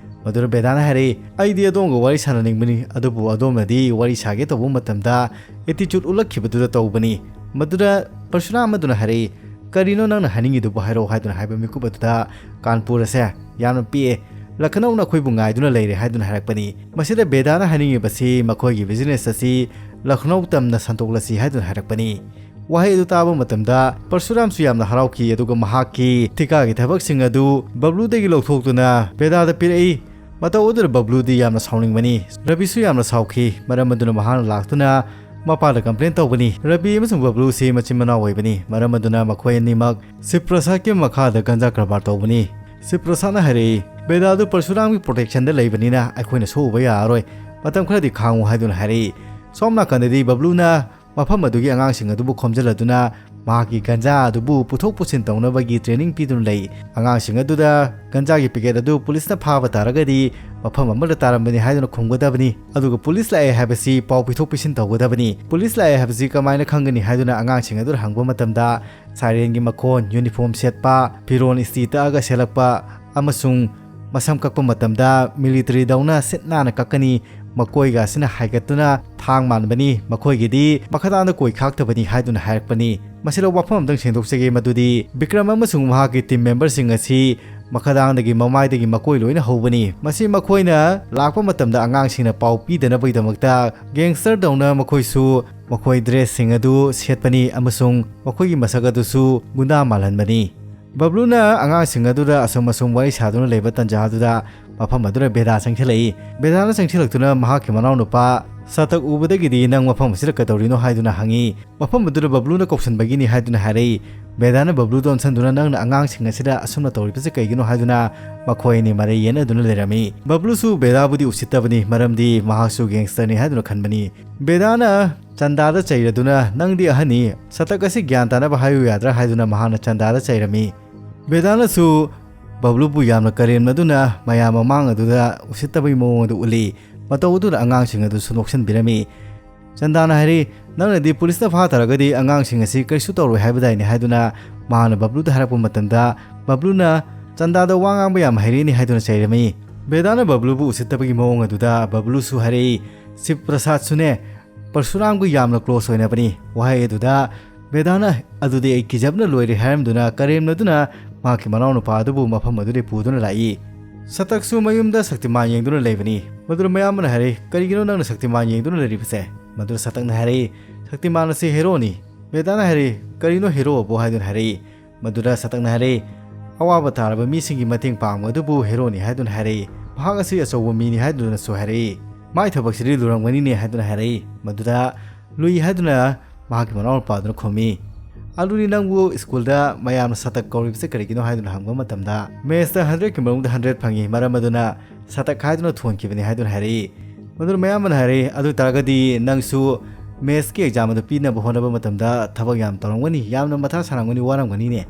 ꯃꯗꯨꯗ ꯕꯦꯗꯥꯅ ꯍꯥꯏꯔꯛꯏ, "ꯑꯩꯗꯤ ꯑꯗꯣꯝꯒ ꯋꯥꯔꯤ ꯁꯥꯟꯅꯅꯤꯡꯕꯅꯤ, ꯑꯗꯨꯕꯨ ꯑꯗꯣꯝꯅꯗꯤ ꯋꯥꯔꯤ ꯁꯥꯒꯦ ꯇꯧꯕ ꯃꯇꯝꯗ attitude ꯎꯠꯂꯛꯈꯤꯕꯗꯨꯗ ꯇꯧꯕꯅꯤ꯫" ꯃꯗꯨꯗ ꯄꯔꯁꯨꯔꯥꯝ ꯑꯗꯨꯅ ꯍꯥꯏꯔꯛꯏ, "ꯀꯔꯤꯅꯣ ꯅꯪꯅ ꯍꯥꯏꯅꯤꯡꯉꯤꯗꯨꯕꯨ? ꯍꯥꯏꯔꯛꯑꯣ" ꯍꯥꯏꯗꯨꯅ ꯍꯥꯏꯕ ꯃꯤꯀꯨꯞ ꯑꯗꯨꯗ ꯀꯥꯟꯄꯨꯔ ꯑꯁꯦ ꯌꯥꯝꯅ ꯄꯤꯛꯑꯦ, ꯂꯈꯅꯧꯅ ꯑꯩꯈꯣꯏꯕꯨ ꯉꯥꯏꯗꯨꯅ ꯂꯩꯔꯦ ꯍꯥꯏꯗꯨꯅ ꯍꯥꯏꯔꯛꯄꯅꯤ꯫ ꯃꯁꯤꯗ ꯕꯦꯗꯥꯅ ꯍꯥꯏꯅꯤꯡꯉꯤꯕꯁꯤ ꯃꯈꯣꯏꯒꯤ business ꯑꯁꯤ ꯂꯈꯅꯧ ꯇꯝꯅ ꯁꯟꯗꯣꯛꯂꯁꯤ ꯍꯥꯏꯗꯨꯅ ꯍꯥꯏꯔꯛꯄꯅꯤ꯫ ꯋꯥꯍꯩ ꯑꯗꯨ ꯇꯥꯕ ꯃꯇꯝꯗ ꯄꯔꯁꯨꯔꯥꯝꯁꯨ ꯌꯥꯝꯅ ꯍꯔꯥꯎꯈꯤ, ꯑꯗꯨꯒ ꯃꯍꯥꯛꯀꯤ ꯊꯤꯀꯥꯒꯤ ꯊꯕꯛꯁꯤꯡ ꯑꯗꯨ ꯕꯕ꯭ꯂꯨꯗꯒꯤ ꯂꯧꯊꯣꯛꯇꯨꯅ ꯕꯦꯗꯥꯗ ꯄꯤꯔꯛꯏ꯫ ꯃꯇꯧ ꯑꯗꯨꯗ ꯕꯕ꯭ꯂꯨꯗꯤ ꯌꯥꯝꯅ ꯁꯥꯎꯅꯤꯡꯕꯅꯤ, ꯔꯕꯤꯁꯨ ꯌꯥꯝꯅ ꯁꯥꯎꯈꯤ꯫ ꯃꯔꯝ ꯑꯗꯨꯅ ꯃꯍꯥꯛꯅ ꯂꯥꯛꯇꯨꯅ ꯃꯄꯥꯗ complain ꯇꯧꯕꯅꯤ꯫ ꯔꯕꯤ ꯑꯃꯁꯨꯡ ꯕꯕ꯭ꯂꯨꯁꯤ ꯃꯆꯤꯟ ꯃꯅꯥꯎ ꯑꯣꯏꯕꯅꯤ, ꯃꯔꯝ ꯑꯗꯨꯅ ꯃꯈꯣꯏ ꯑꯅꯤꯃꯛ ꯁꯤꯕ ꯄ꯭ꯔꯁꯥꯗꯀꯤ ꯃꯈꯥꯗ ꯒꯟꯖꯥ ꯀꯔꯕꯥꯔ ꯇꯧꯕꯅꯤ꯫ ꯁꯤꯕ ꯄ꯭ꯔꯁꯥꯗꯅ ꯍꯥꯏꯔꯛꯏ, "ꯕꯦꯗꯥꯗꯨ ꯄꯔꯁꯨꯔꯥꯝꯒꯤ protectionꯗ ꯂꯩꯕꯅꯤꯅ ꯑꯩꯈꯣꯏꯅ ꯁꯣꯛꯎꯕ ꯌꯥꯔꯔꯣꯏ, ꯃꯇꯝ ꯈꯔꯗꯤ ꯈꯥꯡꯉꯨ" ꯍꯥꯏꯗꯨꯅ ꯍꯥꯏꯔꯛꯏ꯫ ꯁꯣꯝ ꯅꯥꯀꯟꯗꯗꯤ ꯕꯕ꯭ꯂꯨꯅ ꯃꯐꯝ ꯑꯗꯨꯒꯤ ꯑꯉꯥꯡꯁꯤꯡ ꯑꯗꯨꯕꯨ ꯈꯣꯝꯖꯤꯜꯂꯗꯨꯅ ꯃꯍꯥꯛꯀꯤ ꯒꯟꯖꯥ ꯑꯗꯨꯕꯨ ꯄꯨꯊꯣꯛ ꯄꯨꯁꯤꯟ ꯇꯧꯅꯕꯒꯤ training ꯄꯤꯗꯨꯅ ꯂꯩ꯫ ꯑꯉꯥꯡꯁꯤꯡ ꯑꯗꯨꯗ ꯒꯟꯖꯥꯒꯤ packet ꯑꯗꯨ ꯄꯨꯂꯤꯁꯅ ꯐꯥꯕ ꯇꯥꯔꯒꯗꯤ ꯃꯐꯝ ꯑꯃꯗ ꯇꯥꯔꯝꯕꯅꯤ ꯍꯥꯏꯗꯨꯅ ꯈꯨꯝꯒꯗꯕꯅꯤ, ꯑꯗꯨꯒ ꯄꯨꯂꯤꯁ ꯂꯥꯛꯑꯦ ꯍꯥꯏꯕꯁꯤ ꯄꯥꯎ ꯄꯤꯊꯣꯛ ꯄꯤꯁꯤꯟ ꯇꯧꯒꯗꯕꯅꯤ꯫ ꯄꯨꯂꯤꯁ ꯂꯥꯛꯑꯦ ꯍꯥꯏꯕꯁꯤ ꯀꯃꯥꯏꯅ ꯈꯪꯒꯅꯤ ꯍꯥꯏꯗꯨꯅ ꯑꯉꯥꯡꯁꯤꯡ ꯑꯗꯨꯗ ꯍꯪꯕ ꯃꯇꯝꯗ sirenꯒꯤ ꯃꯈꯣꯟ, uniform ꯁꯦꯠꯄ, ꯐꯤꯔꯣꯜ ꯏꯁꯇꯤ ꯇꯛꯑꯒ ꯁꯦꯠꯂꯛꯄ ꯑꯃꯁꯨꯡ ꯃꯁꯝ ꯀꯛꯄ ꯃꯇꯝꯗ militaryꯗꯧꯅ ꯁꯤꯠ ꯅꯥꯟꯅ ꯀꯛꯀꯅꯤ꯫ ꯃꯈꯣꯏꯒ ꯑꯁꯤꯅ ꯍꯥꯏꯒꯠꯇꯨꯅ ꯊꯥꯡ ꯃꯥꯟꯕꯅꯤ, ꯃꯈꯣꯏꯒꯤꯗꯤ ꯃꯈꯥꯗꯥꯡꯗ ꯀꯣꯏ ꯈꯥꯛꯇꯕꯅꯤ ꯍꯥꯏꯗꯨꯅ ꯍꯥꯏꯔꯛꯄꯅꯤ꯫ ꯃꯁꯤꯗ ꯋꯥꯐꯝ ꯑꯃꯇꯪ ꯁꯦꯡꯗꯣꯛꯆꯒꯦ, ꯃꯗꯨꯗꯤ ꯕꯤꯀ꯭ꯔꯝ ꯑꯃꯁꯨꯡ ꯃꯍꯥꯛꯀꯤ team memberꯁꯤꯡ ꯑꯁꯤ ꯃꯈꯥꯗꯥꯡꯗꯒꯤ ꯃꯃꯥꯏꯗꯒꯤ ꯃꯀꯣꯏ ꯂꯣꯏꯅ ꯍꯧꯕꯅꯤ꯫ ꯃꯁꯤ ꯃꯈꯣꯏꯅ ꯂꯥꯛꯄ ꯃꯇꯝꯗ ꯑꯉꯥꯡꯁꯤꯡꯅ ꯄꯥꯎ ꯄꯤꯗꯅꯕꯒꯤꯗꯃꯛꯇ gangsterꯗꯧꯅ ꯃꯈꯣꯏꯁꯨ ꯃꯈꯣꯏ dressꯁꯤꯡ ꯑꯗꯨ ꯁꯦꯠꯄꯅꯤ ꯑꯃꯁꯨꯡ ꯃꯈꯣꯏꯒꯤ ꯃꯁꯛ ꯑꯗꯨꯁꯨ ꯒꯨꯟꯗꯥ ꯃꯥꯜꯍꯟꯕꯅꯤ꯫ ꯕꯕ꯭ꯂꯨꯅ ꯑꯉꯥꯡꯁꯤꯡ ꯑꯗꯨꯗ ꯑꯁꯨꯝ ꯑꯁꯨꯝ ꯋꯥꯔꯤ ꯁꯥꯗꯨꯅ ꯂꯩꯕ ꯇꯟꯖꯥ ꯑꯗꯨꯗ ꯃꯐꯝ ꯑꯗꯨꯗ ꯕꯦꯗꯥ ꯆꯪꯁꯤꯜꯂꯛꯏ꯫ ꯕꯦꯗꯥꯅ ꯆꯪꯁꯤꯜꯂꯛꯇꯨꯅ ꯃꯍꯥꯛꯀꯤ ꯃꯅꯥꯎꯅꯨꯄꯥ ꯁꯥꯇꯛ ꯎꯕꯗꯒꯤꯗꯤ "ꯅꯪ ꯃꯐꯝ ꯑꯁꯤꯗ ꯀꯩꯗꯧꯔꯤꯅꯣ?" ꯍꯥꯏꯗꯨꯅ ꯍꯪꯉꯤ꯫ ꯃꯐꯝ ꯑꯗꯨꯗ ꯕꯕ꯭ꯂꯨꯅ ꯀꯧꯁꯤꯟꯕꯒꯤꯅꯤ ꯍꯥꯏꯗꯨꯅ ꯍꯥꯏꯔꯛꯏ꯫ ꯕꯦꯗꯥꯅ ꯕꯕ꯭ꯂꯨꯗ ꯑꯣꯟꯁꯤꯟꯗꯨꯅ "ꯅꯪꯅ ꯑꯉꯥꯡꯁꯤꯡ ꯑꯁꯤꯗ ꯑꯁꯨꯝꯅ ꯇꯧꯔꯤꯕꯁꯤ ꯀꯩꯒꯤꯅꯣ?" ꯍꯥꯏꯗꯨꯅ ꯃꯈꯣꯏ ꯑꯅꯤ ꯃꯔꯩ ꯌꯦꯠꯅꯗꯨꯅ ꯂꯩꯔꯝꯃꯤ꯫ ꯕꯕ꯭ꯂꯨꯁꯨ ꯕꯦꯗꯥꯕꯨꯗꯤ ꯎꯁꯤꯠꯇꯕꯅꯤ, ꯃꯔꯝꯗꯤ ꯃꯍꯥꯛꯁꯨ gangsterꯅꯤ ꯍꯥꯏꯗꯨꯅ ꯈꯟꯕꯅꯤ꯫ ꯕꯦꯗꯥꯅ ꯆꯟꯗꯥꯗ ꯆꯩꯔꯗꯨꯅ "ꯅꯪꯗꯤ ꯑꯍꯟꯅꯤ, ꯁꯥꯇꯛ ꯑꯁꯤ ꯒ꯭ꯌꯥꯟ ꯇꯥꯅꯕ ꯍꯥꯏꯌꯨ ꯌꯥꯗ꯭ꯔꯥ?" ꯍꯥꯏꯗꯨꯅ ꯃꯍꯥꯛꯅ ꯆꯟꯗꯥꯗ ꯆꯩꯔꯝꯃꯤ꯫ ꯕꯦꯗꯥꯅꯁꯨ ꯕꯕ꯭ꯂꯨꯕꯨ ꯌꯥꯝꯅ ꯀꯔꯦꯝꯅꯗꯨꯅ ꯃꯌꯥꯝ ꯃꯃꯥꯡ ꯑꯗꯨꯗ ꯎꯁꯤꯠꯇꯕꯒꯤ ꯃꯑꯣꯡ ꯑꯗꯨ ꯎꯠꯂꯤ꯫ ꯃꯇꯧ ꯑꯗꯨꯅ ꯑꯉꯥꯡꯁꯤꯡ ꯑꯗꯨꯁꯨ ꯅꯣꯛꯁꯤꯟꯕꯤꯔꯝꯃꯤ꯫ ꯆꯟꯗꯥꯅ ꯍꯥꯏꯔꯤ, "ꯅꯪꯅꯗꯤ ꯄꯨꯂꯤꯁꯅ ꯐꯥ ꯇꯥꯔꯒꯗꯤ ꯑꯉꯥꯡꯁꯤꯡ ꯑꯁꯤ ꯀꯔꯤꯁꯨ ꯇꯧꯔꯣꯏ ꯍꯥꯏꯕꯗꯥꯏꯅꯦ?" ꯍꯥꯏꯗꯨꯅ ꯃꯍꯥꯛꯅ ꯕꯕ꯭ꯂꯨꯗ ꯍꯥꯏꯔꯛꯄ ꯃꯇꯝꯗ, ꯕꯕ꯭ꯂꯨꯅ ꯆꯟꯗꯥꯗ ꯋꯥ ꯉꯥꯡꯕ ꯌꯥꯝ ꯍꯩꯔꯦꯅꯦ ꯍꯥꯏꯗꯨꯅ ꯆꯩꯔꯝꯃꯤ꯫ ꯕꯦꯗꯥꯅ ꯕꯕ꯭ꯂꯨꯕꯨ ꯎꯁꯤꯠꯇꯕꯒꯤ ꯃꯑꯣꯡ ꯑꯗꯨꯗ ꯕꯕ꯭ꯂꯨꯁꯨ ꯍꯥꯏꯔꯛꯏ, "ꯁꯤꯕ ꯄ꯭ꯔꯁꯥꯗꯁꯨꯅꯦ ꯄꯔꯁꯨꯔꯥꯝꯒ ꯌꯥꯝꯅ ꯀ꯭ꯂꯣꯁ ꯑꯣꯏꯅꯕꯅꯤ"꯫ ꯋꯥꯍꯩ ꯑꯗꯨꯗ ꯕꯦꯗꯥꯅ, "ꯑꯗꯨꯗꯤ ꯑꯩ ꯀꯤꯖꯕꯅ ꯂꯣꯏꯔꯦ" ꯍꯥꯏꯔꯝꯗꯨꯅ ꯀꯔꯦꯝꯅꯗꯨꯅ ꯃꯍꯥꯛꯀꯤ ꯃꯅꯥꯎꯅꯨꯄꯥ ꯑꯗꯨꯕꯨ ꯃꯐꯝ ꯑꯗꯨꯗ ꯄꯨꯗꯨꯅ ꯂꯥꯛꯏ꯫ ꯁꯇꯛꯁꯨ ꯃꯌꯨꯝꯗ ꯁꯛꯇꯤꯃꯥꯟ ꯌꯦꯡꯗꯨꯅ ꯂꯩꯕꯅꯤ꯫ ꯃꯗꯨꯗ ꯃꯌꯥꯝꯕꯅ ꯍꯥꯏꯔꯛꯏ, "ꯀꯔꯤꯒꯤꯅꯣ ꯅꯪꯅ ꯁꯛꯇꯤꯃꯥꯟ ꯌꯦꯡꯗꯨꯅ ꯂꯩꯔꯤꯕꯁꯦ?" ꯃꯗꯨꯗ ꯁꯇꯛꯅ ꯍꯥꯏꯔꯛꯏ, "ꯁꯛꯇꯤꯃꯥꯟ ꯑꯁꯤ ꯍꯦꯔꯣꯅꯤ"꯫ ꯕꯦꯗꯥꯅ ꯍꯥꯏꯔꯛꯏ, "ꯀꯔꯤꯅꯣ ꯍꯦꯔꯣ ꯑꯕꯣ?" ꯍꯥꯏꯗꯨꯅ ꯍꯥꯏꯔꯛꯏ꯫ ꯃꯗꯨꯗ ꯁꯇꯛꯅ ꯍꯥꯏꯔꯛꯏ, "ꯑꯋꯥꯕ ꯇꯥꯔꯕ ꯃꯤꯁꯤꯡꯒꯤ ꯃꯇꯦꯡ ꯄꯥꯡꯕ ꯑꯗꯨꯕꯨ ꯍꯦꯔꯣꯅꯤ" ꯍꯥꯏꯗꯨꯅ ꯍꯥꯏꯔꯛꯏ꯫ "ꯃꯍꯥꯛ ꯑꯁꯤ ꯑꯆꯧꯕ ꯃꯤꯅꯤ" ꯍꯥꯏꯗꯨꯅꯁꯨ ꯍꯥꯏꯔꯛꯏ꯫ "ꯃꯥꯏ ꯊꯕꯛꯁꯤꯗꯤ ꯂꯨꯔꯝꯒꯅꯤꯅꯦ" ꯍꯥꯏꯗꯨꯅ ꯍꯥꯏꯔꯛꯏ꯫ ꯃꯗꯨꯗ ꯂꯨꯏ ꯍꯥꯏꯗꯨꯅ ꯃꯍꯥꯛꯀꯤ ꯃꯅꯥꯎꯅꯨꯄꯥꯗꯨꯅ ꯈꯨꯝꯃꯤ꯫ "ꯑꯗꯨꯗꯤ ꯅꯪꯕꯨ ꯁ꯭ꯀꯨꯜꯗ ꯃꯌꯥꯝꯅ ꯁꯇꯛ ꯀꯧꯔꯤꯕꯁꯦ ꯀꯔꯤꯒꯤꯅꯣ?" ꯍꯥꯏꯗꯨꯅ ꯍꯪꯕ ꯃꯇꯝꯗ, "ꯃꯦꯠꯁꯇ ꯍꯟꯗ꯭ꯔꯦꯠꯀꯤ ꯃꯅꯨꯡꯗ ꯍꯟꯗ꯭ꯔꯦꯠ ꯐꯪꯉꯤ, ꯃꯔꯝ ꯑꯗꯨꯅ ꯁꯇꯛ ꯍꯥꯏꯗꯨꯅ ꯊꯣꯟꯈꯤꯕꯅꯤ" ꯍꯥꯏꯗꯨꯅ ꯍꯥꯏꯔꯛꯏ꯫ ꯃꯗꯨꯅ ꯃꯌꯥꯝꯕꯅ ꯍꯥꯏꯔꯛꯏ, "ꯑꯗꯨ ꯑꯣꯏ ꯇꯥꯔꯒꯗꯤ ꯅꯪꯁꯨ ꯃꯦꯠꯁꯀꯤ ꯑꯦꯛꯖꯥꯝ ꯑꯗꯨ ꯄꯤꯅꯕ ꯍꯣꯠꯅꯕ ꯃꯇꯝꯗ ꯊꯕꯛ ꯌꯥꯝ ꯇꯧꯔꯝꯒꯅꯤ, ꯌꯥꯝꯅ ꯃꯊꯥ ꯁꯥꯔꯝꯒꯅꯤ, ꯋꯥꯔꯝꯒꯅꯤꯅꯦ?"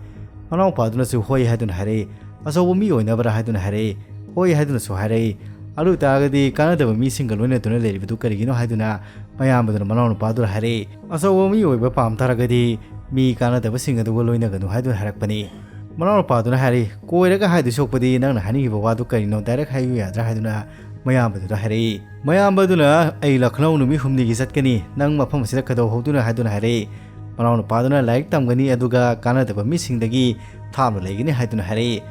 ꯃꯅꯥꯎꯄꯥꯗꯨꯅꯁꯨ "ꯍꯣꯏ" ꯍꯥꯏꯗꯨꯅ ꯍꯥꯏꯔꯛꯏ꯫ "ꯑꯆꯧꯕ ꯃꯤ ꯑꯣꯏꯅꯕꯔꯥ?" ꯍꯥꯏꯗꯨꯅ ꯍꯥꯏꯔꯛꯏ꯫ "ꯍꯣꯏ" ꯍꯥꯏꯗꯨꯅꯁꯨ ꯍꯥꯏꯔꯛꯏ꯫ "ꯑꯗꯨ ꯑꯣꯏ ꯇꯥꯔꯒꯗꯤ ꯀꯥꯟꯅꯗꯕ ꯃꯤꯁꯤꯡꯒ ꯂꯣꯏꯅꯗꯨꯅ ꯂꯩꯔꯤꯕꯗꯨ ꯀꯔꯤꯒꯤꯅꯣ?" ꯍꯥꯏꯗꯨꯅ ꯃꯌꯥꯝꯕꯗꯨꯅ ꯃꯅꯥꯎꯅꯨꯄꯥꯗꯨꯗ ꯍꯥꯏꯔꯛꯏ꯫ "ꯑꯆꯧꯕ ꯃꯤ ꯑꯣꯏꯕ ꯄꯥꯝ ꯇꯥꯔꯒꯗꯤ ꯃꯤ ꯀꯥꯟꯅꯗꯕꯁꯤꯡ ꯑꯗꯨꯒ ꯂꯣꯏꯅꯒꯅꯨ" ꯍꯥꯏꯗꯨꯅ ꯍꯥꯏꯔꯛꯄꯅꯤ꯫ ꯃꯅꯥꯎꯅꯨꯄꯥꯗꯨꯅ ꯍꯥꯏꯔꯛꯏ, "ꯀꯣꯏꯔꯒ ꯍꯥꯏꯗꯣꯏ ꯁꯣꯛꯄꯗꯤ ꯅꯪꯅ ꯍꯥꯏꯅꯤꯡꯉꯤꯕ ꯋꯥꯗꯨ ꯀꯔꯤꯅꯣ ꯗꯥꯏꯔꯦꯛ ꯍꯥꯏꯌꯨ ꯌꯥꯗ꯭ꯔꯥ?" ꯍꯥꯏꯗꯨꯅ ꯃꯌꯥꯝꯕꯗꯨꯗ ꯍꯥꯏꯔꯛꯏ꯫ ꯃꯌꯥꯝꯕꯗꯨꯅ, "ꯑꯩ ꯂꯈꯅꯧ ꯅꯨꯃꯤꯠ ꯍꯨꯝꯅꯤꯒꯤ ꯆꯠꯀꯅꯤ, ꯅꯪ ꯃꯐꯝ ꯑꯁꯤꯗ ꯀꯩꯗꯧꯍꯧꯗꯣꯏꯅꯣ?" ꯍꯥꯏꯗꯨꯅ ꯍꯥꯏꯔꯛꯏ꯫ ꯃꯅꯥꯎꯅꯨꯄꯥꯗꯨꯅ, "ꯂꯥꯏꯔꯤꯛ ꯇꯝꯒꯅꯤ, ꯑꯗꯨꯒ ꯀꯥꯟꯅꯗꯕ ꯃꯤꯁꯤꯡꯗꯒꯤ ꯊꯥꯞꯅ ꯂꯩꯒꯅꯤ" ꯍꯥꯏꯗꯨꯅ ꯍꯥꯏꯔꯛꯏ꯫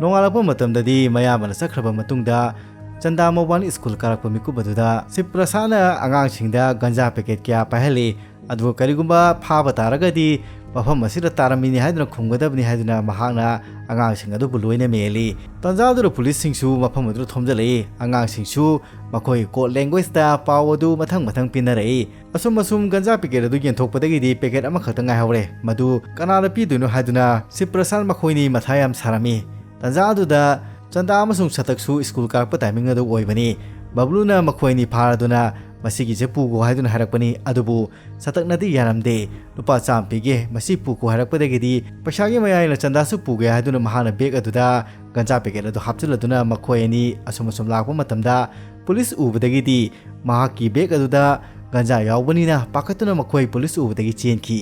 ꯅꯣꯡꯉꯥꯜꯂꯛꯄ ꯃꯇꯝꯗꯗꯤ ꯃꯌꯥꯝꯕꯅ ꯆꯠꯈ꯭ꯔꯕ ꯃꯇꯨꯡꯗ ꯆꯟꯗꯥ ꯃꯕꯥꯅꯤ ꯁ꯭ꯀꯨꯜ ꯀꯥꯔꯛꯄ ꯃꯤꯀꯨꯞ ꯑꯗꯨꯗ ꯁꯤꯕ ꯄ꯭ꯔꯁꯥꯗꯅ ꯑꯉꯥꯡꯁꯤꯡꯗ ꯒꯟꯖꯥ ꯄꯦꯀꯦꯠ ꯀꯌꯥ ꯄꯥꯏꯍꯜꯂꯤ꯫ ꯑꯗꯨꯒ ꯀꯔꯤꯒꯨꯝꯕ ꯐꯥꯕ ꯇꯥꯔꯒꯗꯤ ꯃꯐꯝ ꯑꯁꯤꯗ ꯇꯥꯔꯝꯃꯤꯅꯤ ꯍꯥꯏꯗꯨꯅ ꯈꯨꯝꯒꯗꯕꯅꯤ ꯍꯥꯏꯗꯨꯅ ꯃꯍꯥꯛꯅ ꯑꯉꯥꯡꯁꯤꯡ ꯑꯗꯨꯕꯨ ꯂꯣꯏꯅ ꯃꯦꯜꯂꯤ꯫ ꯇꯥꯟꯖꯥꯗꯨꯗ ꯄꯨꯂꯤꯁꯁꯤꯡꯁꯨ ꯃꯐꯝ ꯑꯗꯨꯗ ꯊꯣꯝꯖꯤꯜꯂꯛꯏ꯫ ꯑꯉꯥꯡꯁꯤꯡꯁꯨ ꯃꯈꯣꯏ ꯀꯣꯗ ꯂꯦꯡꯒ꯭ꯋꯦꯖꯇ ꯄꯥꯎ ꯑꯗꯨ ꯃꯊꯪ ꯃꯊꯪ ꯄꯤꯅꯔꯛꯏ꯫ ꯑꯁꯨꯝ ꯑꯁꯨꯝ ꯒꯟꯖꯥ ꯄꯦꯀꯦꯠ ꯑꯗꯨ ꯌꯦꯟꯊꯣꯛꯄꯗꯒꯤꯗꯤ ꯄꯦꯀꯦꯠ ꯑꯃꯈꯛꯇ ꯉꯥꯏꯍꯧꯔꯦ꯫ ꯃꯗꯨ ꯀꯅꯥꯗ ꯄꯤꯗꯣꯏꯅꯣ ꯍꯥꯏꯗꯨꯅ ꯁꯤꯕ ꯄ꯭ꯔꯁꯥꯗ ꯃꯈꯣꯏꯅꯤ ꯃꯊꯥ ꯌꯥꯝ ꯁꯥꯔꯝꯃꯤ꯫ ꯇꯥꯟꯖꯥ ꯑꯗꯨꯗ ꯆꯟꯗꯥ ꯑꯃꯁꯨꯡ ꯁꯇꯛꯁꯨ ꯁ꯭ꯀꯨꯜ ꯀꯥꯔꯛꯄ ꯇꯥꯏꯃꯤꯡ ꯑꯗꯨ ꯑꯣꯏꯕꯅꯤ꯫ ꯕꯕ꯭ꯂꯨꯅ ꯃꯈꯣꯏ ꯑꯅꯤ ꯐꯥꯔꯗꯨꯅ "ꯃꯁꯤꯒꯤꯁꯦ ꯄꯨꯈꯣ" ꯍꯥꯏꯗꯨꯅ ꯍꯥꯏꯔꯛꯄꯅꯤ꯫ ꯑꯗꯨꯕꯨ ꯁꯇꯛꯅꯗꯤ ꯌꯥꯔꯝꯗꯦ꯫ "ꯂꯨꯄꯥ ꯆꯥꯝꯃ ꯄꯤꯒꯦ, ꯃꯁꯤ ꯄꯨꯈꯣ" ꯍꯥꯏꯔꯛꯄꯗꯒꯤꯗꯤ ꯄꯩꯁꯥꯒꯤ ꯃꯌꯥꯏꯅ ꯆꯟꯗꯥꯁꯨ ꯄꯨꯒꯦ ꯍꯥꯏꯗꯨꯅ ꯃꯍꯥꯛꯅ ꯕꯦꯒ ꯑꯗꯨꯗ ꯒꯟꯖꯥ ꯄꯦꯀꯦꯠ ꯑꯗꯨ ꯍꯥꯞꯆꯤꯜꯂꯗꯨꯅ ꯃꯈꯣꯏ ꯑꯅꯤ ꯑꯁꯨꯝ ꯑꯁꯨꯝ ꯂꯥꯛꯄ ꯃꯇꯝꯗ ꯄꯨꯂꯤꯁ ꯎꯕꯗꯒꯤꯗꯤ ꯃꯍꯥꯛꯀꯤ ꯕꯦꯒ ꯑꯗꯨꯗ ꯒꯟꯖꯥ ꯌꯥꯎꯕꯅꯤꯅ ꯄꯥꯈꯠꯇꯨꯅ ꯃꯈꯣꯏ ꯄꯨꯂꯤꯁ ꯎꯕꯗꯒꯤ ꯆꯦꯟꯈꯤ꯫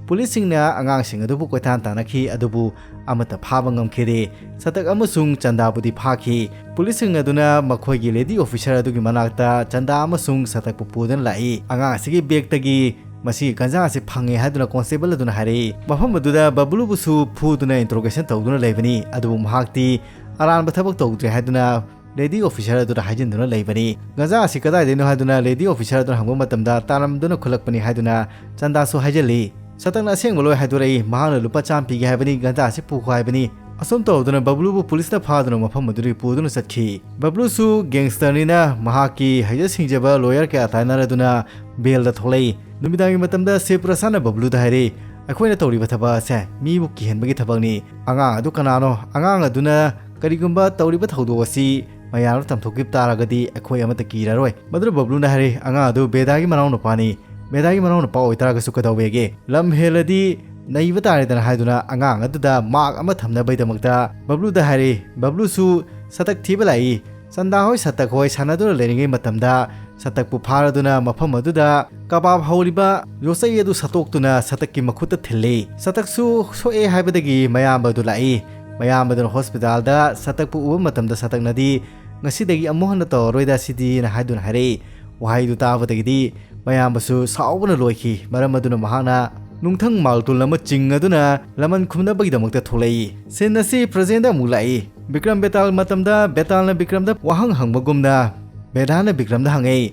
ꯄꯨꯂꯤꯁꯁꯤꯡꯅ ꯑꯉꯥꯡꯁꯤꯡ ꯑꯗꯨꯕꯨ ꯀꯣꯏꯇꯥꯟ ꯇꯥꯟꯅꯈꯤ, ꯑꯗꯨꯕꯨ ꯑꯃꯠꯇ ꯐꯥꯕ ꯉꯝꯈꯤꯗꯦ꯫ ꯁꯇꯛ ꯑꯃꯁꯨꯡ ꯆꯟꯗꯥꯕꯨꯗꯤ ꯐꯥꯈꯤ꯫ ꯄꯨꯂꯤꯁꯁꯤꯡ ꯑꯗꯨꯅ ꯃꯈꯣꯏꯒꯤ ꯂꯦꯗꯤ ꯑꯣꯐꯤꯁꯥꯔ ꯑꯗꯨꯒꯤ ꯃꯅꯥꯛꯇ ꯆꯟꯗꯥ ꯑꯃꯁꯨꯡ ꯁꯇꯛꯄꯨ ꯄꯨꯗꯨꯅ ꯂꯥꯛꯏ꯫ ꯑꯉꯥꯡ ꯑꯁꯤꯒꯤ ꯕꯦꯒꯇꯒꯤ ꯃꯁꯤꯒꯤ ꯒꯟꯖꯥ ꯑꯁꯤ ꯐꯪꯉꯦ ꯍꯥꯏꯗꯨꯅ ꯀꯣꯟꯁꯇꯦꯕꯜ ꯑꯗꯨꯅ ꯍꯥꯏꯔꯛꯏ꯫ ꯃꯐꯝ ꯑꯗꯨꯗ ꯕꯕ꯭ꯂꯨꯕꯨꯁꯨ ꯐꯨꯗꯨꯅ ꯏꯟꯇ꯭ꯔꯣꯒꯦꯁꯟ ꯇꯧꯗꯨꯅ ꯂꯩꯕꯅꯤ, ꯑꯗꯨꯕꯨ ꯃꯍꯥꯛꯇꯤ ꯑꯔꯥꯟꯕ ꯊꯕꯛ ꯇꯧꯗ꯭ꯔꯦ ꯍꯥꯏꯗꯨꯅ ꯂꯦꯗꯤ ꯑꯣꯐꯤꯁꯥꯔ ꯑꯗꯨꯗ ꯍꯥꯏꯖꯤꯟꯗꯨꯅ ꯂꯩꯕꯅꯤ꯫ "ꯒꯟꯖꯥ ꯑꯁꯤ ꯀꯗꯥꯏꯗꯩꯅꯣ?" ꯍꯥꯏꯗꯨꯅ ꯂꯦꯗꯤ ꯑꯣꯐꯤꯁꯥꯔ ꯑꯗꯨꯅ ꯍꯪꯕ ꯃꯇꯝꯗ, "ꯇꯥꯔꯝꯗꯨꯅ ꯈꯨꯠꯂꯛꯄꯅꯤ" ꯍꯥꯏꯗꯨꯅ ꯆꯟꯗꯥꯁꯨ ꯍꯥꯏꯖꯤꯜꯂꯤ꯫ ꯁꯇꯛꯅ ꯑꯁꯦꯡꯕ ꯂꯣꯏ ꯍꯥꯏꯗꯣꯔꯛꯏ꯫ "ꯃꯍꯥꯛꯅ ꯂꯨꯄꯥ ꯆꯥꯝꯃ ꯄꯤꯒꯦ ꯍꯥꯏꯕꯅꯤ, ꯒꯟꯖꯥ ꯑꯁꯤ ꯄꯨꯈꯣ ꯍꯥꯏꯕꯅꯤ"꯫ ꯑꯁꯨꯝ ꯇꯧꯗꯨꯅ ꯕꯕ꯭ꯂꯨꯕꯨ ꯄꯨꯂꯤꯁꯅ ꯐꯥꯗꯨꯅ ꯃꯐꯝ ꯑꯗꯨꯗꯒꯤ ꯄꯨꯗꯨꯅ ꯆꯠꯈꯤ꯫ ꯕꯕ꯭ꯂꯨꯁꯨ ꯒꯦꯡꯁꯇꯔꯅꯤꯅ ꯃꯍꯥꯛꯀꯤ ꯍꯩꯖ ꯁꯤꯡꯖꯕ ꯂꯣꯌꯔ ꯀꯌꯥ ꯇꯥꯟꯅꯔꯗꯨꯅ ꯕꯦꯜꯗ ꯊꯣꯛꯂꯛꯏ꯫ ꯅꯨꯃꯤꯗꯥꯡꯒꯤ ꯃꯇꯝꯗ ꯁꯤꯕ ꯄ꯭ꯔꯁꯥꯗꯅ ꯕꯕ꯭ꯂꯨꯗ ꯍꯥꯏꯔꯛꯏ, "ꯑꯩꯈꯣꯏꯅ ꯇꯧꯔꯤꯕ ꯊꯕꯛ ꯑꯁꯦ ꯃꯤꯕꯨ ꯀꯤꯍꯟꯕꯒꯤ ꯊꯕꯛꯅꯤ꯫ ꯑꯉꯥꯡ ꯑꯗꯨ ꯀꯅꯥꯅꯣ? ꯑꯉꯥꯡ ꯑꯗꯨꯅ ꯀꯔꯤꯒꯨꯝꯕ ꯇꯧꯔꯤꯕ ꯊꯧꯗꯣꯛ ꯑꯁꯤ ꯃꯌꯥꯝꯗ ꯇꯝꯊꯣꯛꯈꯤꯕ ꯇꯥꯔꯒꯗꯤ ꯑꯩꯈꯣꯏ ꯑꯃꯠꯇ ꯀꯤꯔꯔꯣꯏ"꯫ ꯃꯗꯨꯗ ꯕꯕ꯭ꯂꯨꯅ ꯍꯥꯏꯔꯛꯏ, "ꯑꯉꯥꯡ ꯑꯗꯨ ꯕꯦꯗꯥꯒꯤ ꯃꯅꯥꯎꯅꯨꯄꯥꯅꯤ꯫ ꯕꯦꯗꯥꯒꯤ ꯃꯅꯥꯎꯅꯨꯄꯥ ꯑꯣꯏꯇꯥꯔꯒꯁꯨ ꯀꯩꯗꯧꯋꯦꯒꯦ? ꯂꯝ ꯍꯦꯜꯂꯗꯤ ꯅꯩꯕ ꯇꯥꯔꯦꯗꯅ" ꯍꯥꯏꯗꯨꯅ ꯑꯉꯥꯡ ꯑꯗꯨꯗ ꯃꯥꯛ ꯑꯃ ꯊꯝꯅꯕꯒꯤꯗꯃꯛꯇ ꯕꯕ꯭ꯂꯨꯗ ꯍꯥꯏꯔꯛꯏ꯫ ꯕꯕ꯭ꯂꯨꯁꯨ ꯁꯇꯛ ꯊꯤꯕ ꯂꯥꯛꯏ꯫ ꯆꯟꯗꯥ ꯍꯣꯏ ꯁꯇꯛ ꯍꯣꯏ ꯁꯥꯟꯅꯗꯨꯅ ꯂꯩꯔꯤꯉꯩ ꯃꯇꯝꯗ ꯁꯇꯛꯄꯨ ꯐꯥꯔꯗꯨꯅ ꯃꯐꯝ ꯑꯗꯨꯗ ꯀꯕꯥꯕ ꯍꯧꯔꯤꯕ ꯌꯣꯠꯆꯩ ꯑꯗꯨ ꯁꯠꯇꯣꯛꯇꯨꯅ ꯁꯇꯛꯀꯤ ꯃꯈꯨꯠꯇ ꯊꯤꯜꯂꯤ꯫ ꯁꯇꯛꯁꯨ ꯁꯣꯛꯑꯦ ꯍꯥꯏꯕꯗꯒꯤ ꯃꯌꯥꯝꯕ ꯑꯗꯨ ꯂꯥꯛꯏ꯫ ꯃꯌꯥꯝꯕꯗꯨꯅ ꯍꯣꯁꯄꯤꯇꯥꯜꯗ ꯁꯇꯛꯄꯨ ꯎꯕ ꯃꯇꯝꯗ ꯁꯇꯛꯅꯗꯤ, "ꯉꯁꯤꯗꯒꯤ ꯑꯃꯨꯛ ꯍꯟꯅ ꯇꯧꯔꯔꯣꯏꯗ ꯁꯤꯗꯤꯅ" ꯍꯥꯏꯗꯨꯅ ꯍꯥꯏꯔꯛꯏ꯫ ꯋꯥꯍꯩꯗꯨ ꯇꯥꯕꯗꯒꯤꯗꯤ ꯃꯌꯥꯝꯕꯁꯨ ꯁꯥꯎꯕꯅ ꯂꯣꯏꯈꯤ꯫ ꯃꯔꯝ ꯑꯗꯨꯅ ꯃꯍꯥꯛꯅ ꯅꯨꯡꯊꯪ ꯃꯥꯜꯇꯨꯜ ꯑꯃ ꯆꯤꯡꯉꯗꯨꯅ ꯂꯃꯟ ꯈꯨꯝꯅꯕꯒꯤꯗꯃꯛꯇ ꯊꯣꯛꯂꯛꯏ꯫ ꯁꯤꯟ ꯑꯁꯤ ꯄ꯭ꯔꯖꯦꯟꯗ ꯑꯃꯨꯛ ꯂꯥꯛꯏ꯫ ꯕꯤꯀ꯭ꯔꯝ ꯕꯦꯇꯥꯜ ꯃꯇꯝꯗ ꯕꯦꯇꯥꯜꯅ ꯕꯤꯀ꯭ꯔꯝꯗ ꯋꯥꯍꯪ ꯍꯪꯕꯒꯨꯝꯅ ꯕꯦꯗꯥꯅ ꯕꯤꯀ꯭ꯔꯝꯗ ꯍꯪꯉꯛꯏ,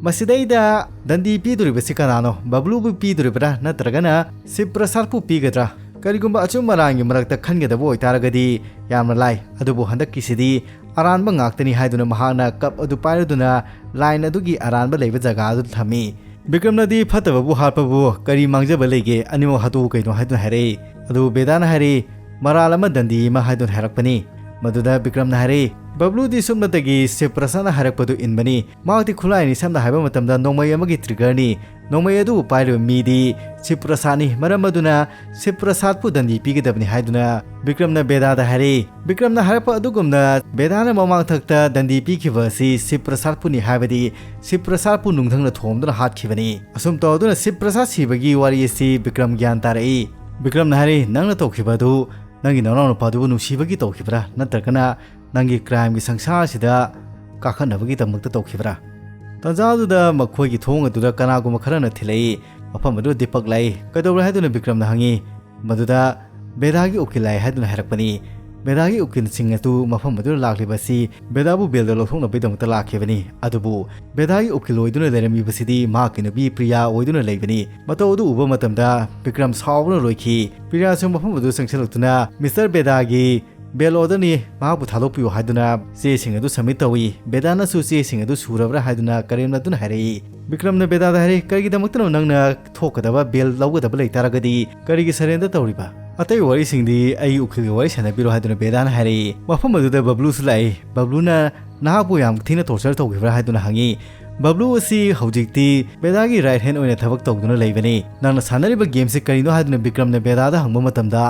"ꯃꯁꯤꯗꯩꯗ ꯗꯟꯗꯤ ꯄꯤꯗꯣꯔꯤꯕꯁꯤ ꯀꯅꯥꯅꯣ? ꯕꯕ꯭ꯂꯨꯕꯨ ꯄꯤꯗꯣꯔꯤꯕ꯭ꯔꯥ ꯅꯠꯇ꯭ꯔꯒꯅ ꯁꯤꯕ ꯄ꯭ꯔꯁꯥꯗꯄꯨ ꯄꯤꯒꯗ꯭ꯔꯥ?" ꯀꯔꯤꯒꯨꯝꯕ ꯑꯆꯨꯝ ꯑꯔꯥꯟꯒꯤ ꯃꯔꯛꯇ ꯈꯟꯒꯗꯕ ꯑꯣꯏꯇꯥꯔꯒꯗꯤ ꯌꯥꯝꯅ ꯂꯥꯏ, ꯑꯗꯨꯕꯨ ꯍꯟꯗꯛꯀꯤꯁꯤꯗꯤ ꯑꯔꯥꯟꯕ ꯉꯥꯛꯇꯅꯤ ꯍꯥꯏꯗꯨꯅ ꯃꯍꯥꯛꯅ ꯀꯞ ꯑꯗꯨ ꯄꯥꯏꯔꯗꯨꯅ ꯂꯥꯏꯟ ꯑꯗꯨꯒꯤ ꯑꯔꯥꯟꯕ ꯂꯩꯕ ꯖꯒꯥ ꯑꯗꯨꯗ ꯊꯝꯃꯤ꯫ ꯕꯤꯀ꯭ꯔꯝꯅꯗꯤ ꯐꯠꯇꯕꯕꯨ ꯍꯥꯠꯄꯕꯨ ꯀꯔꯤ ꯃꯥꯡꯖꯕ ꯂꯩꯒꯦ? ꯑꯅꯤꯃꯛ ꯍꯥꯠꯇꯣꯛꯎ ꯀꯩꯅꯣ ꯍꯥꯏꯗꯨꯅ ꯍꯥꯏꯔꯛꯏ꯫ ꯑꯗꯨꯕꯨ ꯕꯦꯗꯥꯅ ꯍꯥꯏꯔꯛꯏ, "ꯃꯔꯥꯜ ꯑꯃ ꯗꯟꯗꯤ ꯑꯃ" ꯍꯥꯏꯗꯨꯅ ꯍꯥꯏꯔꯛꯄꯅꯤ꯫ ꯃꯗꯨꯗ ꯕꯤꯀ꯭ꯔꯝꯅ ꯍꯥꯏꯔꯛꯏ, "ꯕꯕ꯭ꯂꯨꯗꯤ ꯁꯨꯞꯅꯇꯒꯤ ꯁꯤꯕ ꯄ꯭ꯔꯁꯥꯗꯅ ꯍꯥꯏꯔꯛꯄꯗꯨ ꯏꯟꯕꯅꯤ꯫ ꯃꯍꯥꯛꯇꯤ ꯈꯨꯠꯂꯥꯏꯅꯤ, ꯁꯝꯅ ꯍꯥꯏꯕ ꯃꯇꯝꯗ ꯅꯣꯡꯃꯩ ꯑꯃꯒꯤ triggerꯅꯤ꯫ ꯅꯣꯡꯃꯩ ꯑꯗꯨꯕꯨ ꯄꯥꯏꯔꯤꯕ ꯃꯤꯗꯤ ꯁꯤꯕ ꯄ꯭ꯔꯁꯥꯗꯅꯤ꯫ ꯃꯔꯝ ꯑꯗꯨꯅ ꯁꯤꯕ ꯄ꯭ꯔꯁꯥꯗꯄꯨ ꯗꯟꯗꯤ ꯄꯤꯒꯗꯕꯅꯤ" ꯍꯥꯏꯗꯨꯅ ꯕꯤꯀ꯭ꯔꯝꯅ ꯕꯦꯗꯥꯗ ꯍꯥꯏꯔꯛꯏ꯫ ꯕꯤꯀ꯭ꯔꯝꯅ ꯍꯥꯏꯔꯛꯄ ꯑꯗꯨꯒꯨꯝꯅ ꯕꯦꯗꯥꯅ ꯃꯃꯥꯡꯊꯛꯇ ꯗꯟꯗꯤ ꯄꯤꯈꯤꯕ ꯑꯁꯤ ꯁꯤꯕ ꯄ꯭ꯔꯁꯥꯗꯄꯨꯅꯤ, ꯍꯥꯏꯕꯗꯤ ꯁꯤꯕ ꯄ꯭ꯔꯁꯥꯗꯄꯨ ꯅꯨꯡꯊꯪꯅ ꯊꯣꯝꯗꯨꯅ ꯍꯥꯠꯈꯤꯕꯅꯤ꯫ ꯑꯁꯨꯝ ꯇꯧꯗꯨꯅ ꯁꯤꯕ ꯄ꯭ꯔꯁꯥꯗ ꯁꯤꯕꯒꯤ ꯋꯥꯔꯤ ꯑꯁꯤ ꯕꯤꯀ꯭ꯔꯝ ꯒ꯭ꯌꯥꯟ ꯇꯥꯔꯛꯏ꯫ ꯕꯤꯀ꯭ꯔꯝꯅ ꯍꯥꯏꯔꯛꯏ, "ꯅꯪꯅ ꯇꯧꯈꯤꯕ ꯑꯗꯨ ꯅꯪꯒꯤ ꯅꯅꯥꯎꯅꯨꯄꯥꯗꯨꯕꯨ ꯅꯨꯡꯁꯤꯕꯒꯤ ꯇꯧꯈꯤꯕ꯭ꯔꯥ, ꯅꯠꯇ꯭ꯔꯒꯅ ꯅꯪꯒꯤ crimeꯒꯤ ꯁꯪꯁꯥꯔꯁꯤꯗ ꯀꯥꯈꯠꯅꯕꯒꯤꯗꯃꯛꯇ ꯇꯧꯈꯤꯕ꯭ꯔꯥ?" ꯇꯥꯟꯖꯥꯗꯨꯗ ꯃꯈꯣꯏꯒꯤ ꯊꯣꯡ ꯑꯗꯨꯗ ꯀꯅꯥꯒꯨꯝꯕ ꯈꯔꯅ ꯊꯤꯜꯂꯛꯏ꯫ ꯃꯐꯝ ꯑꯗꯨꯗ ꯗꯤꯄꯛ ꯂꯥꯛꯏ꯫ "ꯀꯩꯗꯧꯔꯦ?" ꯍꯥꯏꯗꯨꯅ ꯕꯤꯀ꯭ꯔꯝꯅ ꯍꯪꯉꯤ꯫ ꯃꯗꯨꯗ ꯕꯦꯗꯥꯒꯤ ꯎꯀꯤꯜ ꯂꯥꯛꯏ ꯍꯥꯏꯗꯨꯅ ꯍꯥꯏꯔꯛꯄꯅꯤ꯫ ꯕꯦꯗꯥꯒꯤ ꯎꯀꯤꯜꯁꯤꯡ ꯑꯗꯨ ꯃꯐꯝ ꯑꯗꯨꯗ ꯂꯥꯛꯂꯤꯕ ꯑꯁꯤ ꯕꯦꯗꯥꯕꯨ ꯕꯦꯜꯗ ꯂꯧꯊꯣꯛꯅꯕꯒꯤꯗꯃꯛꯇ ꯂꯥꯛꯈꯤꯕꯅꯤ꯫ ꯑꯗꯨꯕꯨ ꯕꯦꯗꯥꯒꯤ ꯎꯀꯤꯜ ꯑꯣꯏꯗꯨꯅ ꯂꯩꯔꯝꯃꯤꯕꯁꯤꯗꯤ ꯃꯍꯥꯛꯀꯤ ꯅꯨꯄꯤ ꯄ꯭ꯔꯤꯌꯥ ꯑꯣꯏꯗꯨꯅ ꯂꯩꯕꯅꯤ꯫ ꯃꯇꯧ ꯑꯗꯨ ꯎꯕ ꯃꯇꯝꯗ ꯕꯤꯀ꯭ꯔꯝ ꯁꯥꯎꯕꯅ ꯂꯣꯏꯈꯤ꯫ ꯄ꯭ꯔꯤꯌꯥꯁꯨ ꯃꯐꯝ ꯑꯗꯨ ꯆꯪꯁꯤꯜꯂꯛꯇꯨꯅ, "ꯃꯤꯁꯇꯔ ꯕꯦꯗꯥꯒꯤ bail orderꯅꯤ, ꯃꯍꯥꯛꯄꯨ ꯊꯥꯗꯣꯛꯄꯤꯌꯨ" ꯍꯥꯏꯗꯨꯅ ꯆꯦꯁꯤꯡ ꯑꯗꯨ submit ꯇꯧꯏ꯫ ꯕꯦꯗꯥꯅꯁꯨ ꯆꯦꯁꯤꯡ ꯑꯗꯨ ꯁꯨꯔꯕ꯭ꯔꯥ ꯍꯥꯏꯗꯨꯅ ꯀꯔꯦꯝꯅꯗꯨꯅ ꯍꯥꯏꯔꯛꯏ꯫ ꯕꯤꯀ꯭ꯔꯝꯅ ꯕꯦꯗꯥꯗ ꯍꯥꯏꯔꯛꯏ, "ꯀꯔꯤꯒꯤꯗꯃꯛꯇꯅꯣ ꯅꯪꯅ ꯊꯣꯛꯀꯗꯕ bail ꯂꯧꯒꯗꯕ ꯂꯩꯇꯥꯔꯒꯗꯤ ꯀꯔꯤꯒꯤ surrender ꯇꯧꯔꯤꯕ? ꯑꯇꯩ ꯋꯥꯔꯤꯁꯤꯡꯗꯤ ꯑꯩꯒꯤ ꯎꯀꯤꯜꯒ ꯋꯥꯔꯤ ꯁꯥꯟꯅꯕꯤꯔꯣ" ꯍꯥꯏꯗꯨꯅ ꯕꯦꯗꯥꯅ ꯍꯥꯏꯔꯛꯏ꯫ ꯃꯐꯝ ꯑꯗꯨꯗ ꯕꯕ꯭ꯂꯨꯁꯨ ꯂꯥꯛꯏ꯫ ꯕꯕ꯭ꯂꯨꯅ, "ꯅꯍꯥꯛꯄꯨ ꯌꯥꯝ ꯊꯤꯅ torture ꯇꯧꯈꯤꯕ꯭ꯔꯥ?" ꯍꯥꯏꯗꯨꯅ ꯍꯪꯉꯤ꯫ ꯕꯕ꯭ꯂꯨ ꯑꯁꯤ ꯍꯧꯖꯤꯛꯇꯤ ꯕꯦꯗꯥꯒꯤ right hand ꯑꯣꯏꯅ ꯊꯕꯛ ꯇꯧꯗꯨꯅ ꯂꯩꯕꯅꯤ꯫ "ꯅꯪꯅ ꯁꯥꯟꯅꯔꯤꯕ gameꯁꯤ ꯀꯔꯤꯅꯣ?" ꯍꯥꯏꯗꯨꯅ ꯕꯤꯀ꯭ꯔꯝꯅ ꯕꯦꯗꯥꯗ ꯍꯪꯕ ꯃꯇꯝꯗ,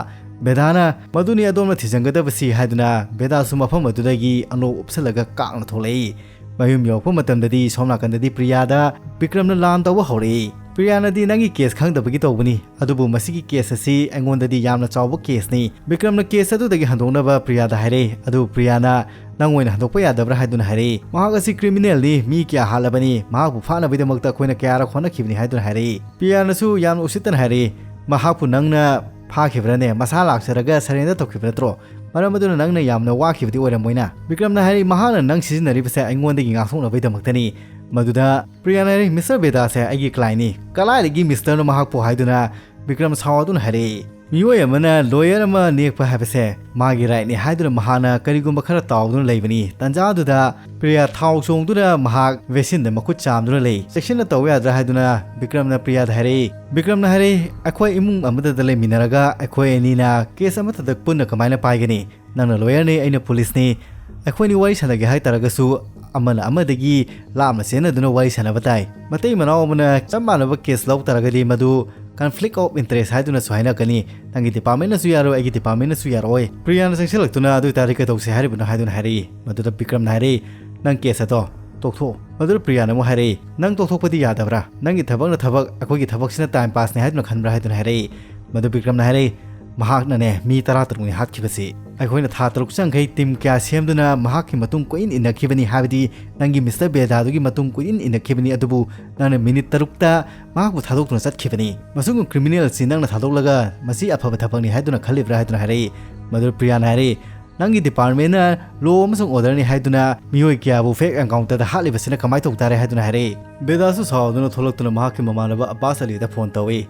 ꯕꯦꯗꯥꯅ, "ꯃꯗꯨꯅꯤ ꯑꯗꯣꯝꯅ ꯊꯤꯖꯤꯟꯒꯗꯕꯁꯤ" ꯍꯥꯏꯗꯨꯅ ꯕꯦꯗꯥꯁꯨ ꯃꯐꯝ ꯑꯗꯨꯗꯒꯤ ꯑꯅꯣꯞ ꯎꯞꯁꯜꯂꯒ ꯀꯥꯡꯅ ꯊꯣꯛꯂꯛꯏ꯫ ꯃꯌꯨꯝ ꯌꯧꯔꯛꯄ ꯃꯇꯝꯗꯗꯤ ꯁꯣꯝ ꯅꯥꯀꯟꯗꯗꯤ ꯄ꯭ꯔꯤꯌꯥꯗ ꯕꯤꯀ꯭ꯔꯝꯅ ꯂꯥꯟ ꯇꯧꯕ ꯍꯧꯔꯛꯏ꯫ ꯄ꯭ꯔꯤꯌꯥꯅꯗꯤ, "ꯅꯪꯒꯤ case ꯈꯪꯗꯕꯒꯤ ꯇꯧꯕꯅꯤ, ꯑꯗꯨꯕꯨ ꯃꯁꯤꯒꯤ case ꯑꯁꯤ ꯑꯩꯉꯣꯟꯗꯗꯤ ꯌꯥꯝꯅ ꯆꯥꯎꯕ caseꯅꯤ꯫" ꯕꯤꯀ꯭ꯔꯝꯅ case ꯑꯗꯨꯗꯒꯤ ꯍꯟꯗꯣꯛꯅꯕ ꯄ꯭ꯔꯤꯌꯥꯗ ꯍꯥꯏꯔꯛꯏ꯫ ꯑꯗꯨꯕꯨ ꯄ꯭ꯔꯤꯌꯥꯅ, "ꯅꯪ ꯑꯣꯏꯅ ꯍꯟꯗꯣꯛꯄ ꯌꯥꯗꯕ꯭ꯔꯥ?" ꯍꯥꯏꯗꯨꯅ ꯍꯥꯏꯔꯛꯏ꯫ "ꯃꯍꯥꯛ ꯑꯁꯤ criminalꯅꯤ, ꯃꯤ ꯀꯌꯥ ꯍꯥꯠꯂꯕꯅꯤ, ꯃꯍꯥꯛꯄꯨ ꯐꯥꯅꯕꯒꯤꯗꯃꯛꯇ ꯑꯩꯈꯣꯏꯅ ꯀꯌꯥꯔꯛ ꯍꯣꯠꯅꯈꯤꯕꯅꯤ" ꯍꯥꯏꯗꯨꯅ ꯍꯥꯏꯔꯛꯏ꯫ ꯄ꯭ꯔꯤꯌꯥꯅꯁꯨ ꯌꯥꯝꯅ ꯎꯁꯤꯠꯇꯅ ꯍꯥꯏꯔꯛꯏ, "ꯃꯍꯥꯛꯄꯨ ꯅꯪꯅ ꯐꯥꯈꯤꯕ꯭ꯔꯥꯅꯦ? ꯃꯁꯥ ꯂꯥꯛꯆꯔꯒ surrender ꯇꯧꯈꯤꯕ ꯅꯠꯇ꯭ꯔꯣ? ꯃꯔꯝ ꯑꯗꯨꯅ ꯅꯪꯅ ꯌꯥꯝꯅ ꯋꯥꯈꯤꯕꯗꯤ ꯑꯣꯏꯔꯝꯃꯣꯏꯅ?" ꯕꯤꯀ꯭ꯔꯝꯅ ꯍꯥꯏꯔꯤ, "ꯃꯍꯥꯛꯅ ꯅꯪ ꯁꯤꯖꯤꯟꯅꯔꯤꯕꯁꯦ ꯑꯩꯉꯣꯟꯗꯒꯤ ꯉꯥꯛꯊꯣꯛꯅꯕꯒꯤꯗꯃꯛꯇꯅꯤ꯫" ꯃꯗꯨꯗ ꯄ꯭ꯔꯤꯌꯥꯅ ꯍꯥꯏꯔꯤ, "ꯃꯤꯁꯇꯔ ꯕꯦꯗꯥꯁꯦ ꯑꯩꯒꯤ clientꯅꯤ, ꯀꯗꯥꯏꯗꯒꯤ ꯃꯤꯁꯇꯔꯅꯣ ꯃꯍꯥꯛꯄꯨ?" ꯍꯥꯏꯗꯨꯅ ꯕꯤꯀ꯭ꯔꯝ ꯁꯥꯎꯗꯨꯅ ꯍꯥꯏꯔꯛꯏ꯫ ꯃꯤꯑꯣꯏ ꯑꯃꯅ ꯂꯣꯌꯔ ꯑꯃ ꯅꯦꯛꯄ ꯍꯥꯏꯕꯁꯦ ꯃꯥꯒꯤ ꯔꯥꯏꯠꯅꯤ ꯍꯥꯏꯗꯨꯅ ꯃꯍꯥꯛꯅ ꯀꯔꯤꯒꯨꯝꯕ ꯈꯔ ꯇꯥꯎꯗꯨꯅ ꯂꯩꯕꯅꯤ꯫ ꯇꯥꯟꯖꯥ ꯑꯗꯨꯗ ꯄ꯭ꯔꯤꯌꯥ ꯊꯥꯎ ꯆꯣꯡꯗꯨꯅ ꯃꯍꯥꯛ ꯕꯦꯁꯤꯟꯗ ꯃꯈꯨꯠ ꯆꯥꯝꯗꯨꯅ ꯂꯩ꯫ ꯆꯦꯛꯁꯤꯟꯅ ꯇꯧꯕ ꯌꯥꯗ꯭ꯔꯥ ꯍꯥꯏꯗꯨꯅ ꯕꯤꯀ꯭ꯔꯝꯅ ꯄ꯭ꯔꯤꯌꯥꯗ ꯍꯥꯏꯔꯛꯏ꯫ ꯕꯤꯀ꯭ꯔꯝꯅ ꯍꯥꯏꯔꯛꯏ, "ꯑꯩꯈꯣꯏ ꯏꯃꯨꯡ ꯑꯃꯗꯗ ꯂꯩꯃꯤꯟꯅꯔꯒ ꯑꯩꯈꯣꯏ ꯑꯅꯤꯅ ꯀꯦꯁ ꯑꯃꯠꯇꯗ ꯄꯨꯟꯅ ꯀꯃꯥꯏꯅ ꯄꯥꯏꯒꯅꯤ? ꯅꯪꯅ ꯂꯣꯌꯔꯅꯤ, ꯑꯩꯅ ꯄꯨꯂꯤꯁꯅꯤ꯫ ꯑꯩꯈꯣꯏꯅꯤ ꯋꯥꯔꯤ ꯁꯥꯟꯅꯒꯦ ꯍꯥꯏ ꯇꯥꯔꯒꯁꯨ ꯑꯃꯅ ꯑꯃꯗꯒꯤ ꯂꯥꯞꯅ ꯆꯦꯟꯅꯗꯨꯅ ꯋꯥꯔꯤ ꯁꯥꯟꯅꯕ ꯇꯥꯏ꯫ ꯃꯇꯩ ꯃꯅꯥꯎ ꯑꯃꯅ ꯆꯞ ꯃꯥꯟꯅꯕ ꯀꯦꯁ ꯂꯧ ꯇꯥꯔꯒꯗꯤ ꯃꯗꯨ conflict of interest ꯍꯥꯏꯗꯨꯅꯁꯨ ꯍꯥꯏꯅꯔꯛꯀꯅꯤ꯫ ꯅꯪꯒꯤ ꯗꯤꯄꯥꯔꯠꯃꯦꯟꯅꯁꯨ ꯌꯥꯔꯣꯏ, ꯑꯩꯒꯤ ꯗꯤꯄꯥꯔꯠꯃꯦꯟꯅꯁꯨ ꯌꯥꯔꯣꯏ꯫" ꯄ꯭ꯔꯤꯌꯥꯅ ꯆꯪꯁꯤꯜꯂꯛꯇꯨꯅ, "ꯑꯗꯨ ꯑꯣꯏꯇꯥꯔꯗꯤ ꯀꯩꯗꯧꯁꯦ ꯍꯥꯏꯔꯤꯕꯅꯣ?" ꯍꯥꯏꯗꯨꯅ ꯍꯥꯏꯔꯛꯏ꯫ ꯃꯗꯨꯗ ꯕꯤꯀ꯭ꯔꯝꯅ ꯍꯥꯏꯔꯛꯏ, "ꯅꯪ ꯀꯦꯁ ꯑꯗꯣ ꯇꯣꯛꯊꯣꯛꯑꯣ꯫" ꯃꯗꯨꯗ ꯄ꯭ꯔꯤꯌꯥꯅ ꯑꯃꯨꯛ ꯍꯥꯏꯔꯛꯏ, "ꯅꯪ ꯇꯣꯛꯊꯣꯛꯄꯗꯤ ꯌꯥꯗꯕ꯭ꯔꯥ? ꯅꯪꯒꯤ ꯊꯕꯛꯅ ꯊꯕꯛ, ꯑꯩꯈꯣꯏꯒꯤ ꯊꯕꯛꯁꯤꯅ ꯇꯥꯏꯝ ꯄꯥꯁꯅꯤ ꯍꯥꯏꯗꯨꯅ ꯈꯟꯕ꯭ꯔꯥ?" ꯍꯥꯏꯗꯨꯅ ꯍꯥꯏꯔꯛꯏ꯫ ꯃꯗꯨ ꯕꯤꯀ꯭ꯔꯝꯅ ꯍꯥꯏꯔꯛꯏ, "ꯃꯍꯥꯛꯅꯅꯦ ꯃꯤ ꯇꯔꯥ ꯇꯔꯨꯛꯅꯤ ꯍꯥꯠꯈꯤꯕꯁꯤ꯫ ꯑꯩꯈꯣꯏꯅ ꯊꯥ ꯇꯔꯨꯛ ꯆꯪꯈꯩ ꯇꯤꯝ ꯀꯌꯥ ꯁꯦꯝꯗꯨꯅ ꯃꯍꯥꯛꯀꯤ ꯃꯇꯨꯡ ꯀꯣꯏꯏꯟ ꯏꯟꯅꯈꯤꯕꯅꯤ, ꯍꯥꯏꯕꯗꯤ ꯅꯪꯒꯤ ꯃꯤꯁꯇꯔ ꯕꯦꯗꯥꯗꯨꯒꯤ ꯃꯇꯨꯡ ꯀꯣꯏꯏꯟ ꯏꯟꯅꯈꯤꯕꯅꯤ, ꯑꯗꯨꯕꯨ ꯅꯪꯅ ꯃꯤꯅꯤꯠ ꯇꯔꯨꯛꯇ ꯃꯍꯥꯛꯄꯨ ꯊꯥꯗꯣꯛꯇꯨꯅ ꯆꯠꯈꯤꯕꯅꯤ꯫ ꯃꯁꯤꯒꯨꯝꯕ ꯀ꯭ꯔꯤꯃꯤꯅꯦꯜ ꯑꯁꯤ ꯅꯪꯅ ꯊꯥꯗꯣꯛꯂꯒ ꯃꯁꯤ ꯑꯐꯕ ꯊꯕꯛꯅꯤ ꯍꯥꯏꯗꯨꯅ ꯈꯜꯂꯤꯕ꯭ꯔꯥ?" ꯍꯥꯏꯗꯨꯅ ꯍꯥꯏꯔꯛꯏ꯫ ꯃꯗꯨꯗ ꯄ꯭ꯔꯤꯌꯥꯅ ꯍꯥꯏꯔꯛꯏ, "ꯅꯪꯒꯤ ꯗꯤꯄꯥꯔꯠꯃꯦꯟꯅ ꯂꯣ ꯑꯃꯁꯨꯡ ꯑꯣꯔꯗꯔꯅꯤ ꯍꯥꯏꯗꯨꯅ ꯃꯤꯑꯣꯏ ꯀꯌꯥꯕꯨ ꯐꯦꯛ ꯑꯦꯟꯀꯥꯎꯟꯇꯔꯗ ꯍꯥꯠꯂꯤꯕꯁꯤꯅ ꯀꯃꯥꯏꯅ ꯇꯧ ꯇꯥꯔꯦ?" ꯍꯥꯏꯗꯨꯅ ꯍꯥꯏꯔꯛꯏ꯫ ꯕꯦꯗꯥꯁꯨ ꯁꯥꯎꯗꯨꯅ ꯊꯣꯛꯂꯛꯇꯨꯅ ꯃꯍꯥꯛꯀꯤ ꯃꯃꯥꯟꯅꯕ ꯑꯕꯥꯁ ꯑꯂꯤꯗ ꯐꯣꯟ ꯇꯧꯏ꯫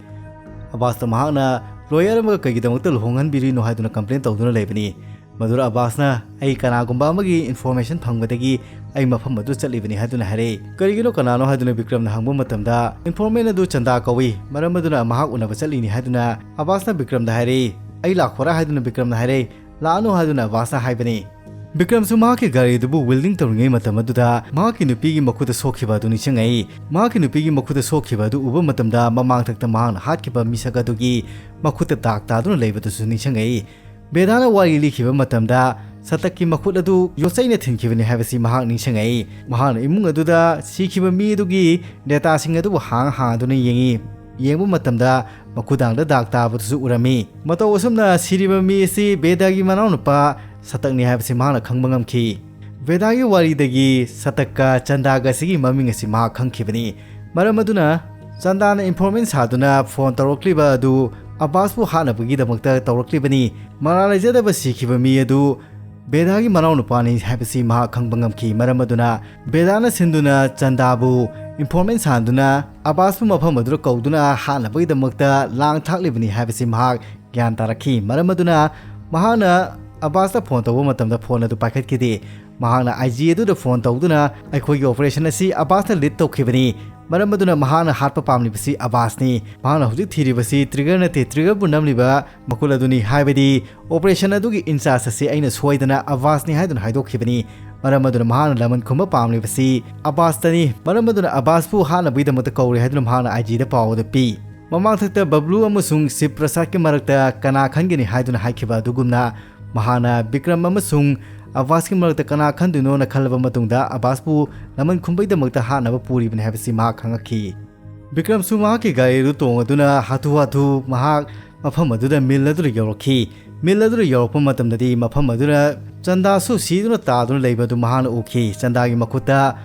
ꯑꯕꯥꯁꯇ ꯃꯍꯥꯛꯅ ꯂꯣꯌꯔ ꯑꯃꯒ ꯀꯩꯒꯤꯗꯃꯛꯇ ꯂꯨꯍꯣꯡꯍꯟꯕꯤꯔꯤꯅꯣ ꯍꯥꯏꯗꯨꯅ ꯀꯝꯄ꯭ꯂꯦꯟ ꯇꯧꯗꯨꯅ ꯂꯩꯕꯅꯤ꯫ ꯃꯗꯨꯗ ꯑꯕꯥꯁꯅ, "ꯑꯩ ꯀꯅꯥꯒꯨꯝꯕ ꯑꯃꯒꯤ ꯏꯟꯐꯣꯔꯃꯦꯁꯟ ꯐꯪꯕꯗꯒꯤ ꯑꯩ ꯃꯐꯝ ꯑꯗꯨ ꯆꯠꯂꯤꯕꯅꯤ" ꯍꯥꯏꯗꯨꯅ ꯍꯥꯏꯔꯛꯏ꯫ "ꯀꯔꯤꯒꯤꯅꯣ, ꯀꯅꯥꯅꯣ?" ꯍꯥꯏꯗꯨꯅ ꯕꯤꯀ꯭ꯔꯝꯅ ꯍꯪꯕ ꯃꯇꯝꯗ, "ꯏꯟꯐꯣꯔꯃꯦꯟ ꯑꯗꯨ ꯆꯟꯗꯥ ꯀꯧꯏ, ꯃꯔꯝ ꯑꯗꯨꯅ ꯃꯍꯥꯛ ꯎꯅꯕ ꯆꯠꯂꯤꯅꯤ" ꯍꯥꯏꯗꯨꯅ ꯑꯕꯥꯁꯅ ꯕꯤꯀ꯭ꯔꯝꯗ ꯍꯥꯏꯔꯛꯏ꯫ "ꯑꯩ ꯂꯥꯛꯈꯣꯔꯥ?" ꯍꯥꯏꯗꯨꯅ ꯕꯤꯀ꯭ꯔꯝꯅ ꯍꯥꯏꯔꯛꯏ꯫ "ꯂꯥꯛꯑꯅꯨ" ꯍꯥꯏꯗꯨꯅ ꯑꯕꯥꯁꯅ ꯍꯥꯏꯕꯅꯤ꯫ ꯕꯤꯀ꯭ꯔꯝꯁꯨ ꯃꯍꯥꯛꯀꯤ ꯒꯥꯔꯤ ꯑꯗꯨꯕꯨ ꯋꯤꯜꯗꯤꯡ ꯇꯧꯔꯤꯉꯩ ꯃꯇꯝ ꯑꯗꯨꯗ ꯃꯍꯥꯛꯀꯤ ꯅꯨꯄꯤꯒꯤ ꯃꯈꯨꯠꯇ ꯁꯣꯛꯈꯤꯕ ꯑꯗꯨ ꯅꯤꯡꯁꯤꯡꯉꯛꯏ꯫ ꯃꯍꯥꯛꯀꯤ ꯅꯨꯄꯤꯒꯤ ꯃꯈꯨꯠꯇ ꯁꯣꯛꯈꯤꯕ ꯑꯗꯨ ꯎꯕ ꯃꯇꯝꯗ ꯃꯃꯥꯡꯊꯛꯇ ꯃꯍꯥꯛꯅ ꯍꯥꯠꯈꯤꯕ ꯃꯤꯁꯛ ꯑꯗꯨꯒꯤ ꯃꯈꯨꯠꯇ ꯗꯥꯛ ꯇꯥꯗꯨꯅ ꯂꯩꯕꯗꯨꯁꯨ ꯅꯤꯡꯁꯤꯡꯉꯛꯏ꯫ ꯕꯦꯗꯥꯅ ꯋꯥꯔꯤ ꯂꯤꯈꯤꯕ ꯃꯇꯝꯗ ꯁꯇꯛꯀꯤ ꯃꯈꯨꯠ ꯑꯗꯨ ꯌꯣꯠꯆꯩꯅ ꯊꯤꯟꯈꯤꯕꯅꯤ ꯍꯥꯏꯕꯁꯤ ꯃꯍꯥꯛ ꯅꯤꯡꯁꯤꯡꯉꯛꯏ꯫ ꯃꯍꯥꯛꯅ ꯏꯃꯨꯡ ꯑꯗꯨꯗ ꯁꯤꯈꯤꯕ ꯃꯤ ꯑꯗꯨꯒꯤ ꯗꯦꯇꯥꯁꯤꯡ ꯑꯗꯨꯕꯨ ꯍꯥꯡ ꯍꯥꯡꯗꯨꯅ ꯌꯦꯡꯉꯤ꯫ ꯌꯦꯡꯕ ꯃꯇꯝꯗ ꯃꯈꯨꯗꯥꯡꯗ ꯗꯥꯛ ꯇꯥꯕꯗꯨꯁꯨ ꯎꯔꯝꯃꯤ꯫ ꯃꯇꯧ ꯑꯁꯨꯝꯅ ꯁꯤꯔꯤꯕ ꯃꯤ ꯑꯁꯤ ꯕꯦꯗꯥꯒꯤ ꯃꯅꯥꯎꯅꯨꯄꯥ ꯁꯇꯛꯅꯤ ꯍꯥꯏꯕꯁꯤ ꯃꯍꯥꯛꯅ ꯈꯪꯕ ꯉꯝꯈꯤ꯫ ꯕꯦꯗꯥꯒꯤ ꯋꯥꯔꯤꯗꯒꯤ ꯁꯇꯛꯀ ꯆꯟꯗꯥꯒ ꯑꯁꯤꯒꯤ ꯃꯃꯤꯡ ꯑꯁꯤ ꯃꯍꯥꯛ ꯈꯪꯈꯤꯕꯅꯤ꯫ ꯃꯔꯝ ꯑꯗꯨꯅ ꯆꯟꯗꯥꯅ ꯏꯟꯐꯣꯔꯃꯦꯟ ꯁꯥꯗꯨꯅ ꯐꯣꯟ ꯇꯧꯔꯛꯂꯤꯕ ꯑꯗꯨ ꯑꯕꯥꯁꯄꯨ ꯍꯥꯠꯅꯕꯒꯤꯗꯃꯛꯇ ꯇꯧꯔꯛꯂꯤꯕꯅꯤ꯫ ꯃꯔꯥꯜ ꯂꯩꯖꯗꯕ ꯁꯤꯈꯤꯕ ꯃꯤ ꯑꯗꯨ ꯕꯦꯗꯥꯒꯤ ꯃꯅꯥꯎꯅꯨꯄꯥꯅꯤ ꯍꯥꯏꯕꯁꯤ ꯃꯍꯥꯛ ꯈꯪꯕ ꯉꯝꯈꯤ꯫ ꯃꯔꯝ ꯑꯗꯨꯅ ꯕꯦꯗꯥꯅ ꯁꯤꯟꯗꯨꯅ ꯆꯟꯗꯥꯕꯨ ꯏꯟꯐꯣꯔꯃꯦꯟ ꯁꯥꯍꯟꯗꯨꯅ ꯑꯕꯥꯁꯄꯨ ꯃꯐꯝ ꯑꯗꯨꯗ ꯀꯧꯗꯨꯅ ꯍꯥꯠꯅꯕꯒꯤꯗꯃꯛꯇ ꯂꯥꯡ ꯊꯥꯛꯂꯤꯕꯅꯤ ꯍꯥꯏꯕꯁꯤ ꯃꯍꯥꯛ ꯒ꯭ꯌꯥꯟ ꯇꯥꯔꯛꯈꯤ꯫ ꯃꯔꯝ ꯑꯗꯨꯅ ꯃꯍꯥꯛꯅ ꯑꯕꯥꯁꯇ ꯐꯣꯟ ꯇꯧꯕ ꯃꯇꯝꯗ ꯐꯣꯟ ꯑꯗꯨ ꯄꯥꯏꯈꯠꯈꯤꯗꯦ꯫ ꯃꯍꯥꯛꯅ ꯑꯥꯏ ꯖꯤ ꯑꯗꯨꯗ ꯐꯣꯟ ꯇꯧꯗꯨꯅ ꯑꯩꯈꯣꯏꯒꯤ ꯑꯣꯄꯔꯦꯁꯟ ꯑꯁꯤ ꯑꯕꯥꯁꯅ ꯂꯤꯗ ꯇꯧꯈꯤꯕꯅꯤ, ꯃꯔꯝ ꯑꯗꯨꯅ ꯃꯍꯥꯛꯅ ꯍꯥꯠꯄ ꯄꯥꯝꯂꯤꯕꯁꯤ ꯑꯕꯥꯁꯅꯤ꯫ ꯃꯍꯥꯛꯅ ꯍꯧꯖꯤꯛ ꯊꯤꯔꯤꯕꯁꯤ ꯇ꯭ꯔꯤꯒꯔ ꯅꯠꯇꯦ, ꯇ꯭ꯔꯤꯒꯔꯕꯨ ꯅꯝꯂꯤꯕ ꯃꯈꯨꯜ ꯑꯗꯨꯅꯤ, ꯍꯥꯏꯕꯗꯤ ꯑꯣꯄꯔꯦꯁꯟ ꯑꯗꯨꯒꯤ ꯏꯟꯆꯥꯔꯖ ꯑꯁꯤ ꯑꯩꯅ ꯁꯣꯏꯗꯅ ꯑꯕꯥꯁꯅꯤ ꯍꯥꯏꯗꯨꯅ ꯍꯥꯏꯗꯣꯛꯈꯤꯕꯅꯤ꯫ ꯃꯔꯝ ꯑꯗꯨꯅ ꯃꯍꯥꯛꯅ ꯂꯃꯟ ꯈꯨꯝꯕ ꯄꯥꯝꯂꯤꯕꯁꯤ ꯑꯕꯥꯁꯇꯅꯤ꯫ ꯃꯔꯝ ꯑꯗꯨꯅ ꯑꯕꯥꯁꯄꯨ ꯍꯥꯠꯅꯕꯒꯤꯗꯃꯛꯇ ꯀꯧꯔꯦ ꯍꯥꯏꯗꯨꯅ ꯃꯍꯥꯛꯅ ꯑꯥꯏ ꯖꯤꯗ ꯄꯥꯎ ꯑꯗꯨ ꯄꯤ꯫ ꯃꯃꯥꯡꯊꯛꯇ ꯕꯕ꯭ꯂꯨ ꯑꯃꯁꯨꯡ ꯁꯤꯕ ꯄ꯭ꯔꯁꯥꯗꯀꯤ ꯃꯔꯛꯇ ꯀꯅꯥ ꯈꯟꯒꯅꯤ ꯍꯥꯏꯗꯨꯅ ꯍꯥꯏꯈꯤꯕ ꯑꯗꯨꯒꯨꯝꯅ, ꯃꯍꯥꯛꯅ ꯕꯤꯀ꯭ꯔꯝ ꯑꯃꯁꯨꯡ ꯑꯕꯥꯁꯀꯤ ꯃꯔꯛꯇ ꯀꯅꯥ ꯈꯟꯗꯣꯏꯅꯣꯅ ꯈꯜꯂꯕ ꯃꯇꯨꯡꯗ, ꯑꯕꯥꯁꯄꯨ ꯂꯃꯟ ꯈꯨꯝꯕꯩꯗꯃꯛꯇ ꯍꯥꯠꯅꯕ ꯄꯨꯔꯤꯕꯅꯤ ꯍꯥꯏꯕꯁꯤ ꯃꯍꯥꯛ ꯈꯪꯉꯛꯈꯤ꯫ ꯕꯤꯀ꯭ꯔꯝꯁꯨ ꯃꯍꯥꯛꯀꯤ ꯒꯥꯔꯤ ꯑꯗꯨ ꯇꯣꯡꯗꯨꯅ ꯍꯥꯊꯨ ꯍꯥꯊꯨ ꯃꯍꯥꯛ ꯃꯐꯝ ꯑꯗꯨꯗ ꯃꯤꯜ ꯑꯗꯨꯗ ꯌꯧꯔꯛꯈꯤ꯫ ꯃꯤꯜ ꯑꯗꯨꯗ ꯌꯧꯔꯛꯄ ꯃꯇꯝꯗꯗꯤ ꯃꯐꯝ ꯑꯗꯨꯗ ꯆꯟꯗꯥꯁꯨ ꯁꯤꯗꯨꯅ ꯇꯥꯗꯨꯅ ꯂꯩꯕ ꯑꯗꯨ ꯃꯍꯥꯛꯅ ꯎꯈꯤ꯫ ꯆꯟꯗꯥꯒꯤ ꯃꯈꯨꯠꯇ,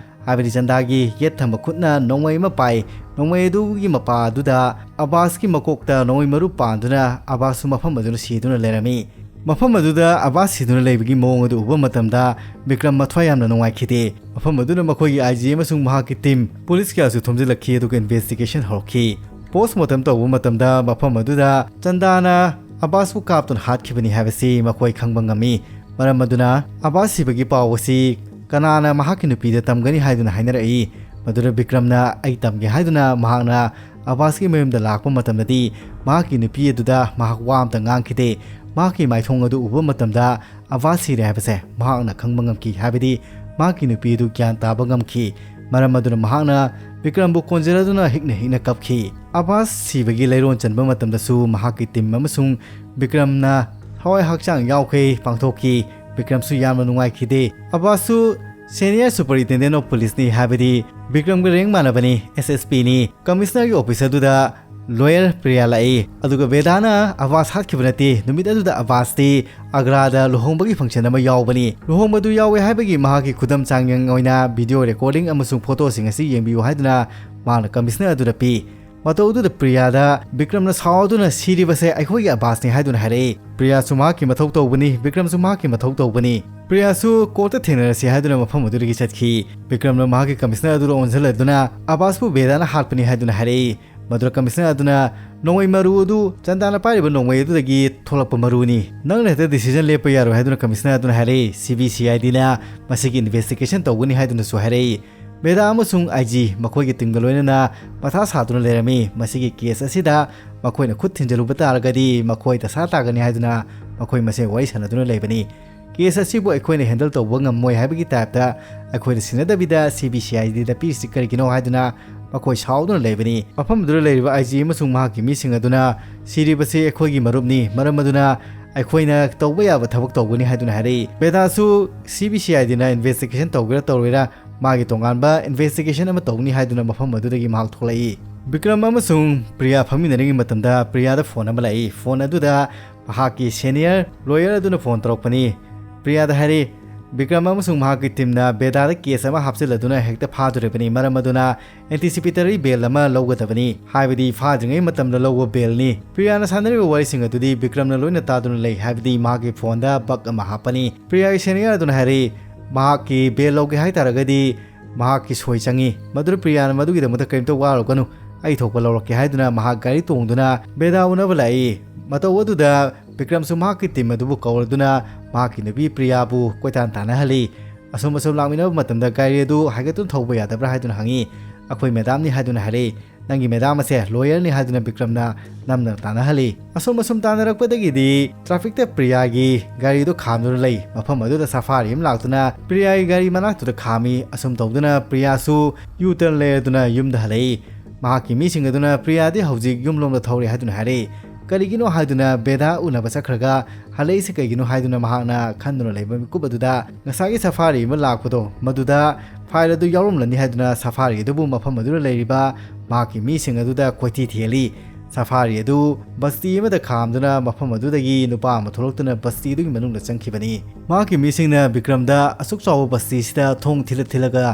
ꯍꯥꯏꯕꯗꯤ ꯆꯟꯗꯥꯒꯤ ꯌꯦꯠ ꯊꯪꯕ ꯈꯨꯠꯅ ꯅꯣꯡꯃꯩ ꯑꯃ ꯄꯥꯏ꯫ ꯅꯣꯡꯃꯩ ꯑꯗꯨꯒꯤ ꯃꯄꯥ ꯑꯗꯨꯗ ꯑꯕꯥꯁꯀꯤ ꯃꯀꯣꯛꯇ ꯅꯣꯡꯃꯩ ꯃꯔꯨ ꯄꯥꯟꯗꯨꯅ ꯑꯕꯥꯁꯁꯨ ꯃꯐꯝ ꯑꯗꯨꯗ ꯁꯤꯗꯨꯅ ꯂꯩꯔꯝꯃꯤ꯫ ꯃꯐꯝ ꯑꯗꯨꯗ ꯑꯕꯥꯁ ꯁꯤꯗꯨꯅ ꯂꯩꯕꯒꯤ ꯃꯑꯣꯡ ꯑꯗꯨ ꯎꯕ ꯃꯇꯝꯗ ꯕꯤꯀ꯭ꯔꯝ ꯃꯊ꯭ꯋꯥꯏ ꯌꯥꯝꯅ ꯅꯨꯡꯉꯥꯏꯈꯤꯗꯦ꯫ ꯃꯐꯝ ꯑꯗꯨꯗ ꯃꯈꯣꯏꯒꯤ ꯑꯥꯏ ꯖꯤ ꯑꯃꯁꯨꯡ ꯃꯍꯥꯛꯀꯤ ꯇꯤꯝ ꯄꯨꯂꯤꯁ ꯀꯌꯥꯁꯨ ꯊꯣꯝꯖꯤꯜꯂꯛꯈꯤ, ꯑꯗꯨꯒ ꯏꯟꯚꯦꯁꯇꯤꯒꯦꯁꯟ ꯍꯧꯔꯛꯈꯤ꯫ ꯄꯣꯁꯃꯣꯔꯇꯦꯝ ꯇꯧꯕ ꯃꯇꯝꯗ ꯃꯐꯝ ꯑꯗꯨꯗ ꯆꯟꯗꯥꯅ ꯑꯕꯥꯁꯄꯨ ꯀꯥꯞꯇꯨꯅ ꯍꯥꯠꯈꯤꯕꯅꯤ ꯍꯥꯏꯕꯁꯤ ꯃꯈꯣꯏ ꯈꯪꯕ ꯉꯝꯃꯤ꯫ ꯃꯔꯝ ꯑꯗꯨꯅ ꯑꯕꯥꯁ ꯁꯤꯕꯒꯤ ꯄꯥꯎ ꯑꯁꯤ ꯀꯅꯥꯅ ꯃꯍꯥꯛꯀꯤ ꯅꯨꯄꯤꯗ ꯇꯝꯒꯅꯤ ꯍꯥꯏꯗꯨꯅ ꯍꯥꯏꯅꯔꯛꯏ꯫ ꯃꯗꯨꯗ ꯕꯤꯀ꯭ꯔꯝꯅ "ꯑꯩ ꯇꯝꯒꯦ" ꯍꯥꯏꯗꯨꯅ ꯃꯍꯥꯛꯅ ꯑꯕꯥꯁꯀꯤ ꯃꯌꯨꯝꯗ ꯂꯥꯛꯄ ꯃꯇꯝꯗꯗꯤ, ꯃꯍꯥꯛꯀꯤ ꯅꯨꯄꯤ ꯑꯗꯨꯗ ꯃꯍꯥꯛ ꯋꯥ ꯑꯃꯇ ꯉꯥꯡꯈꯤꯗꯦ꯫ ꯃꯍꯥꯛꯀꯤ ꯃꯥꯏꯊꯣꯡ ꯑꯗꯨ ꯎꯕ ꯃꯇꯝꯗ ꯑꯕꯥꯁ ꯁꯤꯔꯦ ꯍꯥꯏꯕꯁꯦ ꯃꯍꯥꯛꯅ ꯈꯪꯕ ꯉꯝꯈꯤ, ꯍꯥꯏꯕꯗꯤ ꯃꯍꯥꯛꯀꯤ ꯅꯨꯄꯤ ꯑꯗꯨ ꯒ꯭ꯌꯥꯟ ꯇꯥꯕ ꯉꯝꯈꯤ꯫ ꯃꯔꯝ ꯑꯗꯨꯅ ꯃꯍꯥꯛꯅ ꯕꯤꯀ꯭ꯔꯝꯕꯨ ꯀꯣꯟꯖꯔꯗꯨꯅ ꯍꯤꯛꯅ ꯍꯤꯛꯅ ꯀꯞꯈꯤ꯫ ꯑꯕꯥꯁ ꯁꯤꯕꯒꯤ ꯂꯩꯔꯣꯟ ꯆꯟꯕ ꯃꯇꯝꯗꯁꯨ ꯃꯍꯥꯛꯀꯤ ꯇꯤꯝ ꯑꯃꯁꯨꯡ ꯕꯤꯀ꯭ꯔꯝꯅ ꯊꯋꯥꯏ ꯍꯛꯆꯥꯡ ꯌꯥꯎꯈꯩ ꯄꯥꯡꯊꯣꯛꯈꯤ꯫ ꯕꯤꯀ꯭ꯔꯝꯁꯨ ꯌꯥꯝꯅ ꯅꯨꯡꯉꯥꯏꯈꯤꯗꯦ꯫ ꯑꯕꯥꯁꯁꯨ Senior Superintendent of Policeꯅꯤ, ꯍꯥꯏꯕꯗꯤ ꯕꯤꯀ꯭ꯔꯝꯒ ꯔꯦꯡ ꯃꯥꯟꯅꯕꯅꯤ, ꯑꯦꯁ ꯑꯦꯁ ꯄꯤꯅꯤ꯫ ꯀꯃꯤꯁꯅꯔꯒꯤ ꯑꯣꯐꯤꯁ ꯑꯗꯨꯗ ꯂꯣꯌꯔ ꯄ꯭ꯔꯤꯌꯥ ꯂꯥꯛꯏ, ꯑꯗꯨꯒ ꯕꯦꯗꯥꯅ ꯑꯕꯥꯁ ꯍꯥꯠꯈꯤꯕ ꯅꯠꯇꯦ꯫ ꯅꯨꯃꯤꯠ ꯑꯗꯨꯗ ꯑꯕꯥꯁꯇꯤ ꯑꯒ꯭ꯔꯥꯗ ꯂꯨꯍꯣꯡꯕꯒꯤ ꯐꯪꯁꯟ ꯑꯃ ꯌꯥꯎꯕꯅꯤ꯫ ꯂꯨꯍꯣꯡꯕꯗꯨ ꯌꯥꯎꯋꯦ ꯍꯥꯏꯕꯒꯤ ꯃꯍꯥꯛꯀꯤ ꯈꯨꯗꯝ ꯆꯥꯡꯌꯦꯡ ꯑꯣꯏꯅ ꯚꯤꯗꯤꯑꯣ ꯔꯦꯀꯣꯔꯗꯤꯡ ꯑꯃꯁꯨꯡ ꯐꯣꯇꯣꯁꯤꯡ ꯑꯁꯤ ꯌꯦꯡꯕꯤꯌꯨ ꯍꯥꯏꯗꯨꯅ ꯃꯍꯥꯛꯅ ꯀꯃꯤꯁꯅꯔ ꯑꯗꯨꯗ ꯄꯤ꯫ ꯃꯇꯧ ꯑꯗꯨꯗ ꯄ꯭ꯔꯤꯌꯥꯗ ꯕꯤꯀ꯭ꯔꯝꯅ ꯁꯥꯎꯗꯨꯅ "ꯁꯤꯔꯤꯕꯁꯦ ꯑꯩꯈꯣꯏꯒꯤ ꯑꯕꯥꯁꯅꯤ" ꯍꯥꯏꯗꯨꯅ ꯍꯥꯏꯔꯛꯏ꯫ ꯄ꯭ꯔꯤꯌꯥꯁꯨ ꯃꯍꯥꯛꯀꯤ ꯃꯊꯧ ꯇꯧꯕꯅꯤ, ꯕꯤꯀ꯭ꯔꯝꯁꯨ ꯃꯍꯥꯛꯀꯤ ꯃꯊꯧ ꯇꯧꯕꯅꯤ꯫ ꯄ꯭ꯔꯤꯌꯥꯁꯨ ꯀꯣꯔꯠꯇ ꯊꯦꯡꯅꯔꯁꯤ ꯍꯥꯏꯗꯨꯅ ꯃꯐꯝ ꯑꯗꯨꯗꯒꯤ ꯆꯠꯈꯤ꯫ ꯕꯤꯀ꯭ꯔꯝꯅ ꯃꯍꯥꯛꯀꯤ ꯀꯃꯤꯁꯅꯔ ꯑꯗꯨꯗ ꯑꯣꯟꯁꯤꯜꯂꯗꯨꯅ ꯑꯕꯥꯁꯄꯨ ꯕꯦꯗꯥꯅ ꯍꯥꯠꯄꯅꯤ ꯍꯥꯏꯗꯨꯅ ꯍꯥꯏꯔꯛꯏ꯫ ꯃꯗꯨꯗ ꯀꯃꯤꯁꯅꯔ ꯑꯗꯨꯅ ꯅꯣꯡꯃꯩ ꯃꯔꯨ ꯑꯗꯨ ꯆꯟꯗꯥꯅ ꯄꯥꯏꯔꯤꯕ ꯅꯣꯡꯃꯩ ꯑꯗꯨꯗꯒꯤ ꯊꯣꯛꯂꯛꯄ ꯃꯔꯨꯅꯤ, ꯅꯪꯅ ꯍꯦꯛꯇ ꯗꯤꯁꯤꯖꯟ ꯂꯦꯞꯄ ꯌꯥꯔꯣꯏ ꯍꯥꯏꯗꯨꯅ ꯀꯃꯤꯁꯅꯔ ꯑꯗꯨꯅ ꯍꯥꯏꯔꯛꯏ꯫ ꯁꯤ ꯕꯤ ꯁꯤ ꯑꯥꯏ ꯗꯤꯅ ꯃꯁꯤꯒꯤ ꯏꯟꯚꯦꯁꯇꯤꯒꯦꯁꯟ ꯇꯧꯒꯅꯤ ꯍꯥꯏꯗꯨꯅꯁꯨ ꯍꯥꯏꯔꯛꯏ꯫ ꯕꯦꯗꯥ ꯑꯃꯁꯨꯡ ꯑꯥꯏ ꯖꯤ ꯃꯈꯣꯏꯒꯤ ꯇꯤꯝꯒ ꯂꯣꯏꯅꯅ ꯃꯊꯥ ꯁꯥꯗꯨꯅ ꯂꯩꯔꯝꯃꯤ꯫ ꯃꯁꯤꯒꯤ ꯀꯦꯁ ꯑꯁꯤꯗ ꯃꯈꯣꯏꯅ ꯈꯨꯠ ꯊꯤꯟꯖꯤꯜꯂꯨꯕ ꯇꯥꯔꯒꯗꯤ ꯃꯈꯣꯏ ꯗꯁꯥ ꯇꯥꯒꯅꯤ ꯍꯥꯏꯗꯨꯅ ꯃꯈꯣꯏ ꯃꯁꯦꯟ ꯋꯥꯔꯤ ꯁꯥꯟꯅꯗꯨꯅ ꯂꯩꯕꯅꯤ꯫ ꯀꯦꯁ ꯑꯁꯤꯕꯨ ꯑꯩꯈꯣꯏꯅ ꯍꯦꯟꯗꯜ ꯇꯧꯕ ꯉꯝꯃꯣꯏ ꯍꯥꯏꯕꯒꯤ ꯇꯥꯏꯞꯇ ꯑꯩꯈꯣꯏꯅ ꯁꯤꯟꯅꯗꯕꯤꯗ ꯁꯤ ꯕꯤ ꯁꯤ ꯑꯥꯏ ꯗꯤꯗ ꯄꯤꯔꯤꯁꯤ ꯀꯔꯤꯒꯤꯅꯣ ꯍꯥꯏꯗꯨꯅ ꯃꯈꯣꯏ ꯁꯥꯎꯗꯨꯅ ꯂꯩꯕꯅꯤ꯫ ꯃꯐꯝꯗꯨꯗ ꯂꯩꯔꯤꯕ ꯑꯥꯏ ꯖꯤ ꯑꯃꯁꯨꯡ ꯃꯍꯥꯛꯀꯤ ꯃꯤꯁꯤꯡ ꯑꯗꯨꯅ ꯁꯤꯔꯤꯕꯁꯤ ꯑꯩꯈꯣꯏꯒꯤ ꯃꯔꯨꯞꯅꯤ, ꯃꯔꯝ ꯑꯗꯨꯅ ꯑꯩꯈꯣꯏꯅ ꯇꯧꯕ ꯌꯥꯕ ꯊꯕꯛ ꯇꯧꯒꯅꯤ ꯍꯥꯏꯗꯨꯅ ꯍꯥꯏꯔꯛꯏ꯫ ꯕꯦꯗꯥꯁꯨ C B C I ꯗꯤꯅ investigation ꯇꯧꯒꯦꯔꯥ ꯇꯧꯔꯣꯏꯔꯥ ꯃꯥꯒꯤ ꯇꯣꯉꯥꯟꯕ ꯏꯟꯚꯦꯁꯇꯤꯒꯦꯁꯟ ꯑꯃ ꯇꯧꯒꯅꯤ ꯍꯥꯏꯗꯨꯅ ꯃꯐꯝ ꯑꯗꯨꯗꯒꯤ ꯃꯍꯥꯛ ꯊꯣꯛꯂꯛꯏ꯫ ꯕꯤꯀ꯭ꯔꯝ ꯑꯃꯁꯨꯡ ꯄ꯭ꯔꯤꯌꯥ ꯐꯝꯃꯤꯟꯅꯔꯤꯉꯩ ꯃꯇꯝꯗ ꯄ꯭ꯔꯤꯌꯥꯗ ꯐꯣꯟ ꯑꯃ ꯂꯥꯛꯏ꯫ ꯐꯣꯟ ꯑꯗꯨꯗ ꯃꯍꯥꯛꯀꯤ ꯁꯦꯅꯤꯌꯔ ꯂꯣꯌꯔ ꯑꯗꯨꯅ ꯐꯣꯟ ꯇꯧꯔꯛꯄꯅꯤ꯫ ꯄ꯭ꯔꯤꯌꯥꯗ ꯍꯥꯏꯔꯤ, ꯕꯤꯀ꯭ꯔꯝ ꯑꯃꯁꯨꯡ ꯃꯍꯥꯛꯀꯤ ꯇꯤꯝꯅ ꯕꯦꯗꯥꯗ ꯀꯦꯁ ꯑꯃ ꯍꯥꯞꯆꯤꯜꯂꯗꯨꯅ ꯍꯦꯛꯇ ꯐꯥꯗꯣꯔꯤꯕꯅꯤ, ꯃꯔꯝ ꯑꯗꯨꯅ ꯑꯦꯟꯇꯤꯁꯤꯄꯦꯇꯔꯤ ꯕꯦꯜ ꯑꯃ ꯂꯧꯒꯗꯕꯅꯤ, ꯍꯥꯏꯕꯗꯤ ꯐꯥꯗ꯭ꯔꯤꯉꯩ ꯃꯇꯝꯗ ꯂꯧꯕ ꯕꯦꯜꯅꯤ꯫ ꯄ꯭ꯔꯤꯌꯥꯅ ꯁꯥꯟꯅꯔꯤꯕ ꯋꯥꯔꯤꯁꯤꯡ ꯑꯗꯨꯗꯤ ꯕꯤꯀ꯭ꯔꯝꯅ ꯂꯣꯏꯅ ꯇꯥꯗꯨꯅ ꯂꯩ, ꯍꯥꯏꯕꯗꯤ ꯃꯍꯥꯛꯀꯤ ꯐꯣꯟꯗ ꯕꯒ ꯑꯃ ꯍꯥꯞꯄꯅꯤ꯫ ꯄ꯭ꯔꯤꯌꯥꯒꯤ ꯁꯦꯅꯤꯌꯔ ꯑꯗꯨꯅ ꯍꯥꯏꯔꯤ, ꯃꯍꯥꯛꯀꯤ ꯕꯦꯜ ꯂꯧꯒꯦ ꯍꯥꯏ ꯇꯥꯔꯒꯗꯤ ꯃꯍꯥꯛꯀꯤ ꯁꯣꯏ ꯆꯪꯏ꯫ ꯃꯗꯨꯗ ꯄ꯭ꯔꯤꯌꯥꯅ ꯃꯗꯨꯒꯤꯗꯃꯛꯇ ꯀꯔꯤꯝꯇ ꯋꯥꯔꯨꯒꯅꯨ, ꯑꯩ ꯊꯣꯛꯄ ꯂꯧꯔꯛꯀꯦ ꯍꯥꯏꯗꯨꯅ ꯃꯍꯥꯛ ꯒꯥꯔꯤ ꯇꯣꯡꯗꯨꯅ ꯕꯦꯗꯥ ꯎꯅꯕ ꯂꯥꯛꯏ꯫ ꯃꯇꯧ ꯑꯗꯨꯗ ꯕꯤꯀ꯭ꯔꯝꯁꯨ ꯃꯍꯥꯛꯀꯤ ꯇꯤꯝ ꯑꯗꯨꯕꯨ ꯀꯧꯔꯗꯨꯅ ꯃꯍꯥꯛꯀꯤ ꯅꯨꯄꯤ ꯄ꯭ꯔꯤꯌꯥꯕꯨ ꯀꯣꯏꯇꯥꯟ ꯇꯥꯟꯅꯍꯜꯂꯤ꯫ ꯑꯁꯨꯝ ꯑꯁꯨꯝ ꯂꯥꯛꯃꯤꯟꯅꯕ ꯃꯇꯝꯗ ꯒꯥꯔꯤ ꯑꯗꯨ ꯍꯥꯏꯒꯠꯇꯨꯅ ꯊꯧꯕ ꯌꯥꯗꯕ꯭ꯔꯥ ꯍꯥꯏꯗꯨꯅ ꯍꯪꯉꯤ꯫ ꯑꯩꯈꯣꯏ ꯃꯦꯗꯥꯝꯅꯤ ꯍꯥꯏꯗꯨꯅ ꯍꯥꯏꯔꯛꯏ꯫ ꯅꯪꯒꯤ ꯃꯦꯗꯥꯝ ꯑꯁꯦ ꯂꯣꯌꯔꯅꯤ ꯍꯥꯏꯗꯨꯅ ꯕꯤꯀ꯭ꯔꯝꯅ ꯅꯝꯗꯅ ꯇꯥꯟꯅꯍꯜꯂꯤ꯫ ꯑꯁꯨꯝ ꯑꯁꯨꯝ ꯇꯥꯟꯅꯔꯛꯄꯗꯒꯤꯗꯤ ꯇ꯭ꯔꯥꯐꯤꯛꯇ ꯄ꯭ꯔꯤꯌꯥꯒꯤ ꯒꯥꯔꯤꯗꯨ ꯈꯥꯝꯗꯨꯅ ꯂꯩ꯫ ꯃꯐꯝ ꯑꯗꯨꯗ ꯁꯐꯥꯔꯤ ꯑꯃ ꯂꯥꯛꯇꯨꯅ ꯄ꯭ꯔꯤꯌꯥꯒꯤ ꯒꯥꯔꯤ ꯃꯅꯥꯛꯇꯨꯗ ꯈꯥꯝꯃꯤ꯫ ꯑꯁꯨꯝ ꯇꯧꯗꯨꯅ ꯄ꯭ꯔꯤꯌꯥꯁꯨ ꯌꯨ ꯇꯔꯟ ꯂꯩꯔꯗꯨꯅ ꯌꯨꯝꯗ ꯍꯜꯂꯛꯏ꯫ ꯃꯍꯥꯛꯀꯤ ꯃꯤꯁꯤꯡ ꯑꯗꯨꯅ ꯄ꯭ꯔꯤꯌꯥꯗꯤ ꯍꯧꯖꯤꯛ ꯌꯨꯝꯂꯣꯝꯗ ꯊꯧꯔꯤ ꯍꯥꯏꯗꯨꯅ ꯍꯥꯏꯔꯛꯏ꯫ ꯀꯔꯤꯒꯤꯅꯣ ꯍꯥꯏꯗꯨꯅ ꯕꯦꯗꯥ ꯎꯅꯕ ꯆꯠꯈ꯭ꯔꯒ ꯍꯜꯂꯛꯏꯁꯤ ꯀꯩꯒꯤꯅꯣ ꯍꯥꯏꯗꯨꯅ ꯃꯍꯥꯛꯅ ꯈꯟꯗꯨꯅ ꯂꯩꯕ ꯃꯤꯀꯨꯞ ꯑꯗꯨꯗ ꯉꯁꯥꯏꯒꯤ ꯁꯐꯥꯔꯤ ꯑꯃ ꯂꯥꯛꯄꯗꯣ ꯃꯗꯨꯗ ꯐꯥꯏꯜ ꯑꯗꯨ ꯌꯥꯎꯔꯝꯂꯅꯤ ꯍꯥꯏꯗꯨꯅ ꯁꯐꯥꯔꯤ ꯑꯗꯨꯕꯨ ꯃꯐꯝ ꯑꯗꯨꯗ ꯂꯩꯔꯤꯕ ꯃꯍꯥꯛꯀꯤ ꯃꯤꯁꯤꯡ ꯑꯗꯨꯗ ꯀꯣꯏꯊꯤ ꯊꯤꯍꯜꯂꯤ꯫ ꯁꯐꯥꯔꯤ ꯑꯗꯨ ꯕꯁꯇꯤ ꯑꯃꯗ ꯈꯥꯝꯗꯨꯅ ꯃꯐꯝ ꯑꯗꯨꯗꯒꯤ ꯅꯨꯄꯥ ꯑꯃ ꯊꯣꯛꯂꯛꯇꯨꯅ ꯕꯁꯇꯤ ꯑꯗꯨꯒꯤ ꯃꯅꯨꯡꯗ ꯆꯪꯈꯤꯕꯅꯤ꯫ ꯃꯍꯥꯛꯀꯤ ꯃꯤꯁꯤꯡꯅ ꯕꯤꯀ꯭ꯔꯝꯗ ꯑꯁꯨꯛ ꯆꯥꯎꯕ ꯕꯁꯇꯤꯁꯤꯗ ꯊꯣꯡ ꯊꯤꯜꯂ ꯊꯤꯜꯂꯒ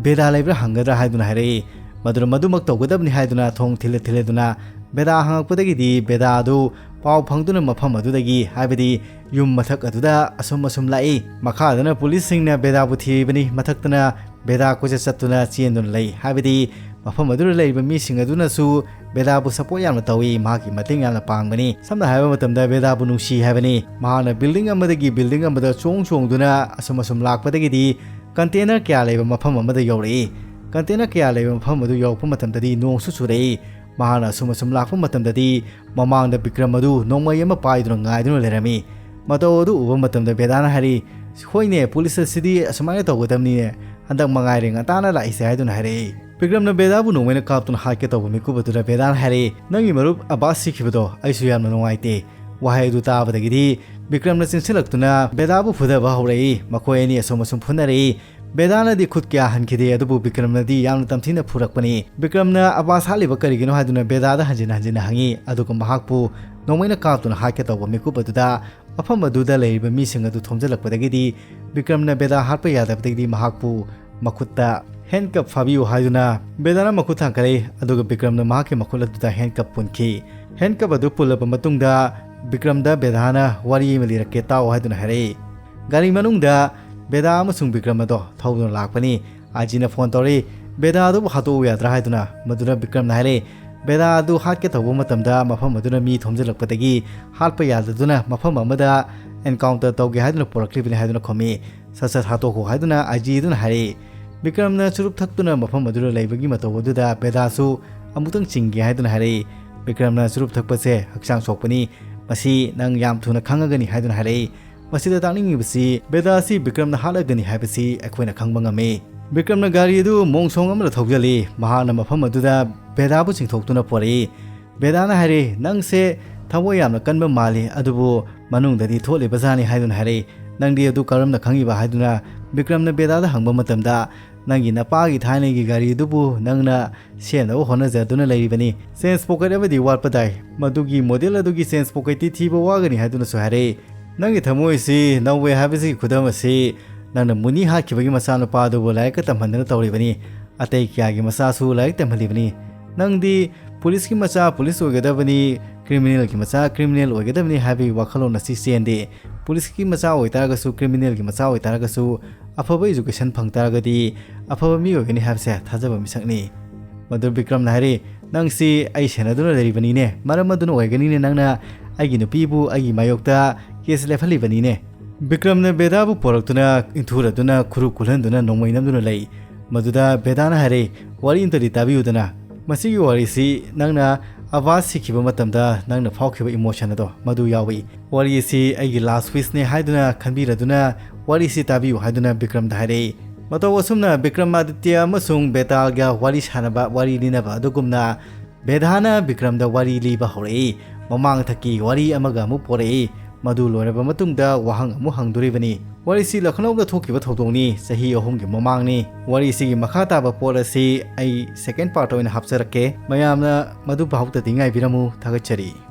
ꯕꯦꯗꯥ ꯂꯩꯕ꯭ꯔꯥ ꯍꯪꯒꯗ꯭ꯔꯥ ꯍꯥꯏꯗꯨꯅ ꯍꯥꯏꯔꯛꯏ꯫ ꯃꯗꯨꯅ ꯃꯗꯨꯃꯛ ꯇꯧꯒꯗꯕꯅꯤ ꯍꯥꯏꯗꯨꯅ ꯊꯣꯡ ꯊꯤꯜꯂ ꯊꯤꯜꯂꯗꯨꯅ ꯕꯦꯗꯥ ꯍꯪꯉꯛꯄꯗꯒꯤꯗꯤ ꯕꯦꯗꯥ ꯑꯗꯨ ꯄꯥꯎ ꯐꯪꯗꯨꯅ ꯃꯐꯝ ꯑꯗꯨꯗꯒꯤ, ꯍꯥꯏꯕꯗꯤ ꯌꯨꯝ ꯃꯊꯛ ꯑꯗꯨꯗ ꯑꯁꯨꯝ ꯑꯁꯨꯝ ꯂꯥꯛꯏ꯫ ꯃꯈꯥꯗꯅ ꯄꯨꯂꯤꯁꯁꯤꯡꯅ ꯕꯦꯗꯥꯕꯨ ꯊꯤꯔꯤꯕꯅꯤ, ꯃꯊꯛꯇꯅ ꯕꯦꯗꯥ ꯀꯣꯏꯆꯠ ꯆꯠꯇꯨꯅ ꯆꯦꯟꯗꯨꯅ ꯂꯩ, ꯍꯥꯏꯕꯗꯤ ꯃꯐꯝ ꯑꯗꯨꯗ ꯂꯩꯔꯤꯕ ꯃꯤꯁꯤꯡ ꯑꯗꯨꯅꯁꯨ ꯕꯦꯗꯥꯕꯨ ꯁꯄꯣꯔꯠ ꯌꯥꯝꯅ ꯇꯧꯏ, ꯃꯍꯥꯛꯀꯤ ꯃꯇꯦꯡ ꯌꯥꯝꯅ ꯄꯥꯡꯕꯅꯤ꯫ ꯁꯝꯅ ꯍꯥꯏꯕ ꯃꯇꯝꯗ ꯕꯦꯗꯥꯕꯨ ꯅꯨꯡꯁꯤ ꯍꯥꯏꯕꯅꯤ꯫ ꯃꯍꯥꯛꯅ ꯕꯤꯜꯗꯤꯡ ꯑꯃꯗꯒꯤ ꯕꯤꯜꯗꯤꯡ ꯑꯃꯗ ꯆꯣꯡ ꯆꯣꯡꯗꯨꯅ ꯑꯁꯨꯝ ꯑꯁꯨꯝ ꯂꯥꯛꯄꯗꯒꯤꯗꯤ ꯀꯟꯇꯦꯅꯔ ꯀꯌꯥ ꯂꯩꯕ ꯃꯐꯝ ꯑꯃꯗ ꯌꯧꯔꯛꯏ꯫ ꯀꯟꯇꯦꯅꯔ ꯀꯌꯥ ꯂꯩꯕ ꯃꯐꯝ ꯑꯗꯨ ꯌꯧꯔꯛꯄ ꯃꯇꯝꯗꯗꯤ ꯅꯣꯡꯁꯨ ꯆꯨꯔꯛꯏ꯫ ꯃꯍꯥꯛꯅ ꯑꯁꯨꯝ ꯑꯁꯨꯝ ꯂꯥꯛꯄ ꯃꯇꯝꯗꯗꯤ ꯃꯃꯥꯡꯗ ꯕꯤꯀ꯭ꯔꯝ ꯑꯗꯨ ꯅꯣꯡꯃꯩ ꯑꯃ ꯄꯥꯏꯗꯨꯅ ꯉꯥꯏꯗꯨꯅ ꯂꯩꯔꯝꯃꯤ꯫ ꯃꯇꯧ ꯑꯗꯨ ꯎꯕ ꯃꯇꯝꯗ ꯕꯦꯗꯥꯅ ꯍꯥꯏꯔꯤ, "ꯍꯣꯏꯅꯦ, ꯄꯨꯂꯤꯁ ꯑꯁꯤꯗꯤ ꯑꯁꯨꯃꯥꯏꯅ ꯇꯧꯒꯗꯕꯅꯤꯅꯦ, ꯍꯟꯗꯛ ꯃꯉꯥꯏꯔꯦ ꯉꯟꯇꯥꯅ ꯂꯥꯛꯏꯁꯦ" ꯍꯥꯏꯗꯨꯅ ꯍꯥꯏꯔꯛꯏ꯫ ꯕꯤꯀ꯭ꯔꯝꯅ ꯕꯦꯗꯥꯕꯨ ꯅꯣꯡꯃꯩꯅ ꯀꯥꯞꯇꯨꯅ ꯍꯥꯠꯀꯦ ꯇꯧꯕ ꯃꯤꯀꯨꯞ ꯑꯗꯨꯗ ꯕꯦꯗꯥꯅ ꯍꯥꯏꯔꯛꯏ, "ꯅꯪꯒꯤ ꯃꯔꯨꯞ ꯑꯕꯥꯁ ꯁꯤꯈꯤꯕꯗꯣ ꯑꯩꯁꯨ ꯌꯥꯝꯅ ꯅꯨꯡꯉꯥꯏꯇꯦ"꯫ ꯋꯥꯍꯩ ꯑꯗꯨ ꯇꯥꯕꯗꯒꯤꯗꯤ ꯕꯤꯀ꯭ꯔꯝꯅ ꯆꯦꯟꯁꯤꯜꯂꯛꯇꯨꯅ ꯕꯦꯗꯥꯕꯨ ꯐꯨꯗꯕ ꯍꯧꯔꯛꯏ꯫ ꯃꯈꯣꯏ ꯑꯅꯤ ꯑꯁꯨꯝ ꯑꯁꯨꯝ ꯐꯨꯅꯔꯛꯏ꯫ ꯕꯦꯗꯥꯅꯗꯤ ꯈꯨꯠ ꯀꯌꯥ ꯍꯟꯈꯤꯗꯦ, ꯑꯗꯨꯕꯨ ꯕꯤꯀ꯭ꯔꯝꯅꯗꯤ ꯌꯥꯝꯅ ꯇꯝꯊꯤꯅ ꯐꯨꯔꯛꯄꯅꯤ꯫ ꯕꯤꯀ꯭ꯔꯝꯅ ꯑꯕꯥꯁ ꯍꯥꯠꯂꯤꯕ ꯀꯔꯤꯒꯤꯅꯣ ꯍꯥꯏꯗꯨꯅ ꯕꯦꯗꯥꯗ ꯍꯟꯖꯤꯟ ꯍꯟꯖꯤꯟꯅ ꯍꯪꯉꯤ, ꯑꯗꯨꯒ ꯃꯍꯥꯛꯄꯨ ꯅꯣꯡꯃꯩꯅ ꯀꯥꯞꯇꯨꯅ ꯍꯥꯠꯀꯦ ꯇꯧꯕ ꯃꯤꯀꯨꯞ ꯑꯗꯨꯗ ꯃꯐꯝ ꯑꯗꯨꯗ ꯂꯩꯔꯤꯕ ꯃꯤꯁꯤꯡ ꯑꯗꯨ ꯊꯣꯝꯖꯤꯜꯂꯛꯄꯗꯒꯤꯗꯤ ꯕꯤꯀ꯭ꯔꯝꯅ ꯕꯦꯗꯥ ꯍꯥꯠꯄ ꯌꯥꯗꯕꯗꯒꯤꯗꯤ ꯃꯍꯥꯛꯄꯨ ꯃꯈꯨꯠꯇ ꯍꯦꯟꯀꯞ ꯐꯥꯕꯤꯌꯨ ꯍꯥꯏꯗꯨꯅ ꯕꯦꯗꯥꯅ ꯃꯈꯨꯠ ꯊꯥꯡꯒꯠꯂꯛꯏ, ꯑꯗꯨꯒ ꯕꯤꯀ꯭ꯔꯝꯅ ꯃꯍꯥꯛꯀꯤ ꯃꯈꯨꯠ ꯑꯗꯨꯗ ꯍꯦꯟꯀꯞ ꯄꯨꯟꯈꯤ꯫ ꯍꯦꯟꯀꯞ ꯑꯗꯨ ꯄꯨꯜꯂꯕ ꯃꯇꯨꯡꯗ ꯕꯤꯀ꯭ꯔꯝꯗ ꯕꯦꯗꯥꯅ ꯋꯥꯔꯤ ꯑꯃ ꯂꯤꯔꯛꯀꯦ ꯇꯥꯎ ꯍꯥꯏꯗꯨꯅ ꯍꯥꯏꯔꯛꯏ꯫ ꯒꯥꯔꯤ ꯃꯅꯨꯡꯗ ꯕꯦꯗꯥ ꯑꯃꯁꯨꯡ ꯕꯤꯀ꯭ꯔꯝ ꯑꯗꯣ ꯊꯧꯗꯨꯅ ꯂꯥꯛꯄꯅꯤ꯫ ꯑꯥꯏꯖꯤꯅ ꯐꯣꯟ ꯇꯧꯔꯛꯏ, "ꯕꯦꯗꯥ ꯑꯗꯨꯕꯨ ꯍꯥꯠꯇꯣꯛꯎ ꯌꯥꯗ꯭ꯔꯥ?" ꯍꯥꯏꯗꯨꯅ꯫ ꯃꯗꯨꯗ ꯕꯤꯀ꯭ꯔꯝꯅ ꯍꯥꯏꯔꯛꯏ, "ꯕꯦꯗꯥ ꯑꯗꯨ ꯍꯥꯠꯀꯦ ꯇꯧꯕ ꯃꯇꯝꯗ ꯃꯐꯝ ꯑꯗꯨꯅ ꯃꯤ ꯊꯣꯝꯖꯤꯜꯂꯛꯄꯗꯒꯤ ꯍꯥꯠꯄ ꯌꯥꯗꯗꯨꯅ ꯃꯐꯝ ꯑꯃꯗ ꯑꯦꯟꯀꯥꯎꯟꯇꯔ ꯇꯧꯒꯦ ꯍꯥꯏꯗꯨꯅ ꯄꯨꯔꯛꯂꯤꯕꯅꯤ" ꯍꯥꯏꯗꯨꯅ ꯈꯨꯝꯃꯤ꯫ "ꯁꯠ ꯁꯠ ꯍꯥꯠꯇꯣꯛꯈꯣ" ꯍꯥꯏꯗꯨꯅ ꯑꯥꯏꯖꯤ ꯑꯗꯨꯅ ꯍꯥꯏꯔꯛꯏ꯫ ꯕꯤꯀ꯭ꯔꯝꯅ ꯆꯨꯔꯨꯞ ꯊꯛꯇꯨꯅ ꯃꯐꯝ ꯑꯗꯨꯗ ꯂꯩꯕꯒꯤ ꯃꯇꯧ ꯑꯗꯨꯗ ꯕꯦꯗꯥꯁꯨ ꯑꯃꯨꯛꯇꯪ ꯆꯤꯡꯒꯦ ꯍꯥꯏꯗꯨꯅ ꯍꯥꯏꯔꯛꯏ꯫ ꯕꯤꯀ꯭ꯔꯝꯅ ꯆꯨꯔꯨꯞ ꯊꯛꯄꯁꯦ ꯍꯛꯆꯥꯡ ꯁꯣꯛꯄꯅꯤ, ꯃꯁꯤ ꯅꯪ ꯌꯥꯝ ꯊꯨꯅ ꯈꯪꯉꯒꯅꯤ ꯍꯥꯏꯗꯨꯅ ꯍꯥꯏꯔꯛꯏ꯫ ꯃꯁꯤꯗ ꯇꯥꯛꯅꯤꯡꯉꯤꯕꯁꯤ ꯕꯦꯗꯥ ꯑꯁꯤ ꯕꯤꯀ꯭ꯔꯝꯅ ꯍꯥꯠꯂꯒꯅꯤ ꯍꯥꯏꯕꯁꯤ ꯑꯩꯈꯣꯏꯅ ꯈꯪꯕ ꯉꯝꯃꯤ꯫ ꯕꯤꯀ꯭ꯔꯝꯅ ꯒꯥꯔꯤ ꯑꯗꯨ ꯃꯣꯡꯁꯣꯡ ꯑꯃꯗ ꯊꯧꯖꯤꯜꯂꯤ꯫ ꯃꯍꯥꯛꯅ ꯃꯐꯝ ꯑꯗꯨꯗ ꯕꯦꯗꯥꯕꯨ ꯆꯤꯡꯊꯣꯛꯇꯨꯅ ꯄꯣꯔꯛꯏ꯫ ꯕꯦꯗꯥꯅ ꯍꯥꯏꯔꯤ, "ꯅꯪꯁꯦ ꯊꯃꯣꯏ ꯌꯥꯝꯅ ꯀꯟꯕ ꯃꯥꯜꯂꯤ, ꯑꯗꯨꯕꯨ ꯃꯅꯨꯡꯗꯗꯤ ꯊꯣꯠꯂꯤꯕ ꯖꯥꯠꯅꯤ" ꯍꯥꯏꯗꯨꯅ ꯍꯥꯏꯔꯛꯏ꯫ "ꯅꯪꯗꯤ ꯑꯗꯨ ꯀꯔꯝꯅ ꯈꯪꯉꯤꯕ?" ꯍꯥꯏꯗꯨꯅ ꯕꯤꯀ꯭ꯔꯝꯅ ꯕꯦꯗꯥꯗ ꯍꯪꯕ ꯃꯇꯝꯗ, "ꯅꯪꯒꯤ ꯅꯄꯥꯒꯤ ꯊꯥꯏꯅꯒꯤ ꯒꯥꯔꯤ ꯑꯗꯨꯕꯨ ꯅꯪꯅ ꯁꯦꯝꯅꯕ ꯍꯣꯠꯅꯖꯗꯨꯅ ꯂꯩꯔꯤꯕꯅꯤ꯫ ꯆꯦꯟꯁ ꯄꯣꯀꯦꯠ ꯑꯃꯗꯤ ꯋꯥꯠꯄ ꯇꯥꯏ꯫ ꯃꯗꯨꯒꯤ ꯃꯣꯗꯦꯜ ꯑꯗꯨꯒꯤ ꯆꯦꯟꯁ ꯄꯣꯀꯦꯠꯇꯤ ꯊꯤꯕ ꯋꯥꯒꯅꯤ" ꯍꯥꯏꯗꯨꯅꯁꯨ ꯍꯥꯏꯔꯛꯏ꯫ "ꯅꯪꯒꯤ ꯊꯃꯣꯏꯁꯤ ꯅꯧꯋꯦ ꯍꯥꯏꯕꯁꯤꯒꯤ ꯈꯨꯗꯝ ꯑꯁꯤ ꯅꯪꯅ ꯃꯨꯅꯤ ꯍꯥꯠꯈꯤꯕꯒꯤ ꯃꯆꯥꯅꯨꯄꯥ ꯑꯗꯨꯕꯨ ꯂꯥꯏꯔꯤꯛꯀ ꯇꯝꯍꯟꯗꯨꯅ ꯇꯧꯔꯤꯕꯅꯤ꯫ ꯑꯇꯩ ꯀꯌꯥꯒꯤ ꯃꯆꯥꯁꯨ ꯂꯥꯏꯔꯤꯛ ꯇꯝꯍꯜꯂꯤꯕꯅꯤ꯫ ꯅꯪꯗꯤ ꯄꯨꯂꯤꯁꯀꯤ ꯃꯆꯥ ꯄꯨꯂꯤꯁ ꯑꯣꯏꯒꯗꯕꯅꯤ, ꯀ꯭ꯔꯤꯃꯤꯅꯦꯜꯒꯤ ꯃꯆꯥ ꯀ꯭ꯔꯤꯃꯤꯅꯦꯜ ꯑꯣꯏꯒꯗꯕꯅꯤ ꯍꯥꯏꯕꯒꯤ ꯋꯥꯈꯜꯂꯣꯟ ꯑꯁꯤ ꯆꯦꯟꯗꯦ꯫ ꯄꯨꯂꯤꯁꯀꯤ ꯃꯆꯥ ꯑꯣꯏꯇꯥꯔꯒꯁꯨ, ꯀ꯭ꯔꯤꯃꯤꯅꯦꯜꯒꯤ ꯃꯆꯥ ꯑꯣꯏꯇꯥꯔꯒꯁꯨ, ꯑꯐꯕ ꯏꯖꯨꯀꯦꯁꯟ ꯐꯪ ꯇꯥꯔꯒꯗꯤ ꯑꯐꯕ ꯃꯤ ꯑꯣꯏꯒꯅꯤ ꯍꯥꯏꯕꯁꯦ ꯊꯥꯖꯕ ꯃꯤꯁꯛꯅꯤ"꯫ ꯃꯗꯨ ꯕꯤꯀ꯭ꯔꯝꯅ ꯍꯥꯏꯔꯦ, "ꯅꯪꯁꯤ ꯑꯩ ꯁꯦꯟꯅꯗꯨꯅ ꯂꯩꯔꯤꯕꯅꯤꯅꯦ, ꯃꯔꯝ ꯑꯗꯨꯅ ꯑꯣꯏꯒꯅꯤꯅꯦ ꯅꯪꯅ ꯑꯩꯒꯤ ꯅꯨꯄꯤꯕꯨ ꯑꯩꯒꯤ ꯃꯥꯌꯣꯛꯇ ꯀꯦꯁ ꯂꯦꯞꯍꯜꯂꯤꯕꯅꯤꯅꯦ"꯫ ꯕꯤꯀ꯭ꯔꯝꯅ ꯕꯦꯗꯥꯕꯨ ꯄꯣꯔꯛꯇꯨꯅ ꯏꯟꯊꯨꯔꯗꯨꯅ ꯈꯨꯔꯨ ꯀꯨꯜꯍꯟꯗꯨꯅ ꯅꯣꯡꯃꯩ ꯅꯝꯗꯨꯅ ꯂꯩ꯫ ꯃꯗꯨꯗ ꯕꯦꯗꯥꯅ ꯍꯥꯏꯔꯦ, "ꯋꯥꯔꯤ ꯑꯝꯇꯗꯤ ꯇꯥꯕꯤꯌꯨꯗꯅ꯫ ꯃꯁꯤꯒꯤ ꯋꯥꯔꯤꯁꯤ ꯅꯪꯅ ꯑꯕꯥꯁ ꯁꯤꯈꯤꯕ ꯃꯇꯝꯗ ꯅꯪꯅ ꯐꯥꯎꯈꯤꯕ ꯏꯃꯣꯁꯟ ꯑꯗꯣ ꯃꯗꯨ ꯌꯥꯎꯏ꯫ ꯋꯥꯔꯤ ꯑꯁꯤ ꯑꯩꯒꯤ ꯂꯥꯁ ꯋꯤꯁꯅꯦ ꯍꯥꯏꯗꯨꯅ ꯈꯟꯕꯤꯔꯗꯨꯅ ꯋꯥꯔꯤꯁꯤ ꯇꯥꯕꯤꯌꯨ" ꯍꯥꯏꯗꯨꯅ ꯕꯤꯀ꯭ꯔꯝꯗ ꯍꯥꯏꯔꯛꯏ꯫ ꯃꯇꯧ ꯑꯁꯨꯝꯅ ꯕꯤꯀ꯭ꯔꯝ ꯑꯥꯗꯤꯇ꯭ꯌ ꯑꯃꯁꯨꯡ ꯕꯦꯇꯥꯜꯒ ꯋꯥꯔꯤ ꯁꯥꯟꯅꯕ, ꯋꯥꯔꯤ ꯂꯤꯅꯕ ꯑꯗꯨꯒꯨꯝꯅ ꯕꯦꯗꯥꯅ ꯕꯤꯀ꯭ꯔꯝꯗ ꯋꯥꯔꯤ ꯂꯤꯕ ꯍꯧꯔꯛꯏ꯫ ꯃꯃꯥꯡꯊꯛꯀꯤ ꯋꯥꯔꯤ ꯑꯃꯒ ꯑꯃꯨꯛ ꯄꯣꯔꯛꯏ꯫ ꯃꯗꯨ ꯂꯣꯏꯔꯕ ꯃꯇꯨꯡꯗ ꯋꯥꯍꯪ ꯑꯃꯨꯛ ꯍꯪꯗꯣꯔꯤꯕꯅꯤ꯫ ꯋꯥꯔꯤꯁꯤ ꯂꯈꯅꯧꯗ ꯊꯣꯛꯈꯤꯕ ꯊꯧꯗꯣꯛꯅꯤ, ꯆꯍꯤ ꯑꯍꯨꯝꯒꯤ ꯃꯃꯥꯡꯅꯤ꯫ ꯋꯥꯔꯤꯁꯤꯒꯤ ꯃꯈꯥ ꯇꯥꯕ ꯄꯣꯠ ꯑꯁꯤ ꯑꯩ ꯁꯦꯀꯦꯟ ꯄꯥꯔꯠ ꯑꯣꯏꯅ ꯍꯥꯞꯆꯔꯛꯀꯦ꯫ ꯃꯌꯥꯝꯅ ꯃꯗꯨ ꯐꯥꯎꯕꯗꯗꯤ ꯉꯥꯏꯕꯤꯔꯝꯃꯨ꯫ ꯊꯥꯒꯠꯆꯔꯤ꯫